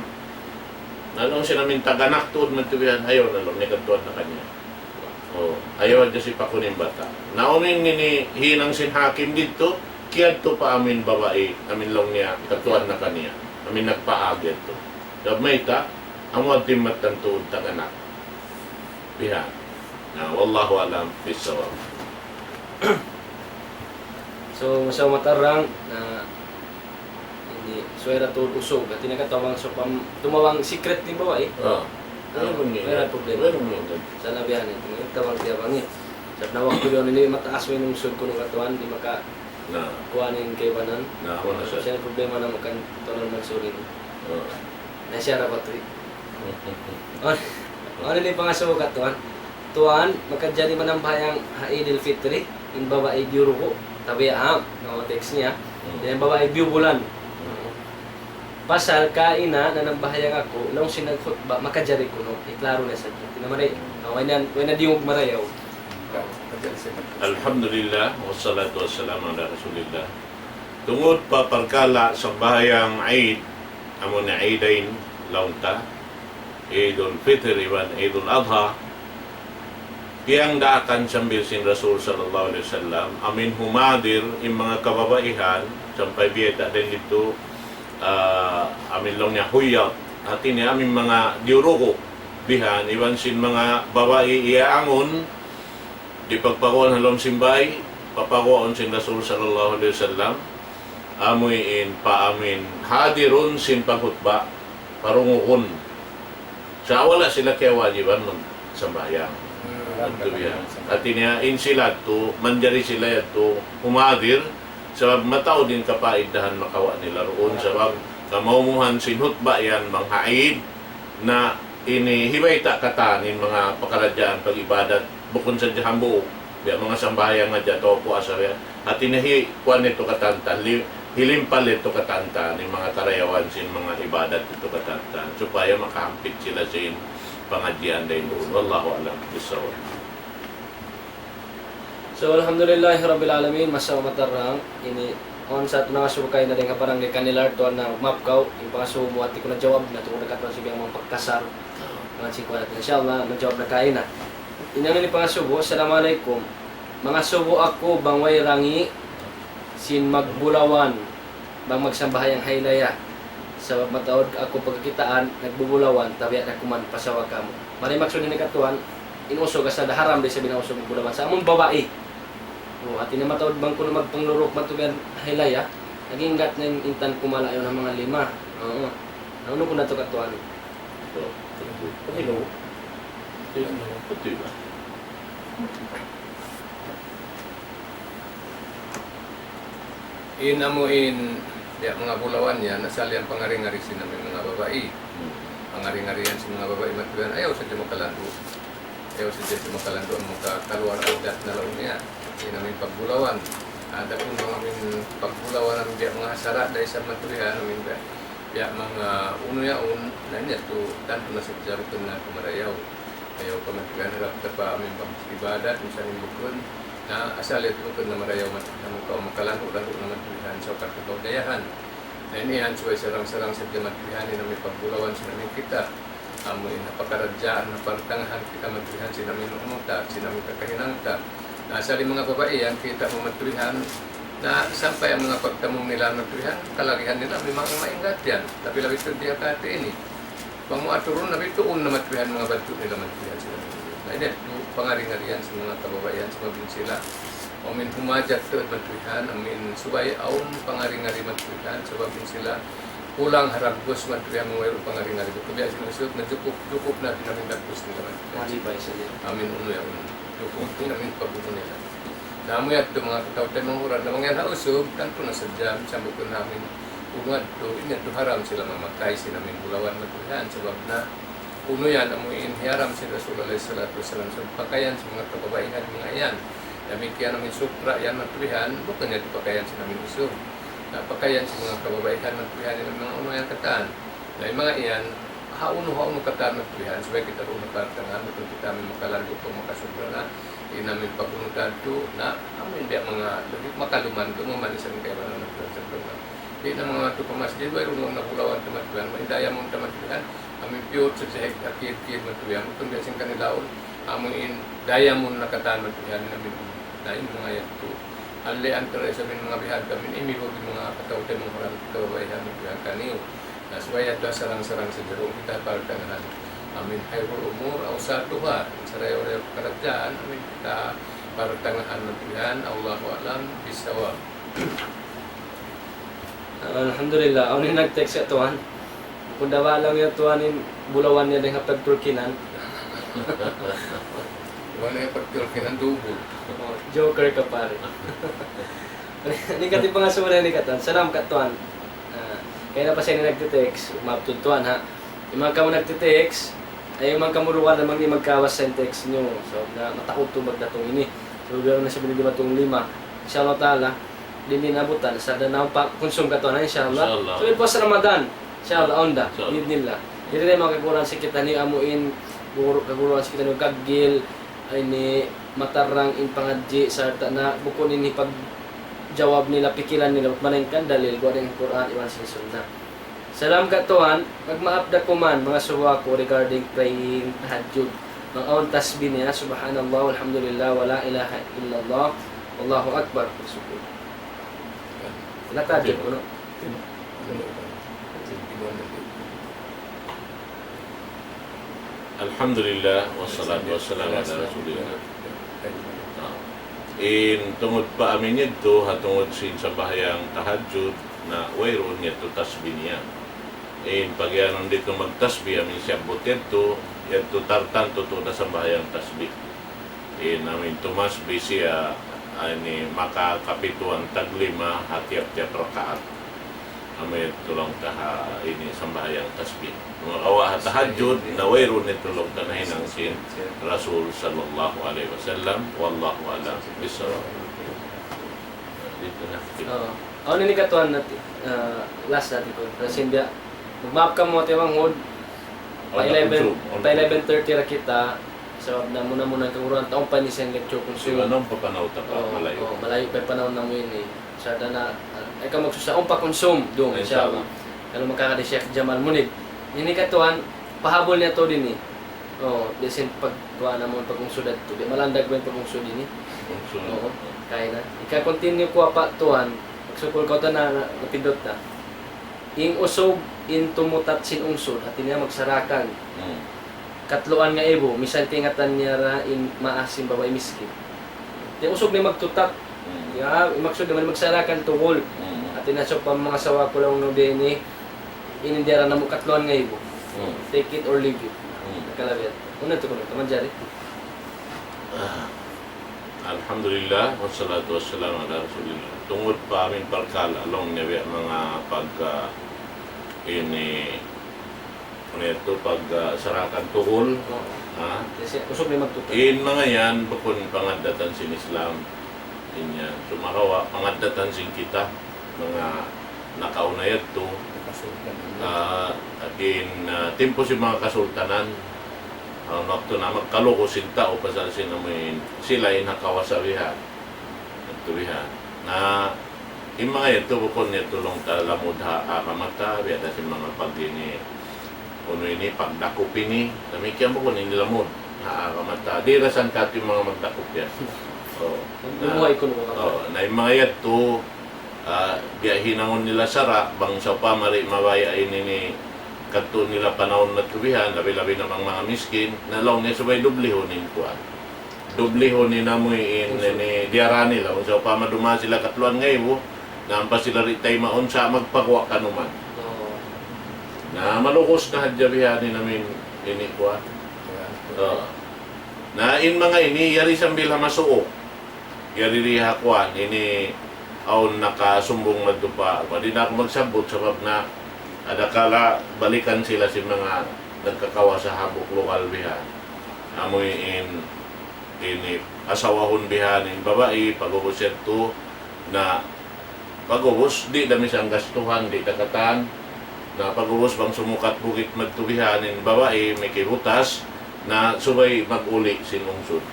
Na laung sin amuin tag-anak tuud magtubihan, ayaw na laung, ini katuan na kaniya. Oh, ayaw hadja sipakun in bata'. Na unu in ini hinang sin hakim didtu, kiyadtu pa amuin babai, amuin laung niya, katuan na kaniya. Amuin nagpaag yadtu. Sabab mayta', amu hadtu in mattan tuud tag-anak. Bihan. Na, wallahu a'lam bissawab. So, masa matarang na ini, subay da tuud usug. Hati niya katu' bang sa pam-, tumawag secret ni babai. Ah. Ano, wayruun problema. Wayruun problema. Sa' na bihan ini, tumawag tiya bang ini. Sa' na waktu yun ini, mataas way in usug kunu' katuan, di' maka Na. Kuan in kaibanan. Na, amu na sa. Siya in problema na makan tuan Mansur ini. Ah. Na siya dapat ri. Ano, ano ni pangasubu katuan? Tuan, makajari manambahayang ha Eid al-Fitri, in babai biyuruku, tabi' ha, na text niya. Hmm. Yan babai biyubulan. Hmm. Pasal kaina nanambahayang aku, laung sin nagkhutba, makajari kunu', iklaro na sa. Tina mari, ah, way na, way na diyungug marayaw. Alhamdulillah, wassalatu wassalamu ala Rasulillah. Tungud pa parkala' sambahayang Eid, amu na Eidain, laung ta, Eidul Fitr iban Eidul Adha, piyagdaakan sambil sin Rasul sallallahu alayhi wasallam, amuin humadir in manga kababaihan, sampay biyayta' dayn didtu, ah, amuin laung niya huyyad, hati niya amuin manga diyuruku, bihan, iban sin manga babai iyaangun, di' pagpaguwaun ha lawm sin bay, papaguwaun sin Rasul sallallahu alayhi wasallam, amuin pa amuin hadirun sin paghutba, parungugun. Sa' wala' sila kiyawajiban magsambahayang. Hmm. Yadtu biya'. Hati niya, in sila yadtu, manjari sila yadtu humadir, sabab mataud in kapaidahan makawa' nila duun, sabab kamaumuhan sin hutba yan, bang ha Eid, na ini hibayta' katan in manga pakaradjaan pag-ibadat, bukun sadja hambuuk, biya' manga sambahayang hadja atawa puasa biya', Hati niya hi-, kuwan nitu katantan, li-, hilimpal nitu katantan, in manga karayawan sin manga ibadat nitu katantan, supaya makahampit sila sin pangadjian dayn duun. Wallahu a'lam bissawab. So, alhamdulillahi rabbil alamin, masa matarang, ini, awn sa tuud nangasubu kaina dayn ha barangay Canilar, tuwan na maap kaw, in pangasubu mu hati ku najawab na, tungud na katuan sin manga pagkasar, manga singkuan natin. Inshallah, najawab na kaina. Ini amu in pangasubu, "Assalamualaikum. Mangasubu aku bang way rangi sin magbulawan, bang magsambahayang hailaya. Sabab mataud aku pagkakitaan, nagbubulawan, tabiya' na kuman pasawa kamu." Mari maksud ini katuan, in usug asal da haram da isab in usug magbulawan. Sa' amun babai. O, hati niya mataud bang kunu' magpangluruk, magtubian hailaya, nag-ingat na in intan kumala' yaun ha manga lima. Oo. Na unu kunu' natu' katuan? So, hello. Hello. Pati ba? In amu in, ya, manga bulawan yan, asal yan pangari-ngari sin amu in manga babai. Hmm. Pangari-ngari yan sin manga babai, matuyan, ayaw sadja makalandu'. Ayaw sadja makalandu' amu in kaluar addat na laung niya. In amu in pagbulawan. Adapun bang amu in pagbulawan amu in biya' manga sara' da isab matuyan, amu in biya', biya' manga unu yaun, na in yadtu tantu na sadja bukun na marayaw. Ayaw pa matuyan, harap ta pa amu in pag-ibadat, minsan in bukun, na asal yadtu bukun na marayaw mat-, amu in kaw makalandu'-landu' na matuyan, sa' ukat kaw dayahan. Na ini yan, subay sarang-sarang sadja matuyan, in amu in pagbulawan sin amu in kita. Amu in ha pakaradjaan, ha partangahan kita matuyan, sin amu in umul ta, sin amu in kakahinang ta. Na, asal in manga babai yan, kita' mu matuyan, na sampay in manga pagtamung nila matuyan, kalagihan nila, memang maingat yan. Labi-labi tuud di ha kahati ini. Bang mu aturun na bituun na matuyan, manga bantu' nila matuyan sila. Na, ini yadtu pangari-ngarian sin manga kababaihan, sabab in sila, amu in humajat tuud matuyan, amu in subay awn pangari-ngari matuyan, sabab in sila kulang ha dagbus matuyan, wayruun pangari-ngari. Bukun biya' sin usug na jukup, jukup na di' na in dagbus nila matuyan. Malipay sadja. Amu in unu yan, jukup di' na in pag-unu nila. Na amu yadtu manga kataw-taymanghuran, na bang yan ha usug, tantu na sadja, minsan bukun na amu in unu yadtu, in yadtu haram sila mamakay sin amu in bulawan matuyan, sabab na unu yan, amu in hiyaram sin Rasul alayhi salatu wassalam, sa' pakayan sin manga kababaihan, manga yan. Damikkiyan amu in sutra yan matuyan, bukun yadtu pakayan sin amu in usug. Na pakayan sin manga kababaihan matuyan, in manga unu yan katan. Na in manga yan, ha unu, ha unu katan matuyan, subay kita duun ha partangahan, bukun kita amu in makalandu' pa makasubra na, in amu in pag-unu tantu, na amu in biya' manga, lagi' makaluman, tumuman isab in kaibanan matuyan sa' di' na manga tu pa masjid, wayruun na bulawan ta matuyan, in diamond ta matuyan, amu in pure sa jahit, akid-kid matuyan, bukun biya' sin kanilaun, amu in diamond na katan matuyan, in amu in, na in manga yadtu. Alli antara isab in manga bihadtu, amu in imibu in manga kataw-taymanghuran, kababaihan matuyan kaniyu. Na subay yadtu sarang-sarang sadja duun kita partangahan. Amu in khairul umur awsatuha. Sarayaw-rayaw pakaradjaan, amu in kita partangahan matuyan. Allahu a'lam bissawab. Alhamdulillah, awn in nag-text katuan. Bukun da ba laung yan tuan in bulawan niya dayn ha pagturkinan. Bulawan niya pagturkinan, double. O, joker ka pare. Ini kati pangasubu ini katuan. Salam katuan. Ah, kaya na pa siya ini nag-text, maaf tuud tuan ha. Di' man kamu nag-text, ay di' man kamu duwa na di' magkawas sa text niyu. So, na mataud tuud magdatung ini. So, biya' na siya bini dimatung lima. Inshallah ta'ala, di' na abutan. Sa' da na pa kunsum katuan, inshallah. Inshallah. So, in puas Ramadan, inshallah, awn da. Inshallah. Bi'idhnillah. Di' na makaguran sin kitaniyu amu in, gur-, kaguran sin kitaniyu kaggil, ini matarang in pangadji', sarta' na bukun ini pagjawab nila, pikilan nila, malaingkan dalil, guwa' dayn ha Qur'an, iban sin Sunnah. Salam katuan, magmaap da kuman, mangasubu aku regarding praying tahajjud. Bang awn tasbih niya, subhanallah, walhamdulillah, wala ilaha illallah, wallahu akbar. Sukul. Sila tahajjud kunu'. Alhamdulillah, wassalatu wassalamu ala rasulillah. Na, in tungud pa amu in yadtu, ha tungud sin sambahayang tahajjud, na wayruun yadtu tasbih niya. In pagiyanun didtu magtasbih, amu in siyabbut yadtu, yadtu tartantu tuud na sambahayang tasbih. In amu in tumasbih siya, ah, ini makakapituan taglima ha tiyap-tiyap rakaat. Amu yadtu laung ta ha ini sambahayang tasbih. Makawa' ha tahajjud, na wayruun yadtu laung ta nahinang sin Rasul sallallahu alayhi wasallam. Wallahu a'lam bissawab. Oo. Awn ini katuan natu', ah, last natu' ku. Kasi biya', magmaap kamu, manga taymanghud. Pa eleven, pa eleven thirty ra kita. Sabab na muna-muna in kaguruhan ta, awn pa ini siya lecture consume. Awn pa panaw ta pa, malayu'. Oo, malayu' pa in panaw namu' ini. Sa' da na, ah, ayaw kamu magsusa, awn pa consume. Duun, inshallah. Inshallah. Laung makakadi Sheikh Jamal Munib. Ini katuan, pahabul niya tuud ini. Oo, di' sin pagkuha namu' pag-ungsud yadtu. Di' malandag ba in pag-ungsud ini? Ungsud. Oo, kaya na. Ika-continue ku pa tuwan, magsukul kaw ta na, na, napindut na. In usug, in tumutat sin ungsud, hati niya magsarakan. Hmm. Katluan ngaibu, misan kaingatan niya ra in maas sin babai miskin. Di' usug niya magtutat. Hmm. Ya, maksud niya magsarakan tugul. Hmm. Hati niya sa' pa manga asawa ku laung niya ini, ini diyara namu' katluan ngaibu. Hmm. Take it or leave it. Hmm. Nakalabi. Unu tuud kunu', taman jari. Ah. Alhamdulillah, wassalatu wassalamu ala rasulillah. Tungud pa amin parkala', laung niya biya' manga pag, ah, ini, unu yadtu, pag, ah, sarakan tugul. Oo. Ha? Kasi usug niya magtutat. In manga yan, bukun pangaddatan sin Islam. In yan. Sumagawa', pangaddatan sin kita. Manga nakauna yadtu. Nakasultan. Ah, in, ah, timpu sin manga kasultanan, ah, waktu na magkalugus in tau pasal sin amuin sila in ha kawasa bihan. Yadtu bihan. Na, in manga yadtu bukun yadtu laung ta lamud ha, ha agama ta, biya' da sin manga pag ini, unu ini, pagdakup ini, damikkiyan bukun ini lamud ha agama ta. Di' ra san katu' in manga magdakup yan. Oh, na, oh, na in manga yadtu, ah, biya' hinangun nila sara', bang sawpama di' mabaya' ini ni kadtu nila panaw natu' bihan, labi-labi na bang manga miskin, na laung niya subay dublihun in kuwan. Dublihun in amuin ini diyara nila, bang sawpama dumaas sila katluan ngaibu, na ampa sila di' taymaun sa' magpaguwa' kanuman. Oo. Na malugus na hadja bihan in amuin ini kuwan. Oo. Na in manga ini, yari sambil ha masuuk. Yari di ha kuwan, ini awn nakasumbung madtu pa, di' na aku magsabbut sabab na adakala balikan sila sin manga nagkakawasa hambuuk lugal bihan. Amuin, ini, asawahun bihan in babai, pag'ubus yadtu na pag'ubus, di' da misan gastuhan, di' da katan. Na pag'ubus bang sumukat bukit madtu bihan in babai, mikibutas, na subay mag-uli sin ungsud.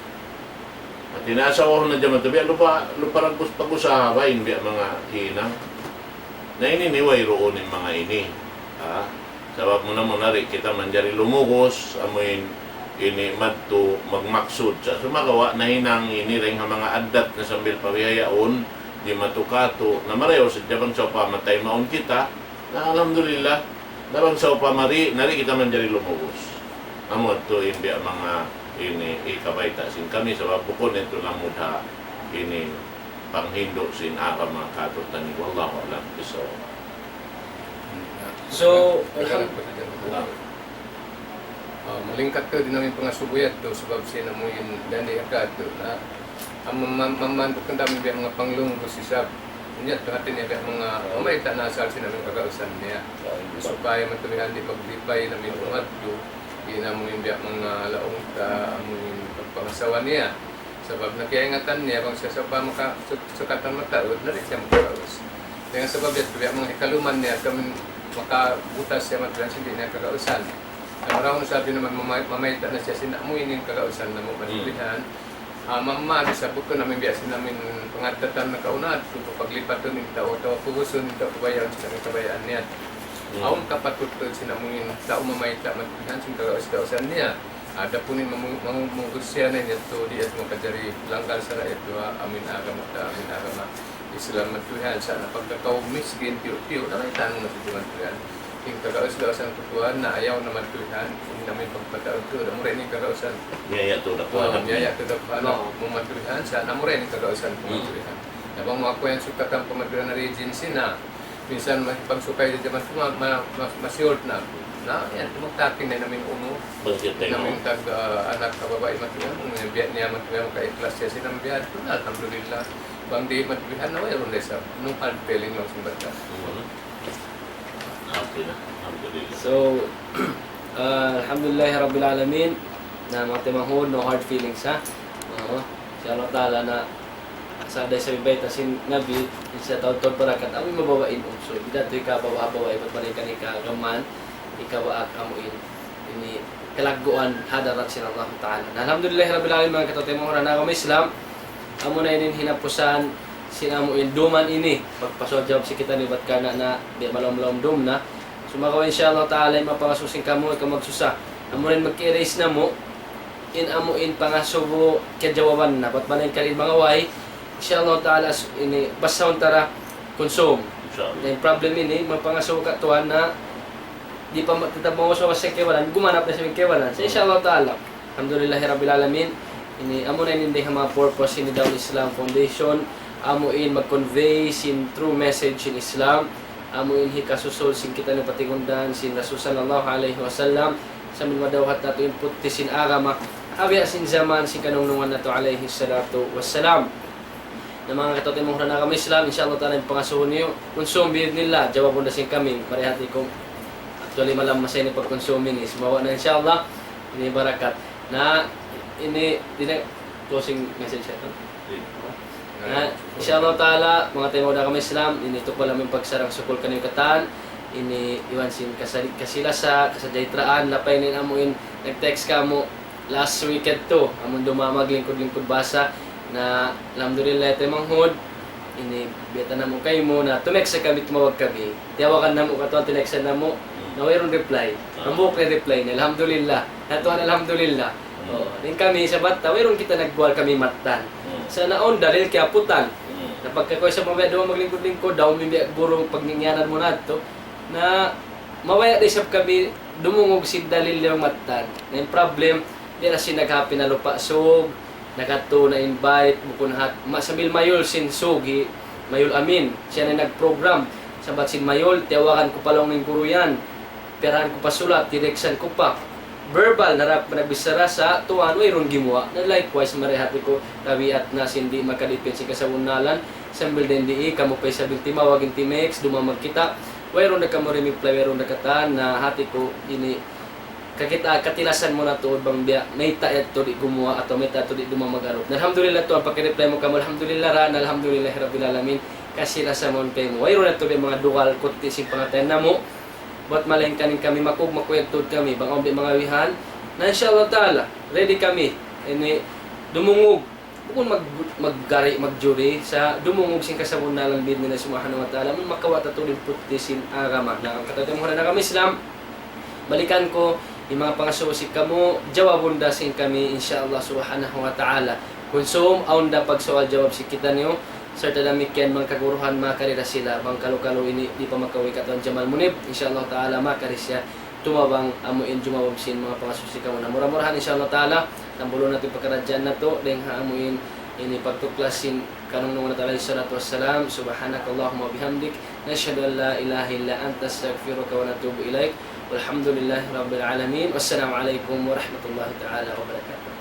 Hati niya asawahun na jaman tu, biya' lupa, lupa ragus pag-usaha ba in biya' manga hinang. Na ini ni wayruun in manga ini. Ha? Sabab muna-muna di' kita manjari lumugus, amuin ini madtu magmaksud. Sa' sumagawa' nahinang ini dayn ha manga addat na sambil pa bihaun, di' matukatu, na marayaw sadja bang sawpama taymaun kita, na alhamdulillah, na bang sawpama di', na di' kita manjari lumugus. Amu yadtu in biya' manga ini hikabayta' sin kami, sabab bukun yadtu lamud ha ini panghindu' sin agama katu'taniyu. Wallahu a'lam bissawab. So, alham-, Ah, malingkat tuud in amuin pangasubu yadtu, sabab sin amuin dandi' ha katu' na, ah, mam-, mam-, mamanduk kami biya' manga panglunggus isab. Unyat tu hati niya biya' manga, mamayta' na asal sin amuin kagausan niya. Supaya matulihan di' maglipay in amuin umadtu, in amuin biya' manga laung ta, amuin pagpangasawa niya. Sabab na kiyaingatan niya bang siya sawpama ka-, suk-, sukatan mataud, na di' siya makagaus. Dayn ha sabab yadtu, biya' manga hikaluman niya, kamu makabutas siya matulihan sin di' niya kagausan. Na marayaw na sabi naman mamay-, mamayta' na siya sin amuin in kagausan namu' matulihan. Ah, mamma, di' sa bukun amuin biya' sin amuin pangaddatan nakauna, tu paglipatun in tau, atawa pugusun in tau, pabayaan sin amuin kabayaan niya. Awn kapatut tuud sin amuin tau mamayta' matulihan sin kagaus-gausan niya. Adapun in mamu-, mamu-, mamugus siya na yadtu, di' yadtu makajari langgal sara' yadtu, ha, amuin agama ta, amuin agama Islam matulihan, sa' na pagka kaw miskin, tiyu'-tiyu', na mayta' na sadja matulihan. In kagaus-gausan ku tuwan, na ayaw na matulihan, in amuin pagpataud tuud, amura ini kagausan. Miyaya' tuud aku anak niya. Miyaya' tuud aku anak mu matulihan, sa' na amura ini kagausan ku matulihan. Na bang mu aku yan sukatan pa matulihan na rijin sina, minsan ma-, pagsukay da jaman tu ma-, ma-, ma-, ma-short na. Na, yan, tumagtakin na in amuin unu. Namin tag, ah, anak ka babai matuyan, biya' niya matuyan, ka-ikhlas siya sin amuin biya' tu na, alhamdulillah. Bang di' matuyan na, wayruun da isab. No hard feeling laung sin bata'. Hmm. Okay na, alhamdulillah. So, ah, alhamdulillah rabbil alamin. Na, manga taymanghud, no hard feelings, ha? Oo. Insha Allah ta'ala na Sa' dayn sa bayta' sin Nabi, in sila taud-taud barakat, amu in mababa' in unsur. Di' da tuud ikabawa'-bawa', iban pa rin kan ikaagaman, ikabawa' amu in, ini kalagguan ha hadarat sin Allah Ta'ala. Na, alhamdulillahi Rabbil Alamin, manga kataymanghuran ha agama Islam, amu na ini in hinapusan sin amu in duman ini. Pagpasawal jawab sin kitaniyu bat karna' na, di' malawm-lawm dum na. Sumagawa', insha Allah Ta'ala, in mapangasubu sin kamu, ikaw magsusa. Amu na in mag-erase namu', in amu in pangasubu kiyajawaban na. Bat malayngkan in manga way, insha Allah Ta'ala, s-, ini, basahun ta ra kunsum. Insha Allah. Na in problem ini, mapangasubu ka tuwan na, di' pa ma-, tetap mawas-mawas sin kaibanan, gumanap na sin kaibanan. So, insha Allah Ta'ala. Alhamdulillahi Rabbil Alamin. Ini, amu na ini in dayn ha manga purpose sin Da'wah Islam Foundation. Amu in mag-convey sin true message sin Islam. Amu in hikasusul sin kitaniyu patigundan sin Rasul sallallahu alayhi wasallam. Sambil madawhat natu' in putti sin agama. Ha biya' sin jaman sin kanungnungan natu' alayhi salatu wassalam. Na, manga kataymanghuran ha agama Islam, insha Allah Ta'ala in pangasubu niyu, kunsum bi'idhnillah, jawabun da sin kami, mari hati ku. Actually, malam masa ini pagkunsum ini, sumagawa' na insha Allah, ini barakat. Na, ini, di' na closing message ito. Na, insha Allah Ta'ala, manga kataymanghuran ha agama Islam, ini tukbal namu' in pagsarang-sukul kaniyu katan, ini iban sin kasali-, kasilasa, kasajahitraan, lapay na in amu in nag-text kamu, last week yadtu, amun dumā maglingkud-lingkud bahasa, na alhamdulillah, taymanghud, ini, biyaytaan namu' kaymu, na tumext sa kami, tumawag kami. Tiyawagan namu' katuan, tinext namu', na wayruun reply. Hambuuk na reply na, alhamdulillah. Na tuwan, alhamdulillah. Hmm. O, in kami sa batta', wayruun kita nagbuwal kami mattan. Hmm. Sa' na awn dalil kiyaputan. Hmm. Na pagka kaw sa mabaya' dumā maglingkud-lingkud, daw mi biya' guru pagningiyanan mu na yadtu. Na mabaya' da isab kami dumungug sin dalil niya mattan. Na in problem, di' na sin naghapi na Lupa' Sug, nakadtu na-invite, bukun hat, ma-, sambil mayul sin Sug, hi Mayul Amin, siya na in nag-program. Sabab sin mayul, tiyawagan ku pa laung in guru yan. Piyarahan ku pa sulat, direksan ku pa. Verbal, narap-, nagbichara sa tuwan, wayruun gimuwa'. Na likewise, mari hati ku, tabiat na sin di' makadipin sin kasabunnalan, sambil dayn di, kamu pa isab in timawag, in timext, dumā magkita', wayruun da kamu rimiply, wayruun da katan, na hati ku ini, kakita', katilasan mu na tuud bang biya', mayta' yadtu di' gumuwa' atawa mayta' yadtu di' dumā mag-arup. Na alhamdulillah tuwan, paki-reply mu kamu, alhamdulillah ra, na alhamdulillahi rabbil alamin, kasilasa mu kaymu. Wayruun yadtu biya' manga dugal kutti' sin pangatayan namu', bat malayngkan in kami makug-, makuyag tuud kami, bang awn biya' manga wihan. Na insha Allah ta'ala, ready kami. Ini, dumungug. Bukun mag-, maggari, magjuri, sa' dumungug sin kasabunnalan bi'idhnillah subhanahu wa ta'ala, amun makawa' ta tuud in putti sin agama. Na, manga kataymanghuran ha agama Islam, balikan ku, in manga pangasubu sin kamu, jawabun da sin kami, insha Allah subhanahu wa ta'ala. Kunsum, awn da pagsual-jawab sin kitaniyu, sarta' damikkiyan manga kaguruhan, makari da sila, bang kalu-kalu ini, di' pa makauwi katuan Jamal Munib, insha Allah ta'ala, makari siya tumabang amu in jumabang sin manga pangasubu sin kamu. Na mura-murahan, insha Allah ta'ala, tambulun natu' in pakaradjaan natu', dayn ha amu in ini pagtuklas sin kanungnungan natu' alayhi salatu wassalam. سبحانك اللهم وبحمدك، نشهد أن لا إله إلا أنت، نستغفرك ونتوب إليك. والحمد لله رب العالمين. والسلام عليكم ورحمة الله تعالى وبركاته.